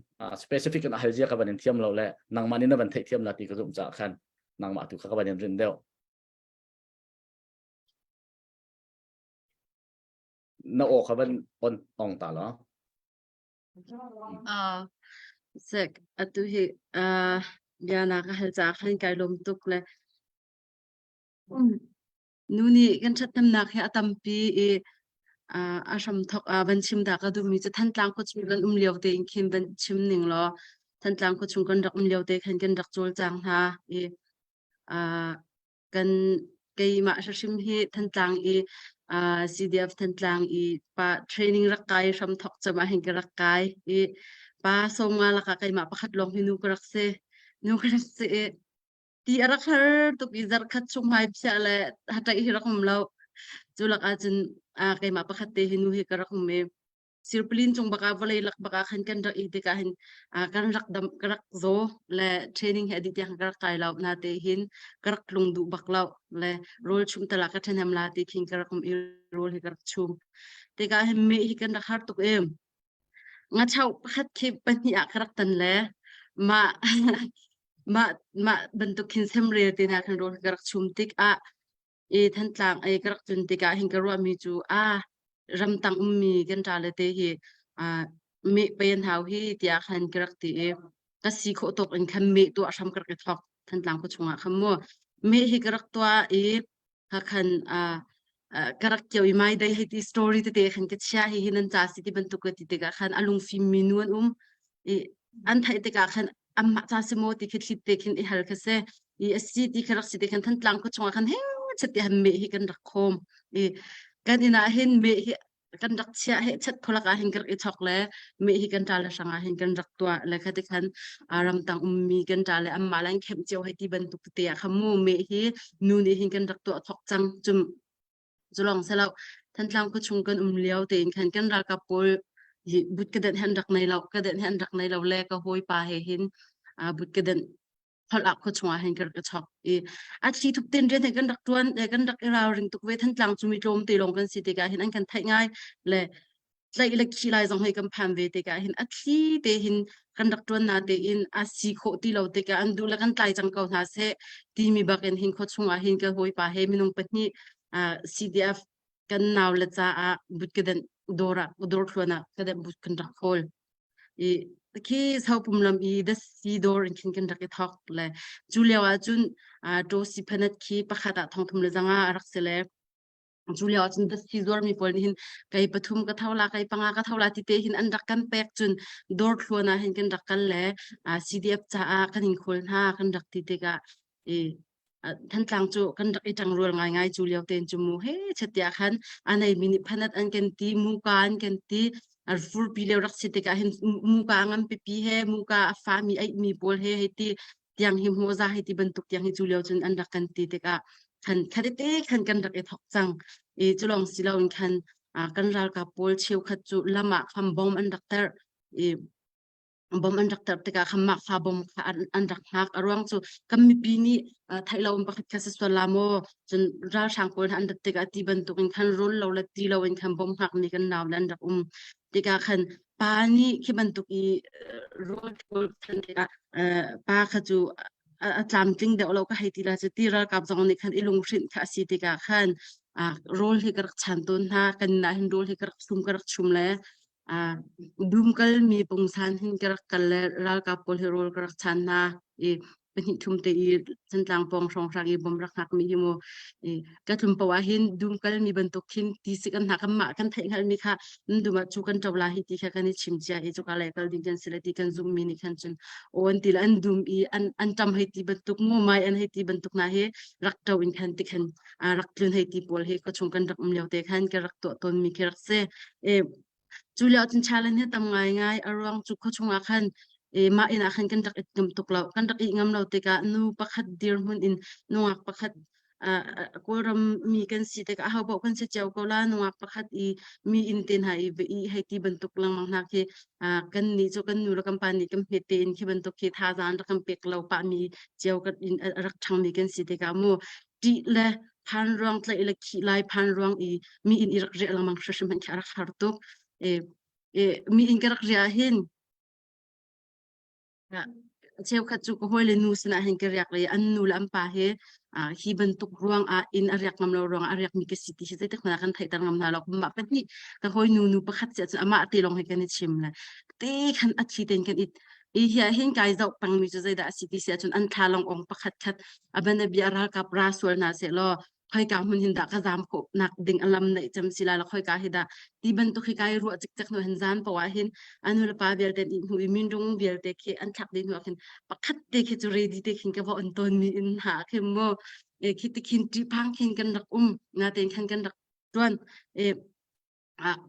specific in a hal zia ka van in thiam lo le nangmah nih na van theih thiam la ti ka zumh caah khan nangmah tu kha ka van in rin deuh. Na aw kha van on ong ta law. Uh, sek atu hi uh, bia na ka hal ca khan kai lom tuk le Nu nih kan ṭhathnemnak hi a tampi i a hramthawk ah van chim ta ka duhmi cu Thantlang khuachung kan um lio tein khin van chim ning law Thantlang khuachung kan rak um lio te khan kan rak cawlcang hna i kan keimah hrim hi Thantlang i CDF Thantlang i pa training rak kai hramthawk cem ah hin ka rak kai i pa sawmnga lakah keimah pakhat lawng hi nu ka rak si. Nu ka rak si i ti a rak har tuk i zarkhat chung hmai phiah le hataih hi rak um lo. Cu lak ahcun ah keimah pakhat te hi nu hi ka rak um i sirpalin cung bak ah vawlei lak bak ah khan kan rak i tikah hin ah kan rak dam ka rak zaw le training hi a dih tiang ka rak kai lo na te hin ka rak tlung duh bak lo le rawl chum tala ka ṭhahnem la ti khin ka rak um i rawl hi ka rak chum tikah hin meh hi kan rak har tuk em Ngachau pakhat khi pahnih ah ka rak tan le mah mah mah bantuk khin semrel te hna khan rawl ka rak chum tikah i Thantlang ei ka rak tlun tikah hin ka ruahmi cu a ramtang ummi kan ṭa le te hi ah meh pei an hau hi tiah khan ka rak ti i ka si khawh tawk in khan meh tuah hram ka rak i thawk Thantlang khua chungah khan mu meh hi ka rak tuah i khan ka rak kio i mai dei hei ti story tete khan ka chia hi hi nan ca si ti bantuk ka ti tikah khan a lungfim mi nu an um i an theih tikah khan anmah ca si maw ti khi thlit te khin i hal kha si i a si ti kha rak si te khan Thantlang khua chungah khan he chat ti han meh hi kan rak khawm i kan inn ah hin meh hi kan rak chiah he chat kholak ah hin kan rak i chok le meh hi kan ṭa le hrang ah hin kan rak tuah le kha ti khan ramtang ummi kan ṭa le anmah le an khemh cio hei ti bantuk tete ah khan mu meh hi nu nih hin kan rak tuah thok cang cum culong selo Thantlang khuachung kan um lio tein khan kan ralkap pawl hi but kaden han rak nei lo kaden han rak nei lo le ka hawipa he hin but kaden holh ah khua chungah hin kan rak i chok i a thli thup ten rian he kan rak tuan kan rak i ralring tuk ve Thantlang cu mi tlawm te lawng kan si tikah hin an kan theih ngai le tlaih le khi lai zong hei kan phan ve tikah hin a thli te hin kan rak tuan na te in a si khawh ti lo tikah an duh le kan tlai cang ko hna seh timi bak in hin khua chungah hin ka hawipa he minung pahnih CDF kan nau le caah but ka den dawr ah dawr thluan ah ka den but kan rak khawl I khi sopum lam i dasi dawr in khin kan rak i thawk le cu lio ah cun ṭawsi phanat khi pakhat ah thongthum le zanga a rak si le cu lio ah cun dasi zuarmi pawl nih hin kei pathum ka tho la kei panga ka tho la ti te hin an rak kan pek cun dawr thluan ah hin kan rak kal le CDF caah kan in khawl hna kan rak ti tikah i Thantlang cu kan rak i ṭangrual ngaingai cu lio tein cu mu he chet khan a neimi nih phanat an kan ti muka an kan ti furpi lio rak si tikah hin muka ngan pipi he muka a fami aihmi pawl he hei ti tiang hi hmuza hei ti bantuk tiang hi cu lio cun an rak kan ti tikah khan khatete khan kan rak i thok cang i culong si loin khan kan ralkap pawl cheukhat cu lam ah khan bom an rak ter i bom an rak tarh tikah khan mah fa bom kha an rak hngak a ruang cu kan mipi nih theih lo in pakhat kha si sual la maw cun ralhrang pawl an rat tikah ti bantuk in khan rawl lo le ti lo in khan bom hngak mi kan nau le an rak um tikah khan pa nih khi bantuk i rawl pawl khan tikah pa kha cu a tlamtling deuh lo ka hei ti la cu ti ralkap zong nih khan i lunghrinh kha a si tikah khan rawl hi ka rak chan tawn hna kan inn ah hin rawl hi ka rak sum ka rak chum le Dum kalmi pungsan hin ka rak kal le ralkap pawl hi rawl ka rak chan hna i pahnih thum te i Thantlang pawng hrawnghrang i bom rak hngakmi hi mu i ka tlum paoh ah hin dum kalmi bantuk khin ti sik an hna kan mah kan theih hngalhmi kha nan dum ah cu kan ṭo la hi ti kha kan i chim cia i cuka lei kal ding kan si le ti kan zumhmi nih khan cun aw an ti le an dum i an an ṭam hei ti bantuk mu mai an hei ti bantuk hna hi rak ṭo in khan ti khan rak tlun hei ti pawl hi ka chung kan rak um lio te khan ka rak tuah tawnmi khi rak si. E, cu lio cun challenge hi tam ngaingai a ruang cu khuachung ah khan e, mah inn ah khan kan rak i ngam tuk lo kan rak i ngam lo tikah nu pakhat dirhmun in nungak pakhat Kawlram mi kan si tikah aho paoh kan si cio ko la nungak pakhat i mi inn te hna i i hei ti bantuk lengmang hna khi kan nih cu kan nu le kan pa nih kan hmet tein khi bantuk khi thazaang rak kan pek lo pah mi cio kan in rak ṭhang mi kan si tikah mu ṭih le phan ruang tlaih le khih lai phan ruang i mi inn i rak riah lengmang hrimhrim hmanh khi a rak har tuk. E, e, mi inn ka rak riah hin. Cheukhat cu ka hawile nu sinah hin ka riak i an nu le an pa he hi bantuk ruangah inn a riak ngam lo ruangah a riakmi ka si ti hi zeitik hmanh ah kan theihter ngam hna lo. Mah pahnih ka hawinu nu pakhat si ahcun amah te lawng he kan i chim le te khan a thi tein kan it. I hi ah hin kai zoh pengmi cu zeidah a si ti si ahcun an thla lawng ong pakhat khat a banabia ralkap ra sual hna seh law khoika hmun hin dah ka zam khawh nak ding a lam neih cem si lai lo khoika hi dah ti bantuk hi kai ruah cikcek hnu hin zan poah hin anu le pa vialte nih hnu i minrung vialte khi an thlak dih hnu ah khin pakhat te khi cu ready te khin ka va on tawn mi in ha khin mu e khi ti khin ṭih phang khin kan rak um na ten khan kan rak tuan e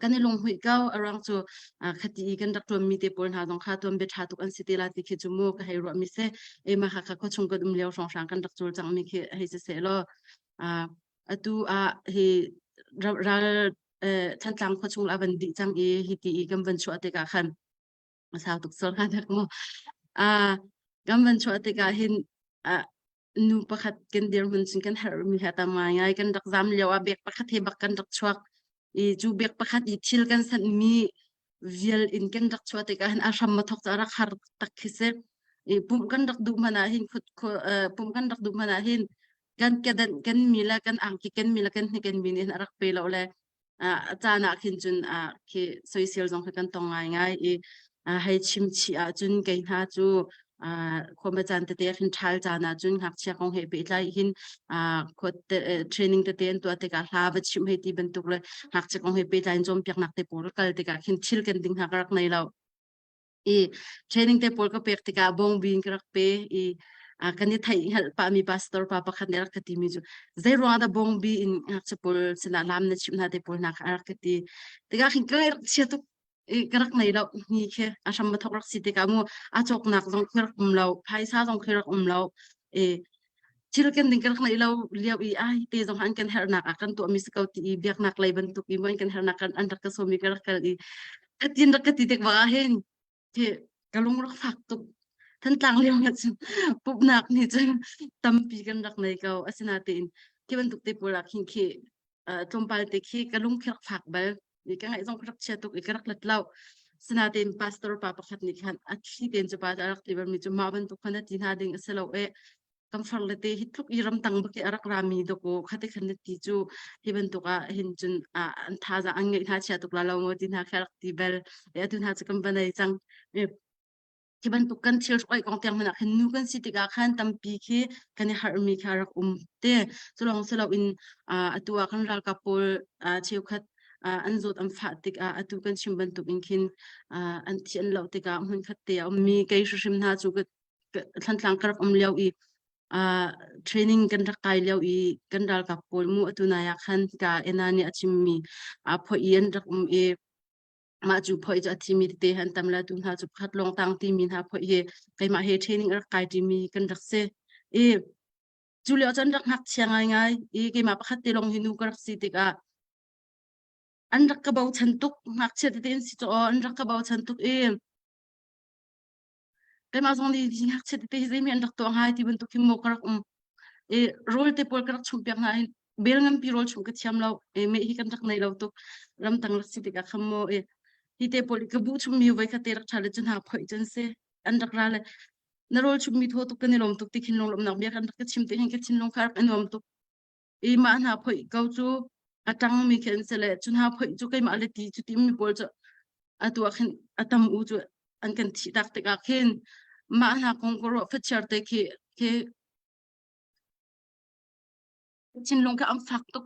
kan i lunghmuih ko. A ruang cu khati i kan rak ṭuanmi te pawl hna zong kha tuanbia ṭha tuk an si te la ti khi cu mu ka hei ruahmi si. E mah kha khuachung kan um lio hrawnghrang kan rak cawlcanghmi khi hei si seh law atu ah hi ral Thantlang khuachung a van dih cang i hi ti i kan van chuah tikah khan a sau tuk sual hnga dek mu. Kan van chuah tikah hin nu pakhat kan dirhmun cun kan herhmi he tam ngaingai kan rak zam lio ah bek pakhat he bak kan rak chuak i cu bek pakhat i thil kan sanhmi vial in kan rak chuah tikah hin a hram a thok cu a rak har tak khi si i pumh kan rak duh hmanh ah hin pumh kan rak duh hmanh ah hin kan kedan kan mi le kan angki kan mi le kan hniken mi nih hin a rak pe lo le a caan ah khin cun khi soisel zong khi kan tong ngaingai i hei chim chih ahcun kei hna cu khuama caan tete ah khin ṭhal caan ahcun ngakchia kong he pehtlai hin khua training tete an tuah tikah hla va chimh hei ti bantuk le ngakchia kong he pehtlai in cawnpiaknak te pawl kal tikah khin thil kan ding hna ka rak nei lo. I training te pawl ka pek tikah bawngbi in ka rak pe i kan i theih hngalh pahmi pastor pa pakhat nih a rak ka timi cu zei ruangah dah bawngbi in ngakchia pawl sinah lam na chimh hna te pawl hna kha a rak ka ti. Tikah khin ka rak chia tuk i ka rak nei lo ni khi a hram a thok rak si tikah mu a cawknak zong khi rak um lo phaisa zong khi rak um lo i thil kan ding ka rak nei lo lio i ai te zong an kan herhnak ah kan tuahmi si ko ti i biaknak lei bantuk i mu an kan herhnak kan an rak ka sawmi ka rak kal i Katin rak ka ti tik bak ah hin khi ka lung rak fak tuk. Thantlang lio ah cun pumhnak nih cun tampi kan rak nei ko. Asinain khi bantuk te pawl ah khin khi tlawmpal te khi ka lung khi rak fak bal. I ka ngaih zong ka rak chia tuk i ka rak let lo. Sinain pastor pa pakhat nih khan a thli tein cu pa a rak ti balmi cu mah bantuk khan a ti hna ding a si lo e. Kan far le te hi tluk i ramtang bak i a rak rami dawkaw khate khan na ti cu hi bantuk ah hin cun an thazaang an ngeih hna chia tuk la lo maw ti hna kha rak ti bel e atu hna cu kan va nei cang. Khi bantuk kan thil hruk kong tiang hmanh ah khan nu kan si tikah khan tampi khi kan i harhmi kha rak um te. Cu lawng si loin atu ah kan ralkap pawl cheukhat an zawt an fah tikah atu kan chim bantuk in khin an thi an loh tikah hmunkhat te a ummi kei hrimhrim hna cu Thantlang ka rak um lio i uh, training kan rak kai lio i kan ralkap pawl mu atu nai ah khan ka ena nih a chimmi a phoi i an rak um i mah cu phoi cu a thimi tete han tam la tu hna cu pakhat lawng tang timi hna phoi hi keimah he training rak kai timi kan rak si i cu lio cun rak ngakchia ngaingai i keimah pakhat te lawng hi nu ka rak si tikah an rak ka bochan tuk ngakchia tete in si cu an rak ka bochan tuk i Keimah zong nih hi ngakchia tete hi zeimi an rak tuah hnga ti bantuk hin maw ka rak um. I rawl te pawl ka rak chumh piak hna hin bel nganpi rawl chumh ka thiam lo. I meh hi kan rak nei lo tuk. Ramtang rak si tikah khan maw i hi te pawl i ka buh chumhmi voi kha te rak ṭha le cu hna phoih cu an si. An rak ra le na rawl chumhmi thaw tuk kan i lawm tuk ti khin lunglawmhnak bia kan rak ka chim ti hin ka thinlung kha rak i nuam tuk. I mah hna phoih ko cu a ṭangmi khi an si le cu hna phoih cu keimah le ti cu timi pawl cu atu ah khin a tam u cu an kan thih tak tikah khin mah hna kong ka ruah fachiar te khi khi thinlung kha an fak tuk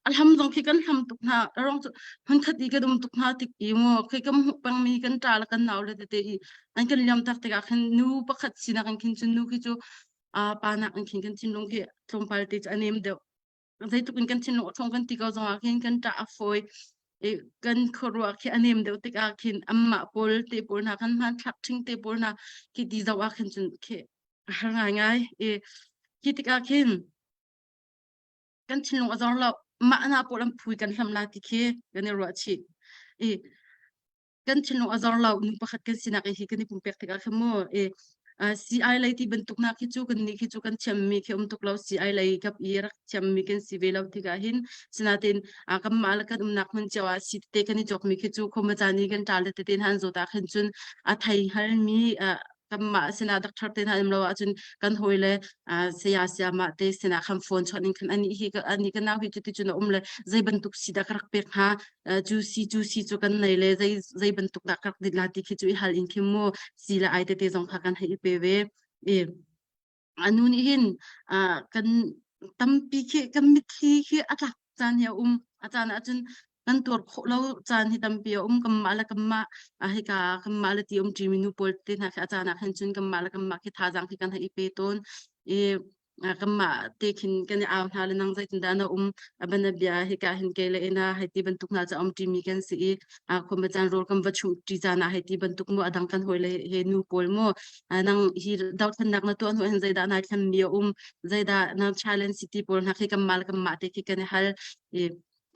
a hlam zong khi kan hlam tuk hna a rong cu hmunkhat i kan um tuk hna tik i mu khi kan hmuh pengmi kan ṭa le kan nau le tete i an kan liam tak tikah khin nu pakhat sinak in khin cun nu khi cu pa nak in khin kan thinlung khi tlawmpal te cu a nem deuh zeitluk in kan thinlung a ṭhawng kan ti ko zongah khin kan ṭah a fawi i kan khuaruah khi a nem deuh tikah khin anmah pawl te pawl hna kan hmanthlak ṭhing te pawl hna khi ti zoh ah khin cun khi a har ngaingai i khi tikah khin kan thinlung a zor lo mah hna pawl an phui kan hlam la ti khi kan i ruah chih i kan thinlung a zor lo nu pakhat kan sinak hi kan i pumpek tikah khan mu i CI lei ti bantuk nak khi cu kan nih khi cu kan thiammi khi um tuk lo CI lei kap i rak thiammi kan si ve lo tikah hin sinatin kan mah le kan umnak hmun cio ah si te kan i cawkmi khi cu khoma caan i kan ṭa le tete han zawt ah khin cun a thei hngalmi. Kanmah sinah doctor te hna um lo ahcun kan hawile saya sayamah te sinah khan phone chawnh in khan anih hi anih ka nau hi cuti cun a um le zei bantuk si dah ka rak pek hnga cu si cu si cu kan nei le zei zei bantuk dah ka rak dit la ti khi cu i hal in khin mu si le ai tete zong kha kan hei i pe ve. I anu nih hin kan tampi khi kan mitthli khi a tlak caan hi a um. A caan ahcun kan tuar khawh lo caan hi tampi a um. Kanmah le kanmah hika kanmah le ti um ṭimi nu pawl te hna khi a caan ah khan cun kanmah le kanmah khi thazaang khi kan hei i pe tawn. I kanmah te khin kan i au hna le nang zeitindah na um a banabia hika hin kei le ina hei ti bantuk hna cu a um ṭimi kan si i khua caan rawl kan va chumh ṭi caan ah hei ti bantuk mu a dang kan hawi le he nu pawl mu nang hi dothlennak na tuah hnu hin zeidah nai thlenmi a um zeidah na challenge city pawl hna khi kanmah le kanmah te khi kan i hal i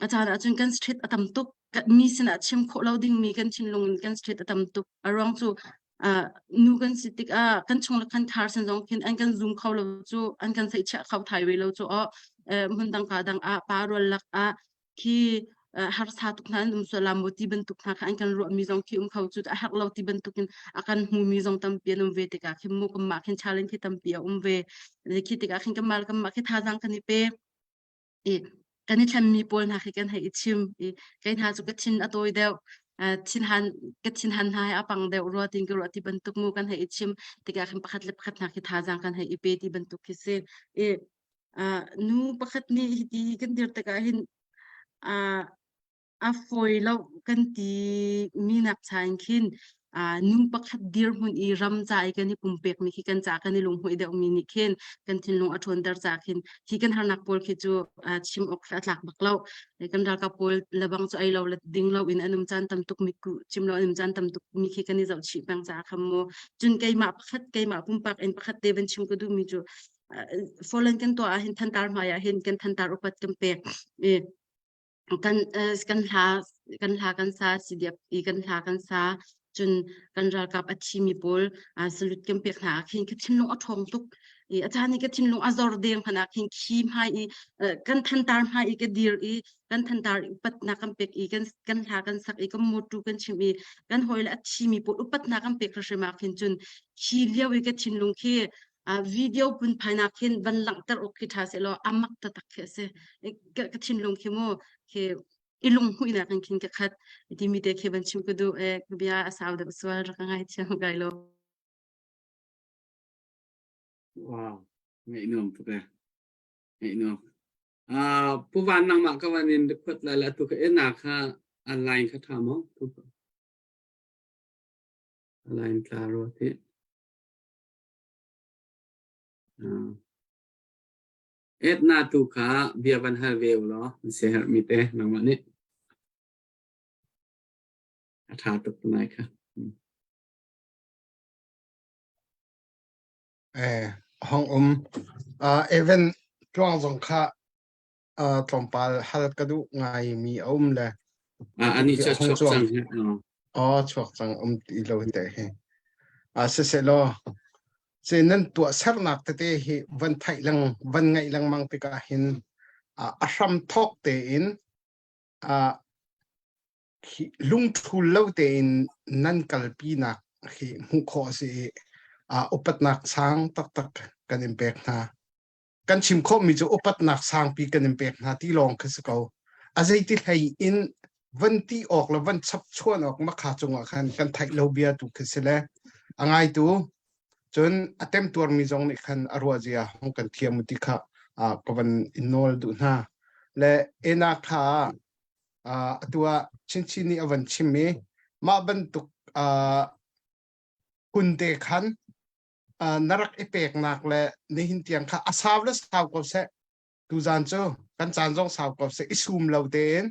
a caan ahcun kan street a tam tuk mi sinah chim khawh lo dingmi kan thinlung in kan street a tam tuk a ruang cu nu kan si tikah kan chung le kan khar sin zong khin an kan zoom kho lo cu an kan theihchiah kho thai ve lo cu o hmun dang ka dang ah pa rual lak ah khi harsa tuk hna an um sual la maw ti bantuk hna kha an kan ruahmi zong khi um kho cu a herh lo ti bantuk in a kan hmumi zong tampi an um ve tikah khin mu kanmah khin challenge khi tampi a um ve khi tikah khin kanmah le kanmah khi thazaang kan i pe i kan i thlenmi pawl hna khi kan hei i chim i kei hna cu ka thin a tawi deuh thinhan ka thinhan hna hi a pang deuh rua tin ka ruah ti bantuk mu kan hei i chim tikah khin pakhat le pakhat hna khi thazaang kan hei i pe ti bantuk khi si i nu pakhat nih hiti kan dir tikah hin a fawi lo kan ti mi nak cha in khin nu pakhat dirhmun i ram ca i kan i pumpek mi khi kan ca kan i lunghmuih deuh mi nih khin kan thinlung a ṭhawnter ca khin hi kan harnak pawl khi cu chim awk a tlak bak lo. Kan ralkap pawl lebang cu ei lo le ding lo in an um caan tam tuk mi chim lo an um caan tam tuk mi khi kan i zoh chih peng caah khan mu cun keimah pakhat keimah pumpak in pakhat te van chim ka duh mi cu foreign kan tuah ahhin thantar hmai ah hin kan thantar upat kan pek i kan kan hla kan hla kan sa CDF i kan hla kan sa cun kan ralkap a thimi pawl salute kan pek hna ah khin ka thinlung a ṭhawng tuk i a caan i ka thinlung a zor deng hmanh ah khin khi hmai i kan thantar hmai i ka dir i kan thantar upatnak kan pek i kan kan hla kan sak i kan mawtu kan chim i kan hawile a thimi pawl upatnak kan pek hrim ah khin cun khi lio i ka thinlung khi video phunphai nak hin van langhter awk khi ṭha sehlaw a mak taktak khi a si. Ka thinlung khi mu khi i lunghmuihnak in khin ka khat timi te khi van chim ka duh e ka bia a sau deuh sual rak ka ngaithiam kai lo. Wow, ngaih nuam tuk e. Ngaih nuam. Uh, Pu Van nangmah ka van in record lai la tu ka ena kha online kha tha mo? Online tla ro ti. Edna tu kha bia van hal ve u law na siaherhmi te nangmah nih. A ṭha tuk tunai kha. Eh, hong um. Uh, even tluang zong kha uh, tlawmpal hal ka duh ngai mi a um le. Ah, ani cu chuak cang. Oh, chuak cang um ti lo te hi. Ah, siselaw ce nan tuah sernak tete hi van theih leng van ngaih lengmang tikah hin a hram thawk tein lungthul lo tein nan kalpinak hi hmuh khawh a si i upatnak sang taktak kan in pek hna. Kan chim khawhmi cu upatnak sangpi kan in pek hna ti lawng khi si ko. A zeiti hlei in van ti awk le van chapchuan awk makha cungah khan kan theih lo bia tu khi si le a ngaitu cun a temtuarmi zong nih khan a ruah zia hong kan thiam ti kha ka van in nawl duh hna. Le ena kha atu ah chinchin nih a van chim i mah bantuk hun te khan na rak i peknak le nihin tiang kha a sau le sau ko seh tuzan cu kan caan zong sau ko seh i sum lo tein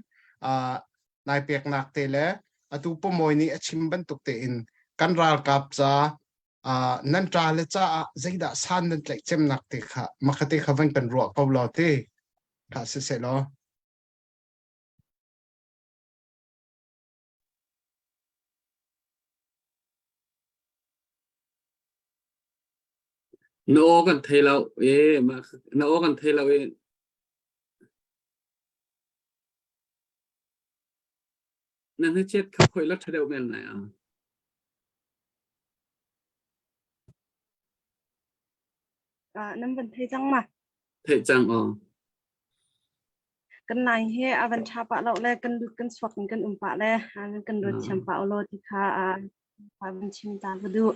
nai peknak te le atu pamoy nih a chim bantuk tein kan ralkap ca nan ṭa le caah zeidah san nan tlaih cemnak te kha makhate kha van kan ruah ko law te kha si seh law Na aw kan thei lo i na aw kan thei lo i na hnachet kha khoi la ṭha deuh men lai ah. Nan van thei cang ma? Theih cang aw. Kan lai hi a van ṭha pah lo le kan lut kan chuak in kan um pah le kan ruat thiam pah law ti kha a van chim ta ka duh.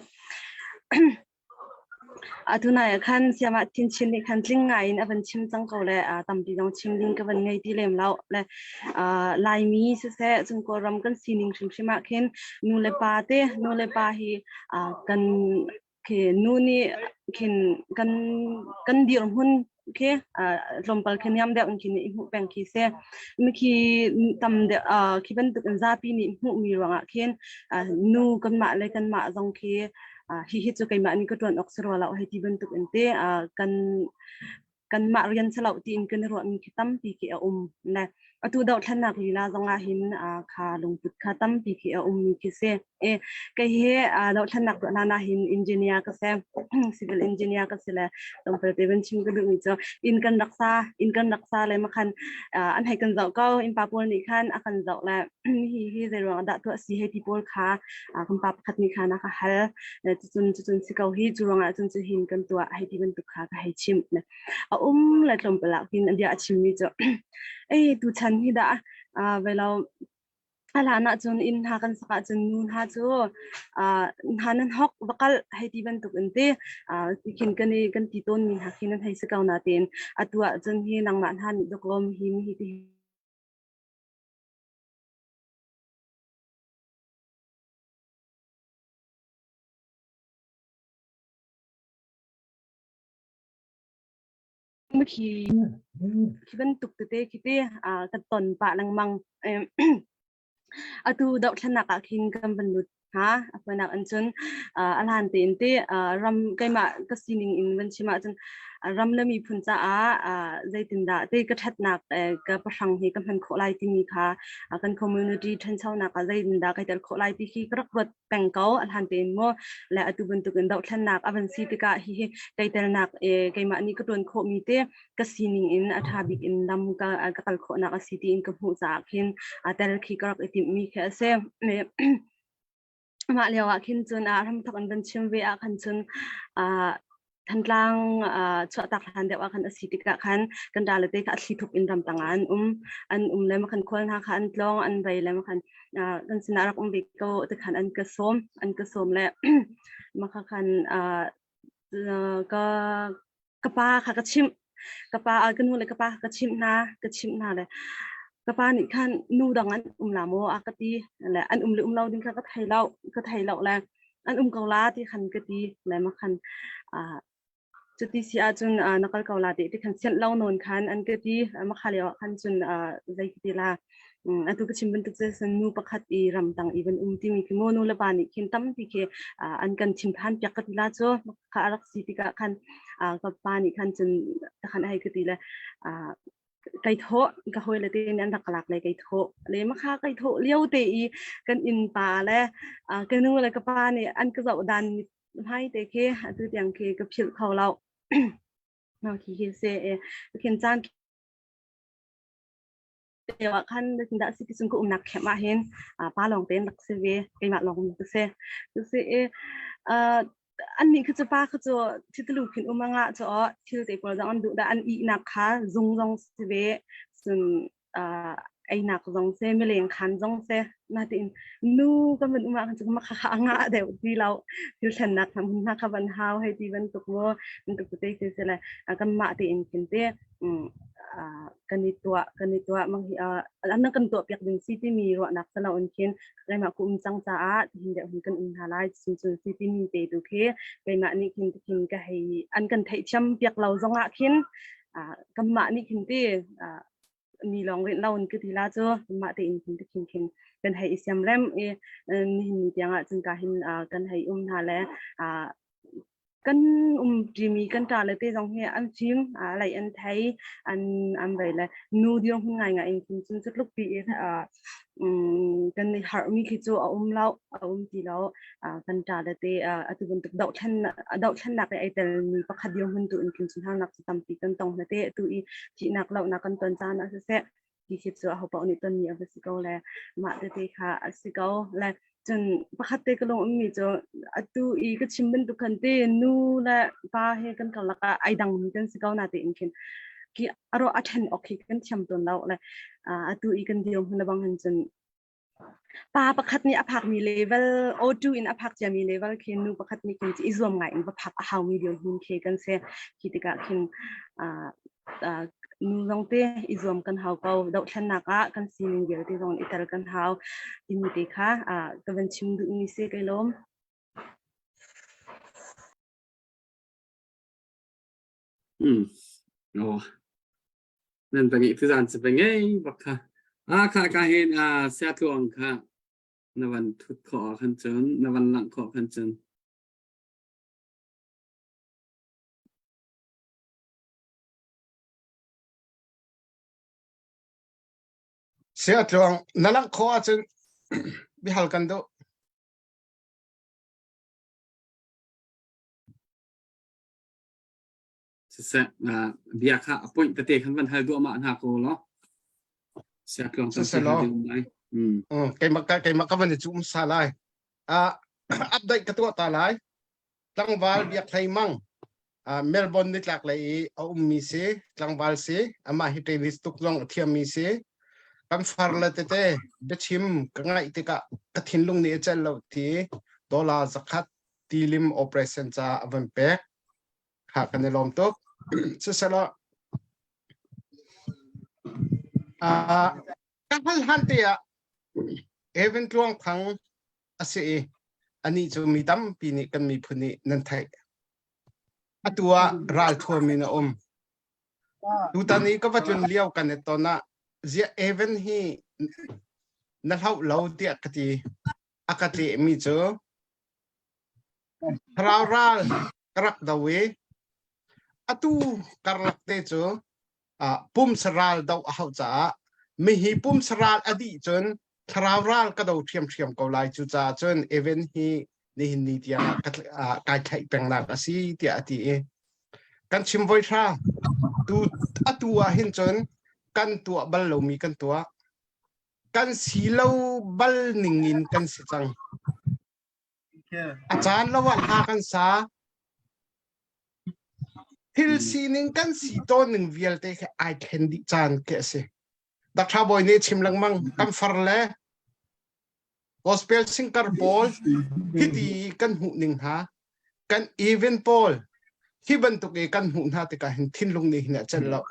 Atu nai ah khan siamah chinchin nih khan tling ngai in a van chim cang ko le tampi zong chim ding ka van ngei ti lem lo le Laimi siseh cun Kawlram kan sining hrimhrim ah khin nu le pa te nu le pa hi kan khi nu nih khin kan kan dirhmun khi tlawmpal khi niam deuh in khin i hmuh peng khi si. Mi khi tam deuh khi bantuk in zapi nih hmuhmi ruangah khin nu kanmah le kanmah zong khi hi hi cu keimah nih ka ṭuan awk si rua lo hei ti bantuk in te kan kanmah rian si lo tiin kan i ruahmi khi tampi khi a um. Le atu dohthlennak lila zongah hin kha lungput kha tampi khi a ummi khi si. E kei hi dohthlennak tuah hlan ah hin engineer ka si, civil engineer ka si le tlawmpal te van chim ka duhmi cu inn kan rak sa, inn kan rak sa le makhan an hei kan zoh ko, innpa pawl nih khan a kan zoh le hi hi zei ruang ah dah tuah si hei ti pawl kha kan pa pakhat nih khan a ka hal. Cucun cucun si ko hi cu ruangah cun cu hin kan tuah hei ti bantuk kha ka hei chimh. A um le tlawmpal ah khin a bia a chimmi cu ei tuchan hi dah velo a hlan ahcun inn hna kan sak ahcun nu hna cu hna nan hok va kal hei ti bantuk in ti ti khin kan i kan ti tawn mi hna khi nan hei si ko natein atu ahcun hi nangmah hna nih dawkawm hi hi ti Khi khi bantuk tete khi ti ka ton pah lengmang. Atu dohthlennak ah khin kan van lut hnga. A fawinak in cun a hlan tein ti ram keimah ka sining in van chim ahcun ram le miphun caah zeitindah te ka ṭhatnak ka pahrang hi ka hman khawh lai timi kha kan community ṭhanchonak ah zeitindah kai tel khawh lai ti khi ka rak ruat peng ko a hlan tein mu le atu bantukin dohthlennak a van si tikah hihi keitelnak keimah nih ka tuan khawhmi te ka sining in a ṭha bik in lam ka ka kal khawhnak a si tiin ka hmuh caah khin a tel khi ka rak i timhmi khi a si. Mah lio ah khin cun a hramthok in van chim ve ah khan cun Thantlang chuahtak hlan deuh ah khan a si tikah khan kan ṭa le te kha a thlithup in ramtang ah an um. An um le khan khual hna kha an tlawng an vei le khan kan sinah rak um ve ko ti khan an ka sawm. An ka sawm le maka khan ka ka pa kha ka chimh. Ka pa ka nu le ka pa kha ka chimh hna. Ka chimh hna le ka pa nih khan nu dang an um la maw a ka ti. Le an um le um lo ding kha ka thei lo. Ka thei lo le an um ko la ti khan ka ti le ma khan cuti si ahcun na kal ko la ti ti khan sianh lo nawn khan an ka ti ma kha lio ah khan cun zei ka ti la atu ka chim bantuk cu nu pakhat i ramtang i van um timi khi mu nu le pa nih khin tampi khi an kan thinphan piak ka ti la cu kha a rak si tikah khan ka pa nih khan cun khan hei ka ti le Kai thawh ka hawile te nih an rak ka lak le kai thawh le makha kai thawh lio te i kan innpa le ka nu le ka pa nih an ka zoh dan hmai te khi atu tiang khi ka philh kho lo. Khi khi si khin caan lio ah khan dah si ti cung ka umnak khem ah hin pa lawng tein rak si ve keimah lawng ka si. Si i annih kha cu pa kha cu thitlu khin um anga cu aw thil te pawl zong an duh dah an ihnak kha zung zong si ve cun einak zong se mileng khan zong se natin nu kan van um ah khan cu ma kha kha anga deuh ti lo thil thlennak hna hmun hna kha van hau hei ti bantuk mu bantuk te te se le kan mah te in khin te kan i tuah kan i tuah mang hi an kan tuah piak ding si timi ruahnak salo in khin keimah ku um cang caah tihin deuh hin kan um hna lai cun cun si timi te tu khi keimah nih khin khin ka hei an kan theihthiam piak lo zongah khin kanmah nih khin ti mi lawng rinh lo in ka ti la cu mah tein khin ti khin khin kan hei i siam rem i nihin ni tiangah cun ka hin kan hei um hna le Kan umṭimi kan ṭale te zong hi an fim, lei an thei, an an vei le nu dirhmun ngaingai in khin cun cutluk pi in kan i harhmi khi cu a um lo, a um ti lo. Kan ṭale te atu bantuk dohthlen dohthlennak i ai telmi pakhat dirhmun tu in khin cun harnak cu tampi kan tong hna te. Atu i thihnak lohnak kan ton caan ah siseh, ti khi cu ahopaoh nih tonmi a va si ko le mah tete kha a si ko le. Cun pakhat te ka lung ummi cu atu i ka chim bantuk khan te nu le pa he kan karlak ah ai dangmi kan si ko na tein khin khi aro a then ok khi kan thiam tawn lo le atu i kan dir hmun bang hin cun pa pakhat nih a phakmi level O2 in a phak ciami level khi nu pakhat nih khin i zuam ngai in va phak a haumi dirhmun khi kan si. Khi tikah khin nu zong te i zuam kan hau ko. Dohthlennak ah kan sining vialte zong i tel kan hau timi te kha ka van chim duhmi si kai lawm. Mm. Oh. Nan pangi tu zan chu pangei bak kha. A kha ka hin a sia tluang kha na van thut kho khan cun na van langh kho khan cun. Sia tluang na langh kho ahcun bihal kan duh. Siseh, bia kha a point tete khan van hal duahmah hna ko law. Sia tluang kan si hal ding lai. Keimah keimah ka van i cum sa lai. Update ka tuah ta lai. Tlangval Biak Hlei Mang Melbourne nitlak lei i a ummi si, tlangval si, amah hi tennis tuk zong a thiammi si. Kan far le tete biachim ka ngaih tikah ka thinlung nih a celh lo ti dollar zakhat tilim operation ca a van pek. Kha kan i lawm tuk. Siselaw ka hal han te ah Evan Tluang Thang a si i anih cu mi tampi nih kan miphun nih nan theih. Atu ah ralthuam in a um. Tutan i ka va tlun lio kan i ton ah ziah Evan hi na hloh lo tiah ka ti. A ka tlehmi cu thlarau ral ka rak do i atu karlak te cu pumsa ral doh a hauh caah mihi pumsa ral a dih cun thlarau ral ka do ṭhiamṭhiam ko lai. Cucaah cun Evan hi nihin ni tiang ah kai thlaih pengnak a si tiah a ti i kan chim voi hra tu atu ah hin cun kan tuah bal lomi kan tuah kan si lo bal ning in kan si cang. A caan lo ah hla kan sa. Thil sining kan si tawn ning vialte khi ai thlen dih caan khi a si. Dr. Bawi nih chim lengmang kan far le gospel singer pawl hiti kan hmuh ning hna kan event pawl hi bantuk i kan hmuh hna tikah hin thinlung nih hin a celh lo.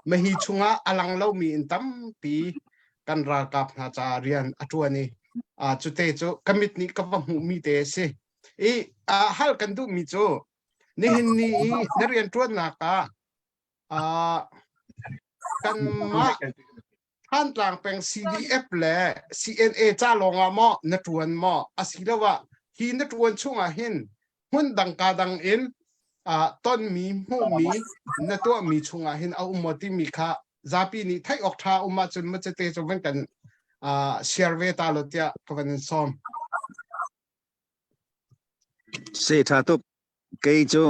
Mahi chungah a lang lomi in tampi kan ralkap hna caah rian a ṭuan i cute cu ka mit nih ka va hmuhmi te a si. I hal kan duhmi cu nihin ni i na rianṭuannak ah kanmah Thantlang peng CDF le CNA ca lawngah maw na ṭuan maw asiloah hi na ṭuan chungah hin hmun dang ka dang in tonmi hmuhmi na tuahmi chungah hin a um maw timi kha zapi nih theih awk ṭha um ahcun macete cu van kan share ve ta lo tiah ka van in sawm. Se ṭha tuk. Kei cu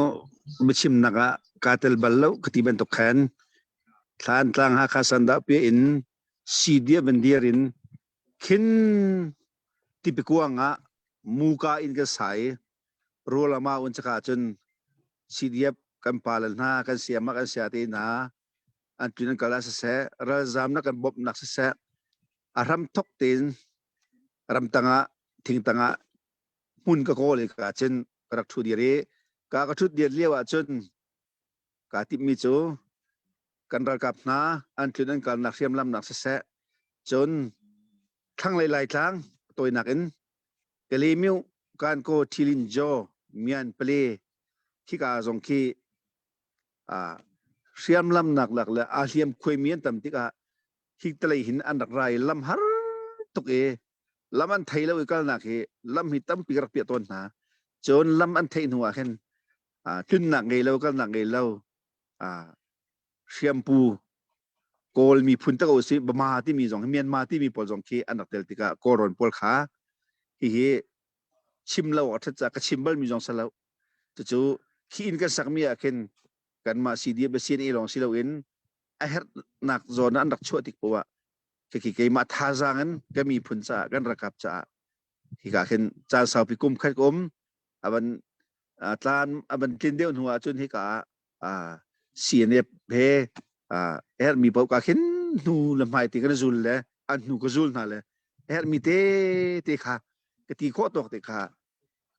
biachimnak ah kaa tel bal lo ka ti bantuk khan Thlantlang Hakha Sandah pia in CDF in dir in khin tipikuang ah muka in kan sa i rawl ama un chaka cun CDF kan pale hna kan siama kan sia te hna an tlun an kal ah siseh ralzam na kan bawmhnak siseh a hram thok tein ramtang ah thingtang ah hmun ka kawl i ka cun ka rak ṭhu dir i ka ka ṭhut dir lio ah cun kaa timhmi cu kan ralkap hna an tlun an kalnak hriamlamnak siseh cun thlanglei Laitlang tawinak in Kalemiu Kankaw Thilin Jaw Mian Pale khika zong khi hriamlamnak lak le aa hliam khuaimi an tam tikah hi talei hin an rak ra i lam har tuk i lam an thei lo i kalnak hi lam hi tampi ka rak piah tawn hna. Cun lam an theih hnu ah khin tlunnak ngei lo kalnak ngei lo hriampu Kawl miphun tak usih Bama timi zong hi Myanmar timi pawl zong khi an rak tel tikah Kawlrawn pawl kha hihi chim lo a ṭhat caah ka chim balmi zong si lo. Cucu khi inn kan sakmi ah khin kanmah CDF le CNA lawng si loin a herhnak zawn ah an rak chuah tik poah ah khi keimah thazaang in ka miphun caah kan ralkap caah. Hika khin caan saupi kum khat ka um. Avan tlan avan tlin deuh hnu ahcun hika ah CNF he herhmi paoh ka khin hnu le hmai te kan zul le an hnu ka zul hna le herhmi te te kha ka ti khawh tawk te kha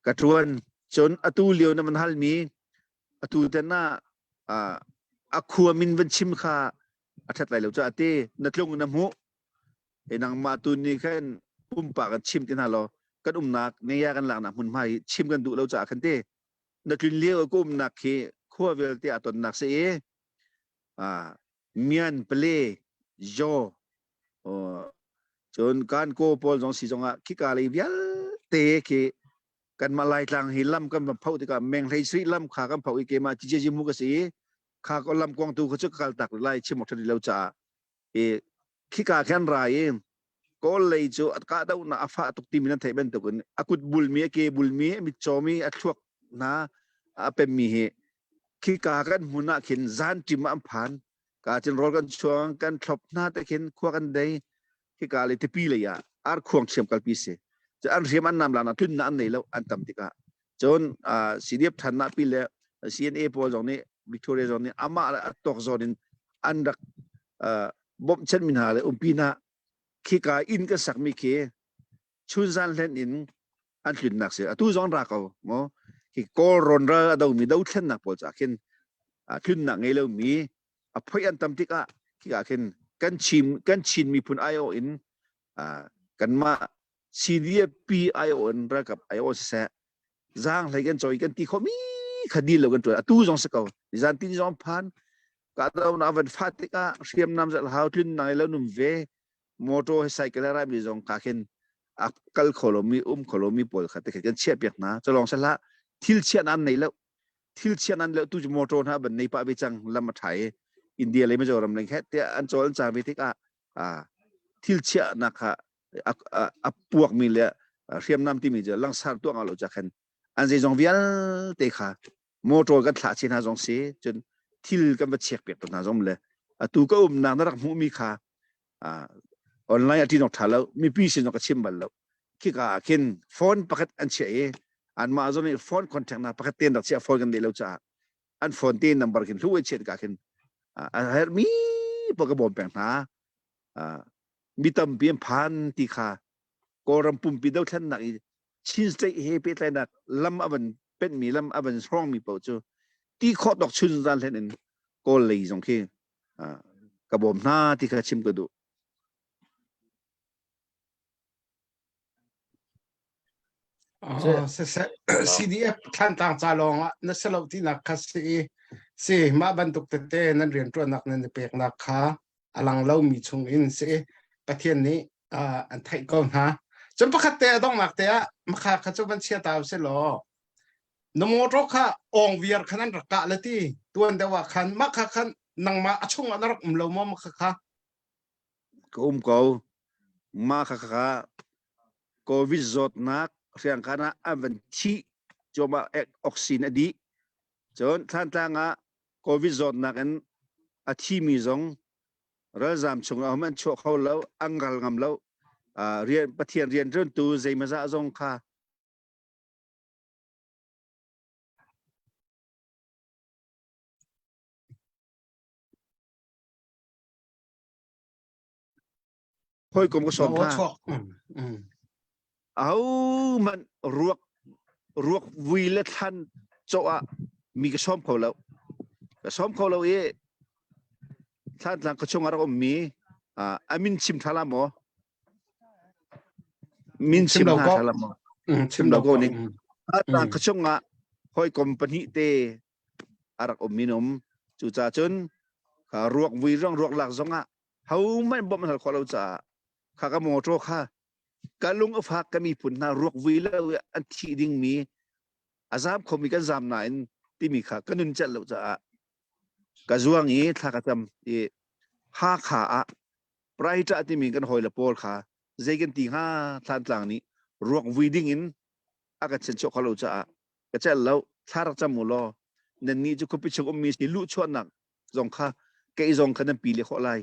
ka ṭuan. Cun atu lio na van halmi atu ten ah a khua min van chim kha a ṭhat lai lo caah te na tlung na hmuh e nangmah tu nih khan pumpak kan chim ti hna law kan umnak ngeia kan laknak hmunhma hi chim kan duh lo caah khan te na tlun lio ka umnak khi khua vialte a tonnak si i mian pale jo cun kan ko pawl zong si zongah khika lei vialte khi kanmah Laitlang hi lam kan van phoh tikah menghlei sri lam kha kan phoh i keimah cici mu ka si i kha ko lam kuang tu kha cu ka kal tak lai chim awk ṭhat lo caah i khika khan ra i kawl lei cu a kahdohnak a fah tuk timi nan theih bantukin a kut bulmi a ke bulmi a mitcawmi a thluak hna a pemmi hi khika kan hmun ah khin zan ṭim ah an phan ka cin rawl kan chuang kan thlop hna te khin khua kan dei khika le tipi lei ah ar khuang thiam kalpi si cu an hriam an nam lana tlun na an nei lo an tam tikah cun CDF than na pi le CNA pawl zong nih Victoria zong nih amah le a tawk zawn in an rak bawmhchanh mi hna le umpi hna khika inn kan sakmi khi chunzan hlen in an tlunnak si atu zong ra ko mo khi kawl rawn ral a domi dothlennak pawl ca khin tlunnak ngei lomi a phoi an tam tikah khika khin kan chim kan Chin miphun aiawh in kanmah CDP aiawh in ralkap aiawh siseh zaang hlei kan cawi kan ti khomi kha dil lo kan tuan atu zong si ko nizan tin zong phan ka do na van fa tikah hriamnam zal hau tlun nang lo num ve motor he cycle rai mi zong ka khin a kal kho lo mi um kho lo mi pawl kha te kan chiah piak hna chalong se hlah thil chiah nan nei lo thil chiah nan lo tu chu motor hna ban nei pa ve chang lam a thai India le Mizoram leng het te an chol an chang ve tikah a thil chiah nak kha a puak mi le hriamnam timi cu langsar tuah nga lo cha khan an zeizong vialte kha motor kan thlah chin hna zong si cun thil kan va check piak hna zong le atu ka umnak na rak hmuh mi kha online a ti nok tha lo mipi sin ka chim bal lo khika ah khin phone pakhat an chiah i anmah zong nih phone contact na pakhat ten rak chiah phone kan nei lo caah an phone te number khin hlu chiat ka khin a herh mi pa ka bawm peng hna mi tampi an phan ti kha Kawlram pumpi dothlennak i Chin State he pehtlainak lam a van penhmi lam a van hrawngmi paoh cu ti khawh tawk chun zan hlen in Kawl lei zong khi ka bawm hna ti kha chim ka duh. CDF Thlantlang ca lawng ah na si lo tinak kha si i si mah bantuk tete nan rianṭuannak nan i peknak kha a lang lomi chung in si i Pathian nih an theih ko hna. Cun pakhat te a donghnak te ah makha kha cu van chia ta usih law na motor kha awng viar khan an rak kah le ti tuan deuh ah khan mah kha khan nangmah a chung ah na rak um lo maw makha kha Ka um ko. Mah kha kha COVID zawtnak hriangkhan ah an van thih cuahmah oxygen a dih. Cun Thlantlang ah COVID zawtnak in a thimi zong ralzaam chung ah an chuah kho lo, an ral ngam lo. Rian Pathian rianṭuantu zeimazah zong kha hawikom ka sawm hna. Ahohmanh ruak ruak vui le thlan cawh ah mi ka sawm kho lo. Ka sawm kho lo i Thlantlang khuachung ah rak ummi a min chim ṭha la maw? Min chim hna ṭha la maw? Chim lo ko ning. Thlantlang khuachung ah hawikom pahnih te a rak um min um. Cucaah cun ruak vui zong ruak lak zong ah hohmanh bawmh an hal khawh lo caah kha ka mawṭaw kha ka lung a fak ka miphun hna ruak vui lo i an thih dingmi a zaam khomi kan zaam nain timi kha ka nun celh lo caah ka zuang i thla ka cam i Hakha ah Praita timi kan hawile pawl kha zei kan ti hnga Thlantlang nih ruak vui ding in a kan chenchuah kho lo caah ka celh lo thla rak cam u law nannih cu khuapi chung ummi si luhchuahnak zong kha kei zong kha nan pi le khawh lai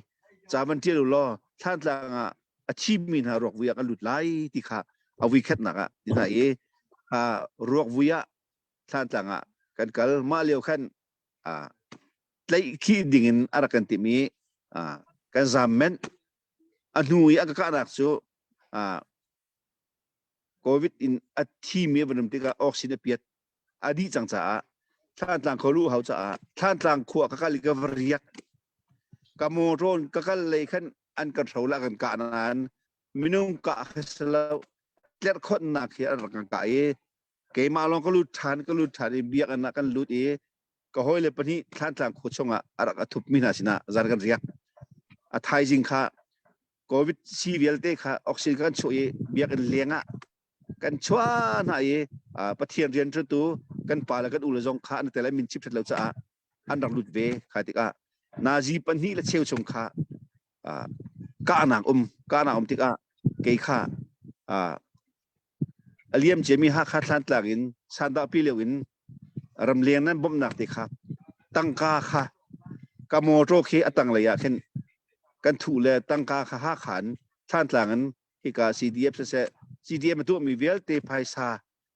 ca van ṭial u law Thlantlang ah a thimi hna ruak vui ah kan lut lai ti kha. A vui khatnak ah ti hna i ruak vui ah Thlantlang ah kan kal. Mah lio khan tlaih khih ding in a rak kan timh i kan zaam menh. A hnu i a ka kahnak cu COVID in a thimi a van um tikah oxygen a piat a dih cang caah Thlantlang khua luh hau caah Thlantlang khua ka kal i ka va riak. Ka motor ka kal lei khan an kan hro la kan kah nain minung kah kha si lo tlerhkhonhnak hi an rak kan kah i keimah lawng ka lut ṭhan ka lut ṭhan i biakinn ah kan lut i ka hawile pahnih Thlantlang khua chungah a rak a thupmi hna sinah zan kan riak. A thaizing kha COVID si vialte kha oxygen kan chuah i biakinn leng ah kan chuah hna i Pathian rian tu kan pa le kan u le zong kha an tel min chip lo caah an rak lut ve kha tikah nazi pahnih le cheu chung kha kahnak um kahnak um tikah kei kha a liam ciami Hakha Thlantlang in sandah pi lio in ramleng nan bawmhnak te kha tangka kha ka motor khi a tanglei ah khin kan thuh le tangka kha Hakha in Thlantlang in hika CDF siseh CDM a tuahmi vialte phaisa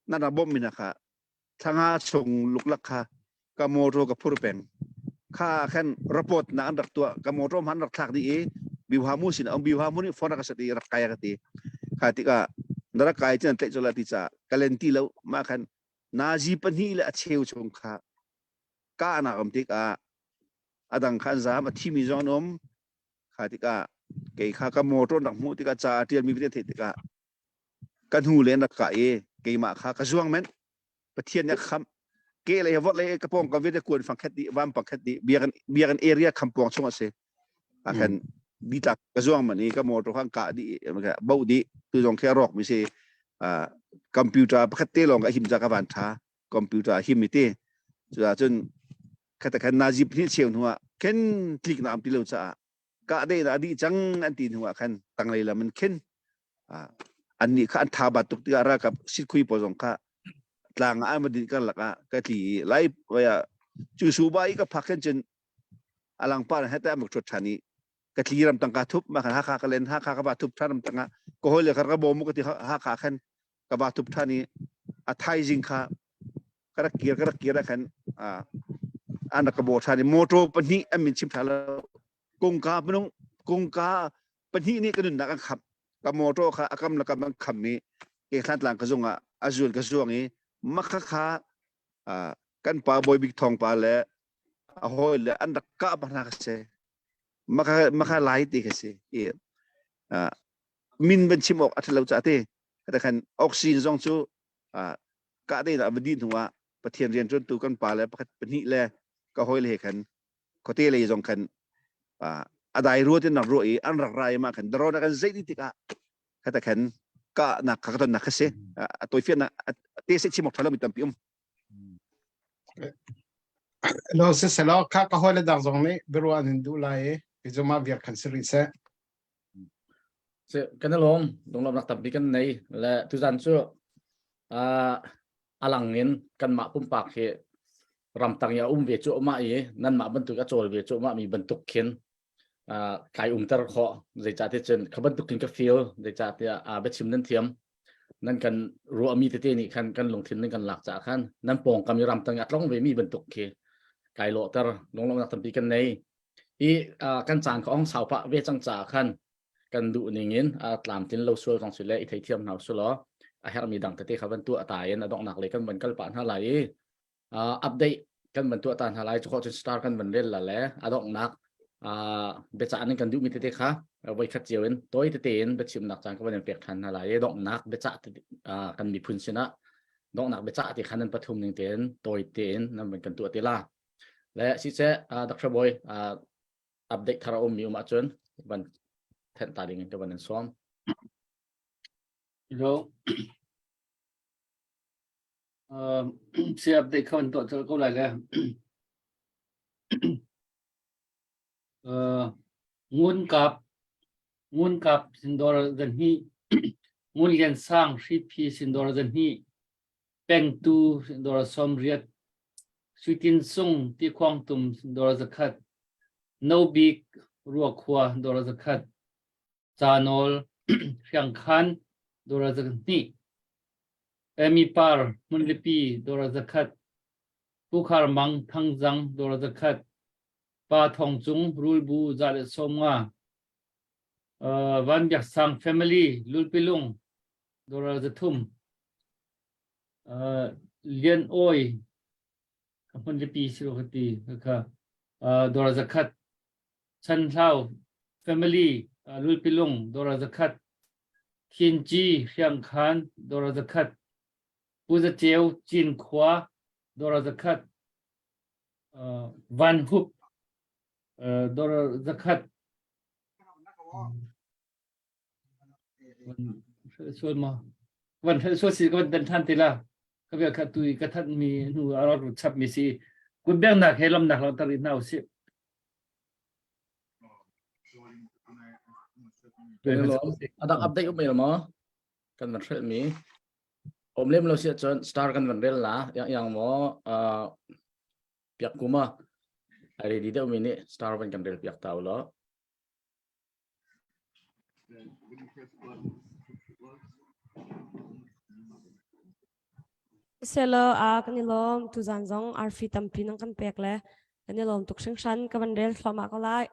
nan rak bawmhmi hna kha thlanga chung luklak kha ka motor ka phur peng kha khan report na an rak tuah ka motor hman rak thlak dih i biuha mu sin um biuha mu nih phone rak sat i rak kai ka ti kha tikah na rak kai cun tlaih chola ti ca ka len ti lo ma khan nazi pahnih le a cheu chung kha ka nak um tikah adang khan zam a thimi zong an um kha tikah kei kha ka motor rak hmuh tikah ca a tial mi vialte theih tikah ka hnu le rak ka i keimah kha ka zuang men Pathian nih a khamh ke lei vot lei ka pawng ka vialte kuan fang khat dih vam pang khat dih biakinn biakinn area kham puang chung a si a kan ditlak ka zuang man i ka motor khan kah dih bo dih tu zong khi a rawk mi si computer pakhat te lawng ka him ca ka van tha computer him i ti cuah cun khata khan najib ni cheu hnu ah khen tlik na am ti lo caah kah deh dah dih cang an ti hnu ah khan tanglei lam in khin an nih kha an tha bat tuk tikah ralkap sitkhui pawl zong kha tlang ah an va din karlak ah ka tli i lai vaya cu su ba i ka phak khin cun alang par heta am thut than i ka tli ram tangka thup ma khan hakha ka len hakha ka ba thup than ram tanga ko hoi le khar ka bom ka ti hakha khan ka ba thup than i a thaizing kha ka rak kir ka rak kir ah khan an rak ka bo than i motor pahnih an min chim tha lo kongka minung kongka pahnih nih ka nunnak an khamh ka motor kha a kam le kam an kham i ke thlantlang ka zung ah a zuan ka zuang i makha kha kan pa bawi bik thong pa le a hawi le an rak kah pa hna ka si makha makha lai ti ka si i min van chim awk a ṭhalo ca te kata khan oxygen zong cu kah te a va dih hnu ah Pathian rian ṭuantu kan pa le pakhat pahnih le ka hawi le he khan khuate lei zong khan a dai ruat in rak ruah i an rak ra i mah khan daron kan zeih dih tikah khata khan ka nak ka ton nak kha si a tawifian te se chim awk ṭha lo mi tampi um Lo si selaw kha ka hawi le dang zong nih biaruah an duh lai i ti cu mah vial khan si rih seh. Si kan i lawm lunglawmhnak tampi kan nei le tuzan cu uh, alang in kanmah pumpak hi ramtang i a um ve cu mah i nanmah bantuk a cawl ve cu mah mi bantuk khin uh, kai umter khawh zeicah cun kha bantuk khin ka feel zeicah tiah uh, biachim nan thiam nan kan ruahmi tete nih khan kan lungthin nan kan lak caah khan nan pawngkam i ramtang i a tlong ve mi bantuk khi kai lawhter lunglawmhnak tampi kan nei i kan caan kha ong sau pah ve cang caah khan kan duh ning in tlamtlin lo sual zong si le i theithiam hna su law a herhmi dang tete kha van tuah ta in a donghnak lei kan van kal pah hna lai i update kan van tuah ta hna lai cu cun star kan van rel la le a donghnak biacah nan kan duhmi tete kha voi khat cio in tawi tete in biachimnak caan ka van in pek than hna lai i donghnak biacah kan miphun sinah donghnak biacah ti kha nan pathum ning tein tawi tein nan van kan tuah te la Le siseh Dr. Bawi update thar a ummi um ahcun van thenh ta ding in ka van in sawm. Hello. Uh, si update kha van tuah colh ko lai le. Uh, ngun kap ngun kap sindor zan hi ngun lian sang hri phi sindor zan hi Pengtu dawr 80, Suitin Sung Tikhuangtum dawr 100, Nobik Ruakhua dawr 100, Canawl Hriangkhan. dollar 200. Amy Par Hmunlipi dollar 100. Pu Khar Mang Thangzang dollar 100. Pa Thawng Cung Rulbu 150. Van Biak Sang Family Lulpilung dollar 300. Lian Awi Hmunlipi si lo ka ti kha dollar 100. Chan Hlau Family Lulpilung dollar 100. Khin Ci Hriangkhan dollar 100. Pu Za Ceu Cinkhua dollar 100. Van Hup dollar 100. Sual ma van sual si ka van dan than te la ka bia kha tu i ka that mi hnu a rak chap mi si kut beng nak he lam nak lang tar in hna usih. A dang update um el maw? Kan van hrelh mi. Om lem lo si ahcun star kan van rel la yang yang maw piak kuma ai ready deuh mi nih star van kan rel piak ta ulaw. Selo a kan i lawm tuzan zong arfi tampi nang kan pek le kan i lawm tuk hringhran ka van rel thluahmah ko lai.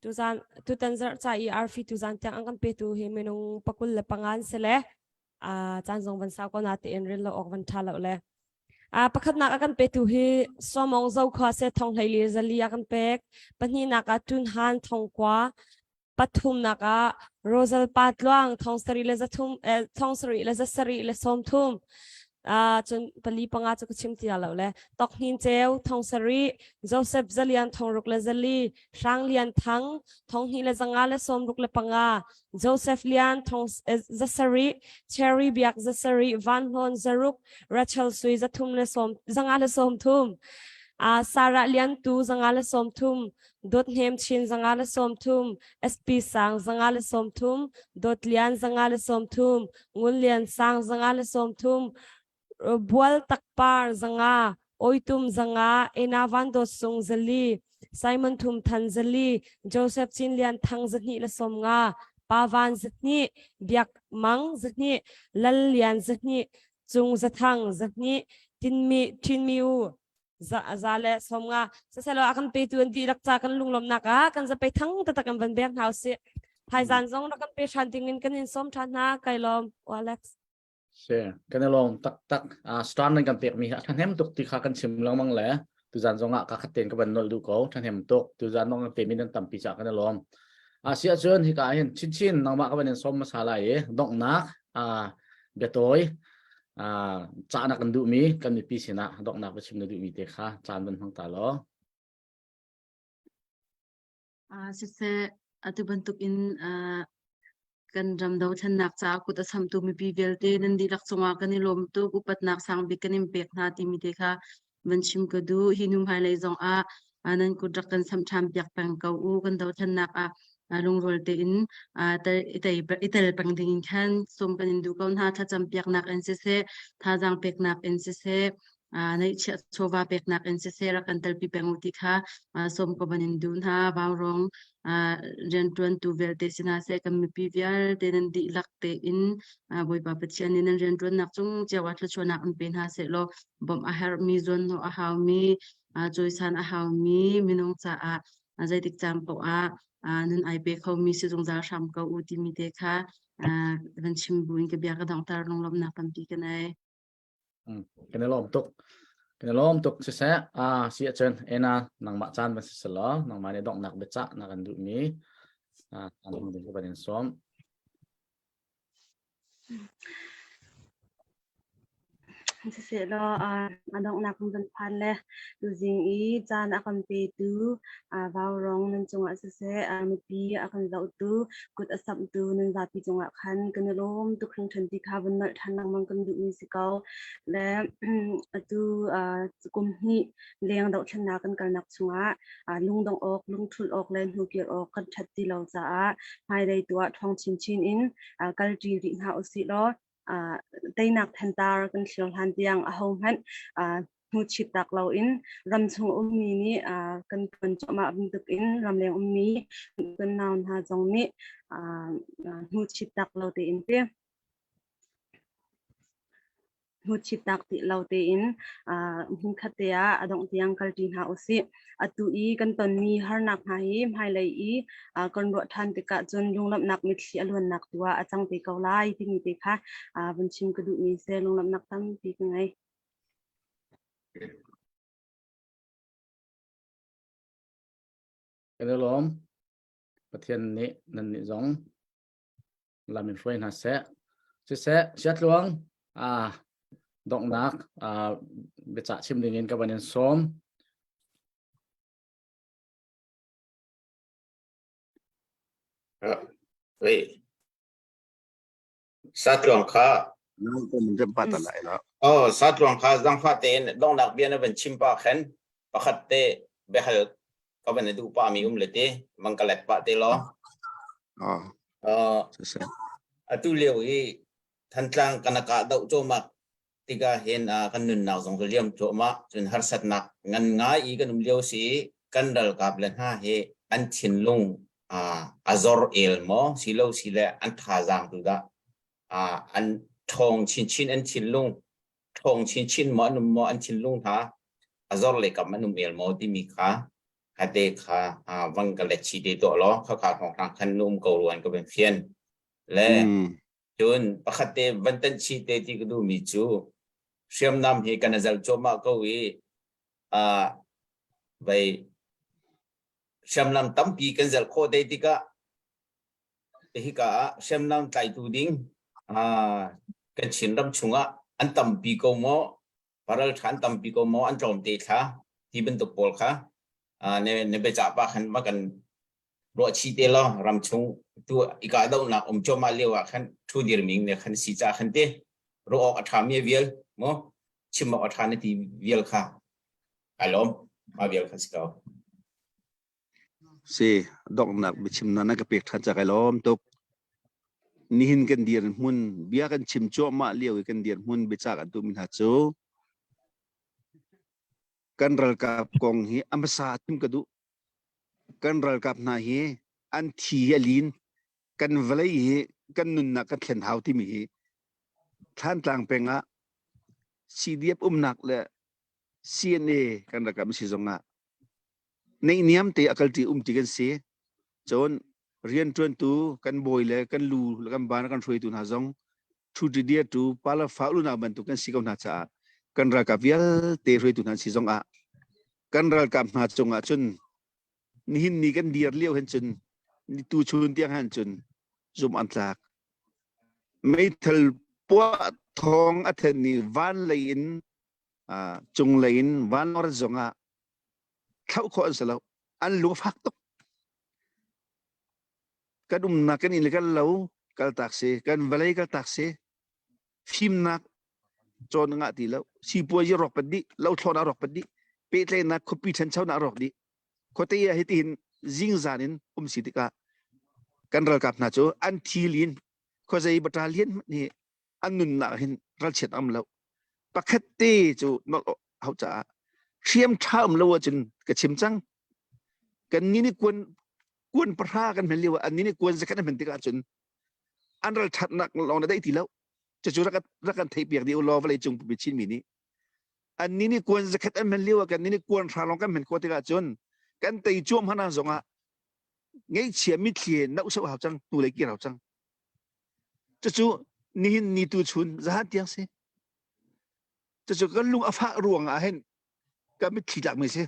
Tuzan tutan zarh ca i arfi tuzan tiang an kan petu hi minung 25 an si le a caan zong van sau ko na tein rel lo awk van tha lo le a pakhatnak a kan petu hi Somong Zokhua se thong hlei li zali a kan pek pahnihnak ah Tun Han thong kwa pathumnak ah Rosal Pa Tluang thong sari le zathum thong sari le zasari le sawm thum cun pali panga cu ka chim ti lo le Tok Hnin Ceu thong sari Joseph Zalian thong ruk le zali Hrang Lian Thang thong hnih le zanga le sawm ruk le panga Joseph Lian thong zasarih Cherry Biak zasarih Van Hlawn zaruk Rachel Sui zathum le sawm zanga le sawm thum Sarah Lian Tu zanga le sawm thum Dawt Hnem Chin zanga le sawm thum SP Sang zanga le sawm thum Dawt Lian zanga le sawm thum Ngun Lian Sang zanga le sawm thum Bual Takpar zanga Oitum zanga Ena Van Dawt Sung zali Simon Thum Than zali Joseph Chin Lian Thang zahnih le sawm nga Pa Van zahnih Biak Mang zahnih Lal Lian zahnih Cung Zathang zahnih Tinmi Thinmi U za za le som nga saselo a kan petu an dihlak ca kan lunglawmnak ah kan zapei thang taktak in van bek hna usih thaizan zong rak kan pe ṭhan ding in kan in sawm ṭhan hna kai lawm o Alex Si, kan i lawm taktak. Star nan kan pekmi hi a ṭhahnem tuk ti kha kan chim lengmang le tuzan zong ah ka khat tein ka van nolh duh ko. Ṭhahnem tuk. Tuzan zong kan pekmi nan tampi caah kan i lawm. Si ahcun hika ah hin chinchin nangmah ka van in sawm hmasa lai i donghnak biatawi cah na kan duhmi kan mipi sinah donghnak biachim na duhmi te kha caan van hmang ta law. Siseh, atu bantuk in kan ram dothlennak caah kut a samtu mipi vialte nan dihlak cungah kan i lawm tuk. Upatnak sangbik kan in pek hna timi te kha van chim ka duh. Hi hnu hmailei zong ah nan kut rak kan samh ṭhan piak peng ko u. Kan dothlennak ah lungrual tein i tel peng ding in khan sawm kan in duh ko hna. Thlacam piaknak in siseh, thazaang peknak in siseh, neihchiah chawva peknak in siseh rak kan telpi peng u ti kha sawm ko ban in duh hna. Vaurawng rianṭuantu vialte si hna seh, kan mipi vialte nan dihlak tein Bawipa Pathian nih nan rianṭuannak cung cio ah thluachuahnak in pe hna seh law bawmh a herhmi, zuanhnawh a haumi, cawisan a haumi minung caah zeitik caan paoh ah nan ai pe khomi si zungzal hram ko u timi te kha van chim buin ka bia ka donghter lunglawmhnak tampi ka nei. Kan i lawm tuk. Kan i lawm tuk siseh. Ah si ahcun ena nangmah caan van si selaw nangmah nih donghnak biacah na kan duhmi ah caan hmang ding van in sawm. Siseh-law a donghnak kan van phan le tuzing i caan a kan petu vaurawng nan cungah siseh mipi a kan zohtu kut a samhtu nan zapi cungah khan kan i lawm tuk hringhran ti kha vun nolh ṭhan lengmang kan duhmi si ko. Le atu kum hnih leng dohthlennak kan kalnak chungah lungdongh awk, lungṭhulh awk le hnukir awk kan ṭhat ti lo caah hmailei tu ah ṭhawng chinchin in kalṭi rih hna usih law teinak thantar kan thlir hlan tiang ahohmanh hnuchit tak loin ramchung ummi nih kan tuan cuahmah bantukin ramleng ummi kan nau hna zong nih hnuchit tak lo tein ti. Hnuchitnak ti lo tein hmunkhat te ah a dongh tiang kalṭi hna usih. Atu i kan tonmi harnak hna hi hmailei i kan ruah ṭhan tikah cun lunglawmhnak mitthli a luannak tu ah a cang te ko lai timi te kha vun chim ka duhmi si. Lunglawmhnak tampi ka ngei. Kan i lawm. Pathian nih nannih zong lam in hruai hna seh. Siseh, Siatluang, ah donghnak ah biacah chim ding in ka van in sawm. Wait. Satluang kha Oh, satluang kha zangfah tein donghnak bia na van chim pa khan pakhat te biahal ka van duh pa mi um le te van ka let pa te law. Ah. Atu lio i Thantlang kan ka doh cuahmah tikah hin kan nunnak zong cu liam cuahmah cun harsatnak ngan ngai i kan um lio si kan ralkap le hna hi an thinlung a zor el maw silo si le an thazaang tu dah an ṭhawng chinchin an thinlung ṭhawng chinchin maw an um maw an thinlung hna a zor le kam an um el maw timi kha hate kha vang ka let chi te tuah law kha kha hrawnghrang khan nu um ko ruan ka van fian le cun pakhat te van tan chi te ti ka duhmi cu hriamnam hi kan zal cuahmah ko i vei hriamnam tampi kan zelh khawh te tikah hika ah hriamnam tlaitu ding kan Chinram chungah an tampi ko maw paral ṭha an tampi ko maw an tlawm te thla ti bantuk pawl kha ne ne biacah pa khan ma kan ruah chih te law ram chung tu i kahdohnak um cuahmah lio ah khan thu dirming ne khan si ca khan te ruah awk a ṭha mi vial maw chim awk a ṭha na ti vial kha ai lawm ma vial kha si ko Si donghnak biachim na na ka pek ṭhan ca kai lawm tuk. Nihin kan dir hmun bia kan chim cuahmah lio i kan dir hmun biacah kan duhmi hna cu kan ralkap kong hi a hmasa chim ka duh. Kan ralkap hna hi an thi hi a lin. Kan vawlei hi kan nunnak kan thlen hau timi hi Thlantlang peng ah CDF umnak le CNA kan ralkap si zong ah neihniam te a kalṭi umṭi kan si. Cun rianṭuantu kan bawi le kan lu le kan ban kan hruaitu hna zong ṭhuṭi dirtu palafa ulunak bantuk kan si ko hna caah kan ralkap vialte hruaitu hna si zong ah kan ralkap hna cungah cun nihin ni kan dir lio hin cun tu chun tiang han cun zum an tlak meithal puah thawng a then ni van lei in cunglei in vanlawng rat zong ah thlauh khawh an si lo an lung a fak tuk kan umnak kan inn le kan lo kaltak si kan vawlei kaltak si fimnak cawn ngah ti lo sipuazi rawk pat dih lo thlawnak rawk pat dih pehtlaihnak khuapi ṭhanchonak rawk dih khuate ah hitihin zingzan in um si tikah kan ralkap hna cu an thi lin khuazei battalion hmanh hi an nunnak hin ralchiat am lo pakhat te cu nolh hau caah hriam ṭha um lo ahcun ka chim cang kan ni nih kuan kuan pahra kan hman lio ah an ni nih kuan zakhat an hman tikah cun an ral ṭhatnak lawng na daih ti lo cucu rak rak kan theih piak dih u law vawlei cung pumpi Chinmi nih an ni nih kuan zakhat an hman lio ah kan ni nih kuan hra lawng kan hman khawh tikah cun kan tei cuam hana zongah ngeihchia mitthli he noh soh hau cang hnulei kir hau cang Cucu nihin ni tu chun zahan tiang si. Cucu kan lung a fah ruang ah hin kan mitthli tlakmi si.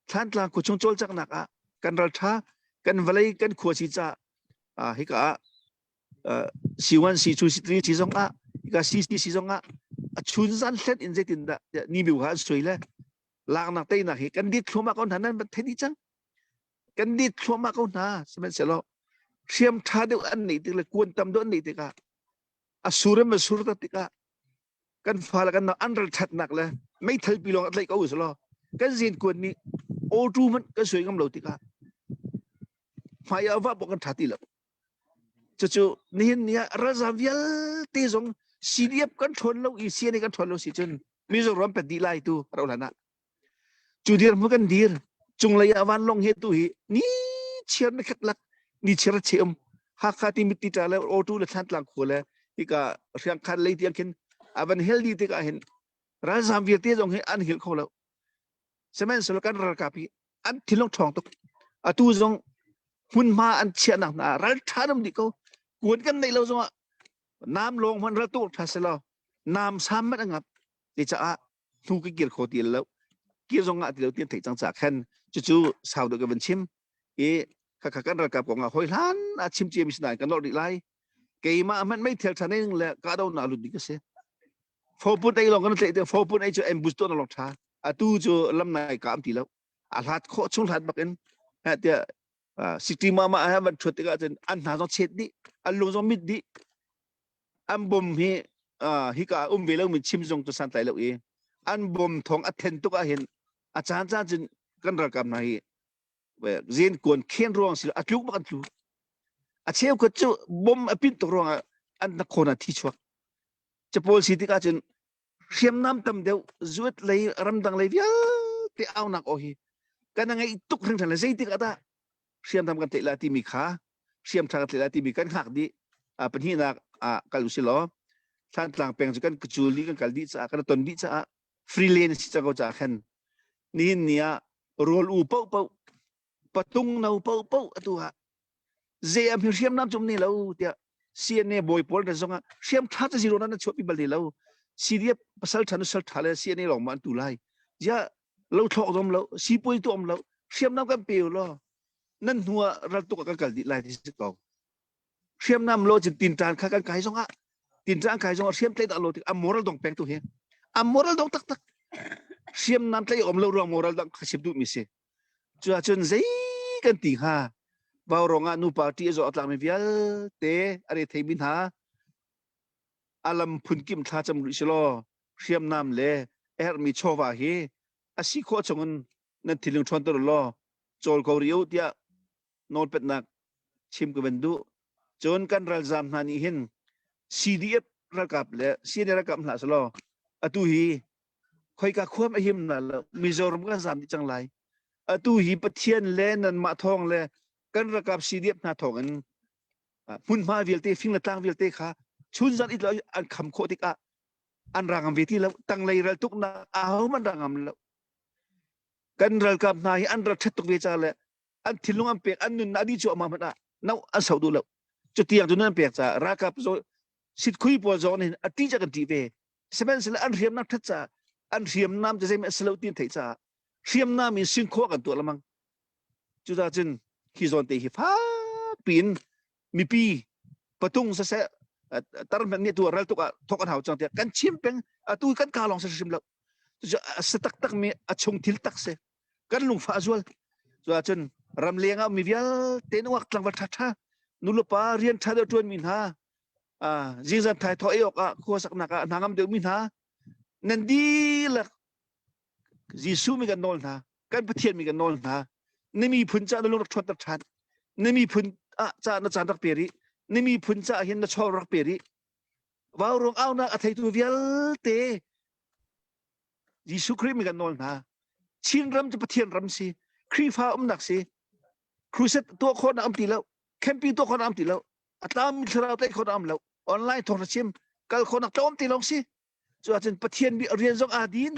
Thlantlang khuachung cawlcanghnak ah kan ralṭha, kan vawlei, kan khua si caah ah hika ah C1, C2, C3 si zong ah hika CC si zong ah a chun zan hlen in zeitindah ni biu ha an suai le laknak teinak hi kan dit thluahmah ko hna nan thei dih cang. Kan dit thluahmah ko hna sihmanhsehlaw hriam ṭha deuh an neih tik le kuan tam deuh an neih tikah a sur in a sur tak tikah kan fale kan an ral ṭhatnak le meithal pi lawng a tlaih ko usulaw kan zin kuan nih awṭu hmanh kan suai ngam lo tikah hmai ah vah pawh kan ṭha ti lo cucu nihin ni ah ralzaam vialte zong CDF kan ṭhawn lo i CNA kan ṭhawn lo si cun Mizoram pet dih lai tu ro hlan ah Cu dirhmun kan dir. Cunglei ah vanlawng he tu hi ni chiar na khat lak ni chiar a um. Hakha ti mit ti ṭa le Awtu le Thlantlang khua le hika Hriangkhan lei tiang khin. A van hel dih tikah hin ralzam vialte zong hi an hil kho lo. Sihmanhsehlaw kan ralkap hi an thinlung ṭhawng tuk. Atu zong hmunhma an chiahnak hna ral ṭha um dih ko. Kuan kan neih lo zongah nam lawng hmanh ral tuk ṭha selaw nam sam hmanh a ngap. Ti caah hnu ka kir kho ti lo. Kir zong ngah ti lo ti an theih cang caah khan cucu sau deuh ka van chim. I khakha kan ralkap kong ah hawi hlan ah chim cia mi si nain kan lor rih lai. Keimah hmanh meithel ṭha nei le kahdohnak lut ding ka si. Foput ei lawng kan tlaih te foput ei cu ambush tuah na lawng ṭha. Atu cu lam nai ka am ti lo. A hlat khawh chung hlat bak in tiah city mama ha van ṭhuat tikah cun an hna zong chet dih, an lung zong mit dih. An bom hi hika um ve lomi chim zong cu santlai lo i an bom thawng a then tuk ahhin a caan caan cun kan ralkap hna hi zen kuan khen ruang si a tluk bak an tlu. A cheukhat cu bom a pin tuk ruangah an na khawn ah thi chuak. Capawl si tikah cun hriamnam tam deuh zuat lei ramdang lei vialte aunak aw hi kan ngeih tuk hringhran le zeitik ah dah hriamnam kan tlaih la timi kha hriam tha kan tlaih la timi kan hngak dih. Pahnihnak ah kal usih law Thlantlang peng cu kan kacul dih kan kal dih caah kan ton dih caah free lane si cang ko caah khan nihin ni ah rawl u paoh paoh patung no paoh paoh atu ah zei am hi hriamnam cum ni lo tiah CNA bawi pawl na zong ah hriam tha ca zero na chuah pi bal lo CDF pasal tha nusal tha le CNA lawng ma an tu lai ya lo thlok zom lo sipui tu om lo hriamnam kan pe lo nan hnu ah ral tuk ah kan kal dih lai ti si ko hriamnam lo cun tinṭan kha kan kai zong ah tinṭan kai zong ah hriam tlaih dah lo tik a moral dong peng tu hi a moral dong taktak hriamnam tlaih om lo ruang moral dong kha chim duh mi si cu ahcun zei kan ti hnga vaurawng ah nu party a zawh a tlakmi vialte a re theimi hna alam phunkim thla cam rih silaw hriamnam le a herhmi chawva hi a si khawh chungin nan thinlung ṭhawn ter law cawl ko rih u tiah nawlpetnak chim ka van duh. Cun kan ralzaam hna nih hin CDF ralkap le CNA ralkap hlah selaw atu hi khoika khuam a him na lo Mizoram kan zaam dih cang lai. Atu hi Pathian le nanmah thawng le kan ralkap CDF hna thawng in hmunhma vialte fing le tlang vialte kha chunzan it lo an kham khawh tikah an ra ngam ve ti lo tanglei ral tuknak ahohmanh ra ngam lo kan ralkap hna hi an ral ṭhat tuk ve ca le an thinlung an pek an nun a dih cuahmah hmanh ah no an so duh lo cutiang cu nan pek caah ralkap zo sitkhui pawl zong nih a ṭih ca kan ṭih ve sihmanhsehlaw an hriamnam ṭhat caah an hriamnam cu zeihmanh a si lo ti an theih caah hriamnam in singkhawh kan tuah lamang cucaah cun hi zawn te hi fak piin mipi patung siseh tar hmanh nih tu ral tuk ah thok an hau cang tiah kan chim peng atu kan ka lawng si hrim lo cucu a si taktak mi a chung thil tak si kan lungfah a zual cu ahcun ramleng ah mi vialte nungak tlangval ṭhaṭha nulepa rian ṭha deuh ṭuanmi hna zingzan thai thaw ei awk ah khua saknak ah hna ngam deuhmi hna nan dihlak Jesuh mi kan nawl hna kan Pathian mi kan nawl hna na miphun ca na lung rak ṭhawnter ṭhan na miphun ah ca na caan rak pe rih na miphun ca hin na chaw rak pe rih vauruang aunak a theitu vialte Jesuh Khrih mi kan nawl hna. Chinram cu Pathian ram si. Khrihfa umnak si. Crusade tuah khawhnak um ti lo. Camping tuah khawhnak um ti lo. A tlam thlarau tlaih khawhnak um lo. Online thawng chim kal khawhnak tlawm ti lawng si. Cu ahcun Pathian rian zong aa din.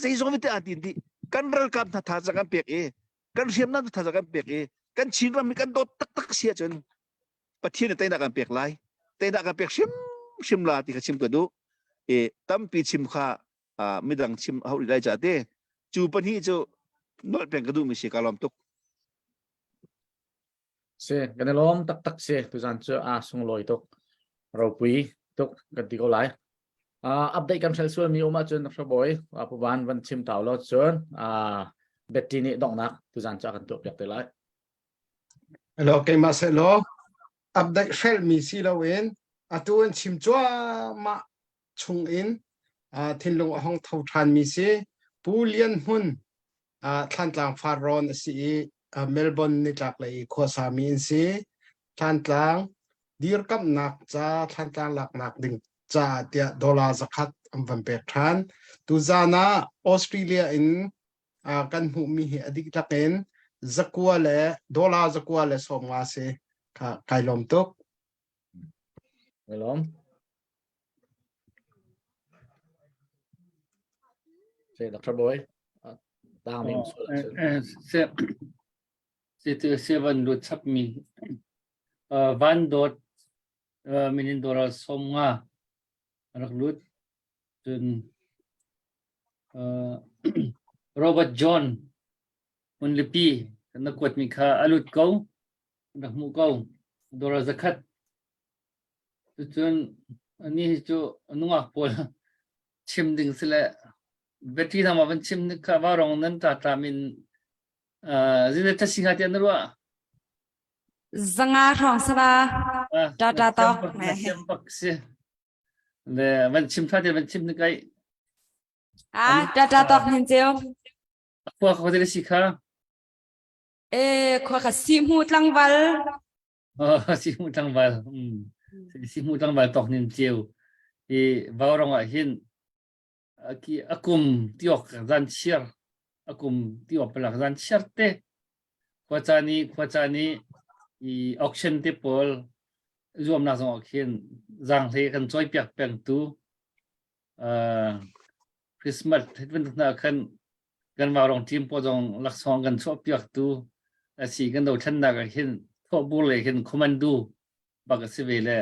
Zeizong vialte aa din dih. Kan ralkap hna thazaang kan pek i kan hriamnam thazaang kan pek i kan Chinram hi kan dawt taktak si ahcun Pathian nih teinak kan pek lai. Teinak kan pek hrimhrim la ti kha chim ka duh. I tampi chim kha midang chim a hau rih lai ca te cu pahnih cu nolh peng ka duhmi si ka lawm tuk. Si, kan i lawm taktak si tuzan cu a sunglawi tuk ropui tuk kan ti ko lai. Uh, update kan hrel sual mi um ahcun hrabawi uh, puvan van chim tau lo cun uh, Betty nih donghnak tuzan cu a kan tuah piak te lai. Hello, keimah sehlaw update hrelmi si loin atu an chim cuahmah chungin thinlung a hung tho ṭhanmi si. Pu Lian Hmun Thlantlang Farrawn a si i Melbourne nitlaklei i khuasami an si. Thlantlang dirkamhnak ca Thlantlang laknak ding ca tiah dollar zakhat an van pek ṭhan. Tuzan ah Australia in kan hmuhmi hi a dihlak in zakua le dollar zakua le 50 si. Kai lawm tuk. Kai lawm. Se Dr. Boy tang mi sul se se tu se van lut chap mi van dot minin doral som nga rak lut cun Robert John Munlipi na kuat mi kha a lut ko rak hmuh ko dolar zakhat Cucun anih hi cu nungak pawl chim ding si le battery hna ma van chim nik kha vaurawng nan ta tlam in zeidah ṭha si hnga tiah na ruah? Zanga hrawng saba ta ta tok. Na siam bak si. Le van chim tha te van chim ni kai. Ah ta ta tok hin ceu. Khua kho te si kha. E khua kha si mu tlangval. Sihmuh tlangval sihmuh tlangval tawk nin ceu i vaurong ah hin ki akum tiok zan chiar akum tiok palak zan chiar te khua ni khua ni i auction te pawl zuamnak zong ah khin zanghle kan cawi piak peng tu Christmas bantuk hna khan kan vaurong team pawl zong laksawng kan chuah piak tu asi kan dothlennak ah hin thawhbur le hin commando bak a si ve le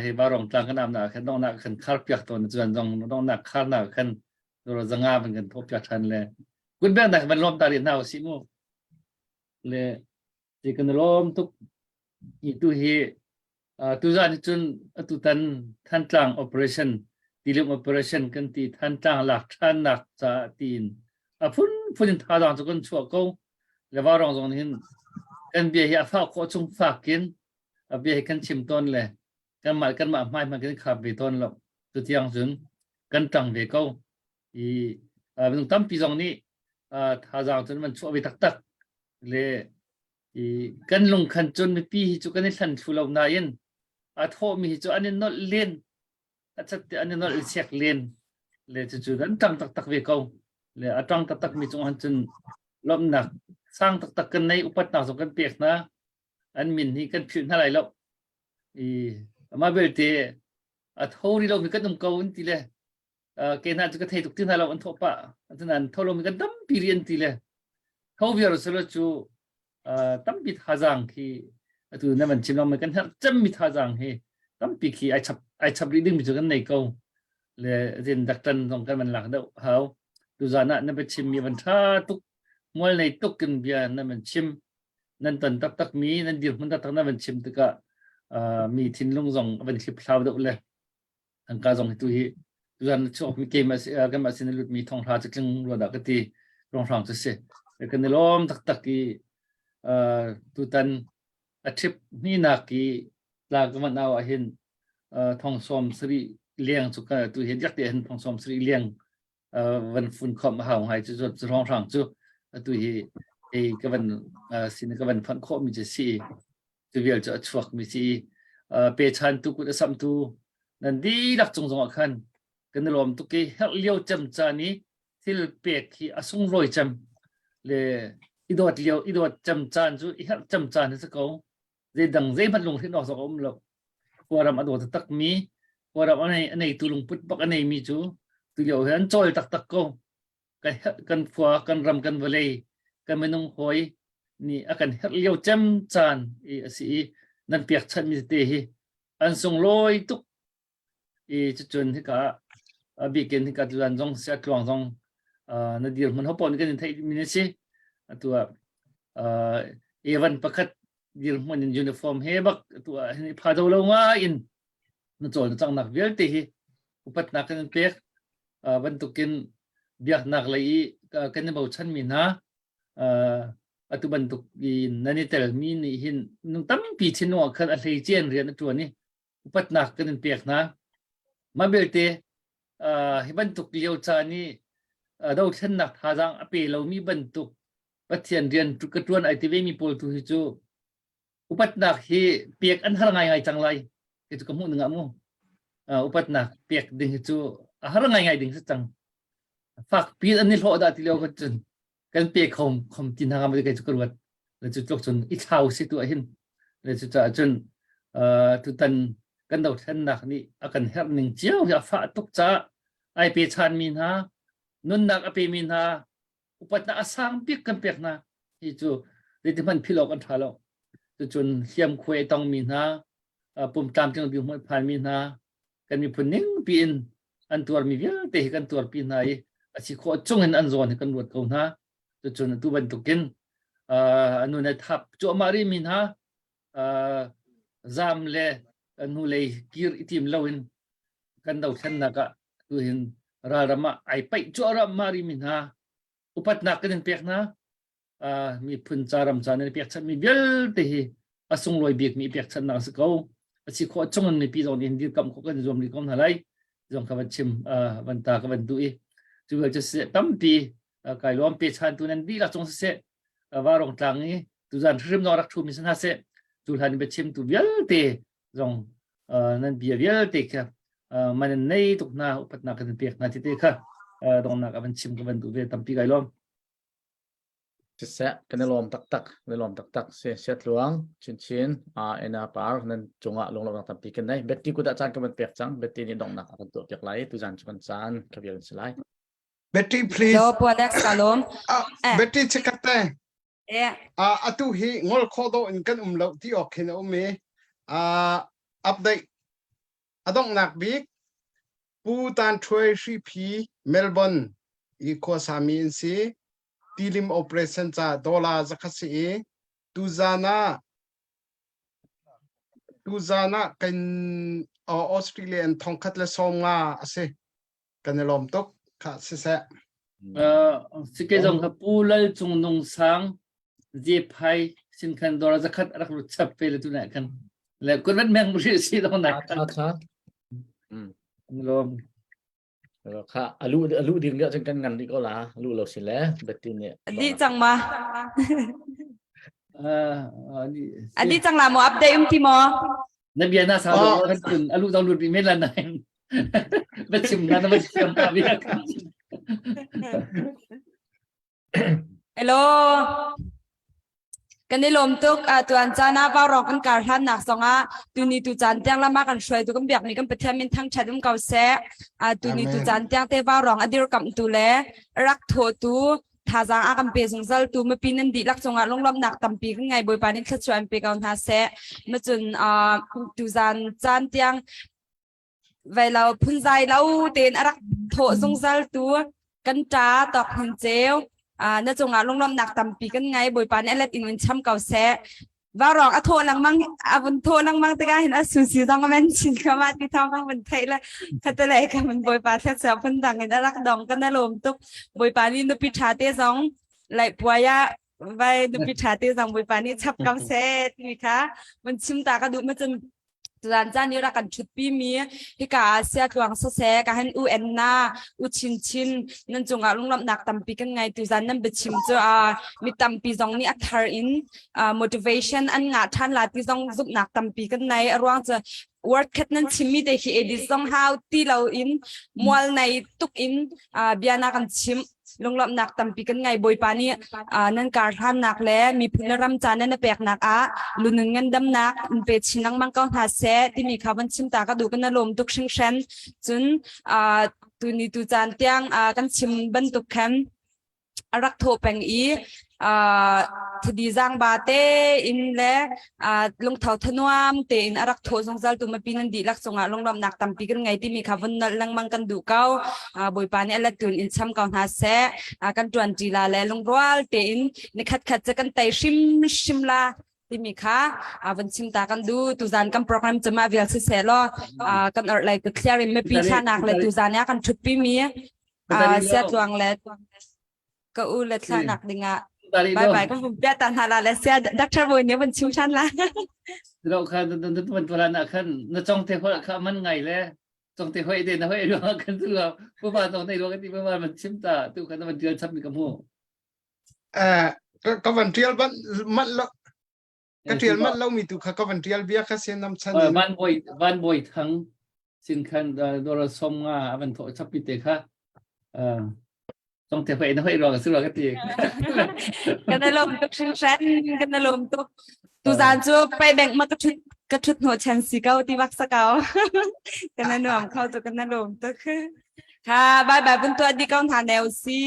hi vaurong tlang kan amnak khan dongnak khan khar piak tawn chuan zong dongnak kharnak khan doro zanga ban kan thawh piak than le good bang nak van lom ta ri hna usih mu le ti kan lom tuk i tu hi Tuzaan hi cun atutan Thantlang operation, tilim operation kan ti Thantlang lak ṭhannak caah tiin a phunphun in thazaang cu kan chuah ko. Le vaurawng zong nih hin kan bia hi a fah khawh chung fak in a bia hi kan chim tawn le kanmah kanmah hmai hmanh kan khap ve tawn lo. Tutiang cun kan ṭang ve ko. I minung tampi zong nih thazaang cun man chuah ve taktak. Le I kan lungkhan cun mipi hi cu kan i hlan thlu lo nain a thawhmi hi cu an i nolh len a chat te an i nolh i chek len le cucu an ṭang taktak ve ko le a ṭang taktak mi cung han cun lawmhnak sang taktak kan nei upatnak zong kan pek hna an min hi kan philh hna lai lo i amah belte a tho ri lomi kan um ko an ti le ke hna cu ka thei tuk ti hna lo an thawh pah asinain tho lomi kan tampi ri an ti le tho viar selo cu tampi thazaang khi atu na van chim lang kan herh cemmi thazaang hi tampi khi ai chap ai chap rih dingmi cu kan nei ko le zin daktan zong kan van lak deuh hau tuzan ah na biachim mi van tha tuk mual nei tuk kin bia na van chim nan ton taktak mi nan dirhmun taktak na van chim tikah mi thinlung zong van hlip hlau deuh le Tangka zong hi tu hi tuzan chuak mi kem kan sin lut mi thong hra cu tling rua dah ka ti rong cu si kan i lawm taktak i tutan a trip ni nak i tla ka man au ah hin thong som sari leng cu ka tu hi diak te hin thong som sari leng van fun khom a hau ngai cu cu rong hrang cu atu hi ei ka van sin ka van phanh khawh mi cu si cu vial cu a chuak mi si pe chan tu kut a sam tu nan dihlak cung zong ah khan kan i lawm tuk i herh lio cem caan i thil pek hi a sunglawi cem le i dawt lio i dawt cem caan cu i herh cem caan hi si ko zeidang zeihmanh lunghrinh awk zong a um lo khuaram a daw taktak mi khuaram a nei a neitu lungput bak a nei mi cu tu lio hi an cawl taktak ko kan kan khua kan ram kan vawlei kan minung hawi nih a kan herh lio cem caan i a si i nan pekchanh mi tete hi an sunglawi tuk i cucun hika a bikin hika tuan zong si a tluang zong na dirhmun ho paoh nih kan in theih mi na si atu ah evan pakhat dirhmun in uniform he bak atu ah hin pha do lo ngai in na cawl na cangnak vialte hi upatnak kan in pek bantukin biaknak lei i kan i bochan mi hna atu bantuk in nan i telmi nih hin nung tampi thinlung ah khan a hleicen rian a ṭuan i upatnak kan in pek hna. Mah belte hi bantuk lio caan i dothlennak thazaang a pe lomi bantuk Pathian rian ka ṭuan ai ti vemi pawl tu hi cu upatnak hi pek an har ngaingai cang lai ti cu ka hmuh ning ah mu upatnak pek ding hi cu a har ngaingai ding si cang fak pi an i hlawh dah ti lio ka cun kan pe khom khom ti hna ngam kai cu ka ruat le cu tluk cun i thlau si tu ah hin le cu caah cun tutan kan dothlennak nih a kan herh ning cio hi a fah tuk caah ai pe chan mi hna. Nunnak a pemi hna upatnak a sang bik kan pek hna. Hi cu zeiti hmanh philh awk an ṭha lo. Cucun hliamkhuai a tongmi hna, pum tlamtling dirhmun a phanmi hna, kan miphun ning piin an tuarmi vialte hi kan tuarpi hna i a si khawh chung in an zawn hi kan ruat ko hna. Cucun atu bantukin uh, nun a thap cuahmah rihmi hna uh, zam le hnulei kir i tim loin kan dothlennak ah tuhin ralram ah ai paih cuahmah rihmi hna upatnak kan in pek hna uh, miphun ca ram ca nan pekchanhmi vialte hi a sunglawi bikmi pekchanhnak a si ko a si khawh chung in mipi zong nih dirkamh khawh kan zuam rih ko hna lai zong ka van chim uh, van ta ka van duh i cu vial cu siseh tampi uh, kai lawm pe chan tu nan dihlak cung siseh uh, varong tlang i tuzan hrim zong rak thumi si hna seh tu hlan biachim tu vialte zong uh, nan bia vialte kha uh, man in nei tuk hna upatnak kan pek hna ti te kha uh, dongnak a van chim ka van duh ve tampi kai lawm Siseh, kan i lawm taktak, kan i lawm taktak. Si, siatluang, chinchin, uh, ena par, nan cungah lunglawmhnak tampi kan nei. Betty kut ah caan kan van pek cang. Betty nih donghnak a kan tuah piak lai. Tuzan cu kan caan ka vial si lai. Betty, please. Lo po next ka lawm. Ah, Eh. Betty chikat te. Eh. Ah, atu hi ngol kho do in kan um lo ti awk khin a um i ah update A donghnak bik Pu Tan Ṭhuai Hriphi Melbourne i khuasami an si. Tilim operation ca dollar zakhat si i tuzan ah tuzan ah kan Australia in thongkhat le 50 a si. Kan i lawm tuk. Kha siseh. Uh, sike zong kha Pu Lal Cung Nung Sang Zephai sin khan dora zakhat rak lut chap pe le tu na kan le kun vat meng muri si dong na Tha tha. Mm. Lom. Kha alu alu ding dia cun kan ngan rih ko la alu lo si le Betty nih. Di cang ma. Adi cang la mo update um ti mo. Na bia na sa do kan kun alu dong lut bi men lan nai. Va chim na na va chim ta bia. Hello. Kan i lawm tuk tuan caan ah vaurawng kan kar hlannak zongah tuni tu caan tiang lama kan hruaitu kan biakmi kan Pathian min thangṭhat um ko seh. Tuni tu caan tiang te vaurawng a dirkamhtu le rak thawhtu thazaang a kan pe zungzal tu mipi nan dihlak cungah lunglawmhnak tampi kan ngei Bawipa nih thluachuah in pe ko hna seh. Macun tuzaan caan tiang Vai lo phunzai lo tein a rak thawh zungzal tu kan ṭa tawk hmun ceu na cungah lunglawmhnak tampi kan ngei Bawipa nih a let in in cham ko seh Vaurawng a thawh lengmang a vun thawh lengmang tikah hin a susi zong a men chin kha ma ti thawng kan vun theih le khatalei ka mun Bawipa thletsia phun dang in a rak dong kan a lawm tuk Bawipa nih nupi ṭha te zong lai puai ah vai nupi ṭha te zong Bawipa nih chap ko seh timi kha vun chim ta ka duh ma cun Tuzan caan i rak kan ṭhutpi mi hika ah siatluang siseh ka han u en na u chin chin nan cungah lunglawmhnak tampi kan ngei tuzan nan biachim cu uh, mi tampi zong nih a thar in uh, motivation an ngah ṭhan la ti zong zumhnak tampi kan nei a ruang cu word khat nan chimmi te khi edit zong hau ti lo in mual nei tuk in uh, bia na kan chim Lunglawmhnak tampi kan ngei Bawipa nih nan kar hlannak le miphun le ram ca nan peknak ah lunun ngandamnak in pe chin lengmang ko hna seh timi kha van chim ta ka duh kan lawm tuk hringhran cun tuni tu caan tiang kan chim bantuk khan a rak thawh peng i thadi zaangba tein le lungtho thanuam tein a rak thawh zungzal tu mipi nan dihlak cungah lunglawmhnak tampi kan ngei timi kha vun nolh lengmang kan duh ko bawipa nih a let tun in cham ko hna seh kan ṭuan ṭi la le lungrual tein nikhat khat cu kan tei hrimhrim la timi kha van chim ta kan du tuzan kan program cuma vial si seh law kan orh lai kut thliar in mipi thlanak le tuzan ya kan ṭhutpi mi siatluang le ka u le thlanak dingah bye bye kan vun pia ta hna la le sia doctor bawi nih van chim than la lo kha nan van tuala na khan na chong te hol kha man ngai le chong te hoi de na hoi lo kan tu lo pu ma tong nei lo kan ti ma man chim ta tu kha na van tial chap mi ka mu eh ka van tial ban man lo ka tial man lo mi tu kha ka van tial bia kha sen nam chan in van boi van boi thang sin khan dora som nga avan tho chap pi te kha Tong te hoi na hoi ruang su ka ti. Kan alom tuk hringhran kan alom tuk. Tuzan cu pai bank ma ka thut ka thut hno chan si ko ti bak sa ko. Kan anuam kho tu kan alom tuk. Kha bye bye vun tuah di ko hna ne u si.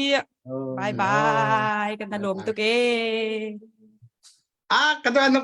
Bye bye. Kan na lawm tuk e. Ah, ka na.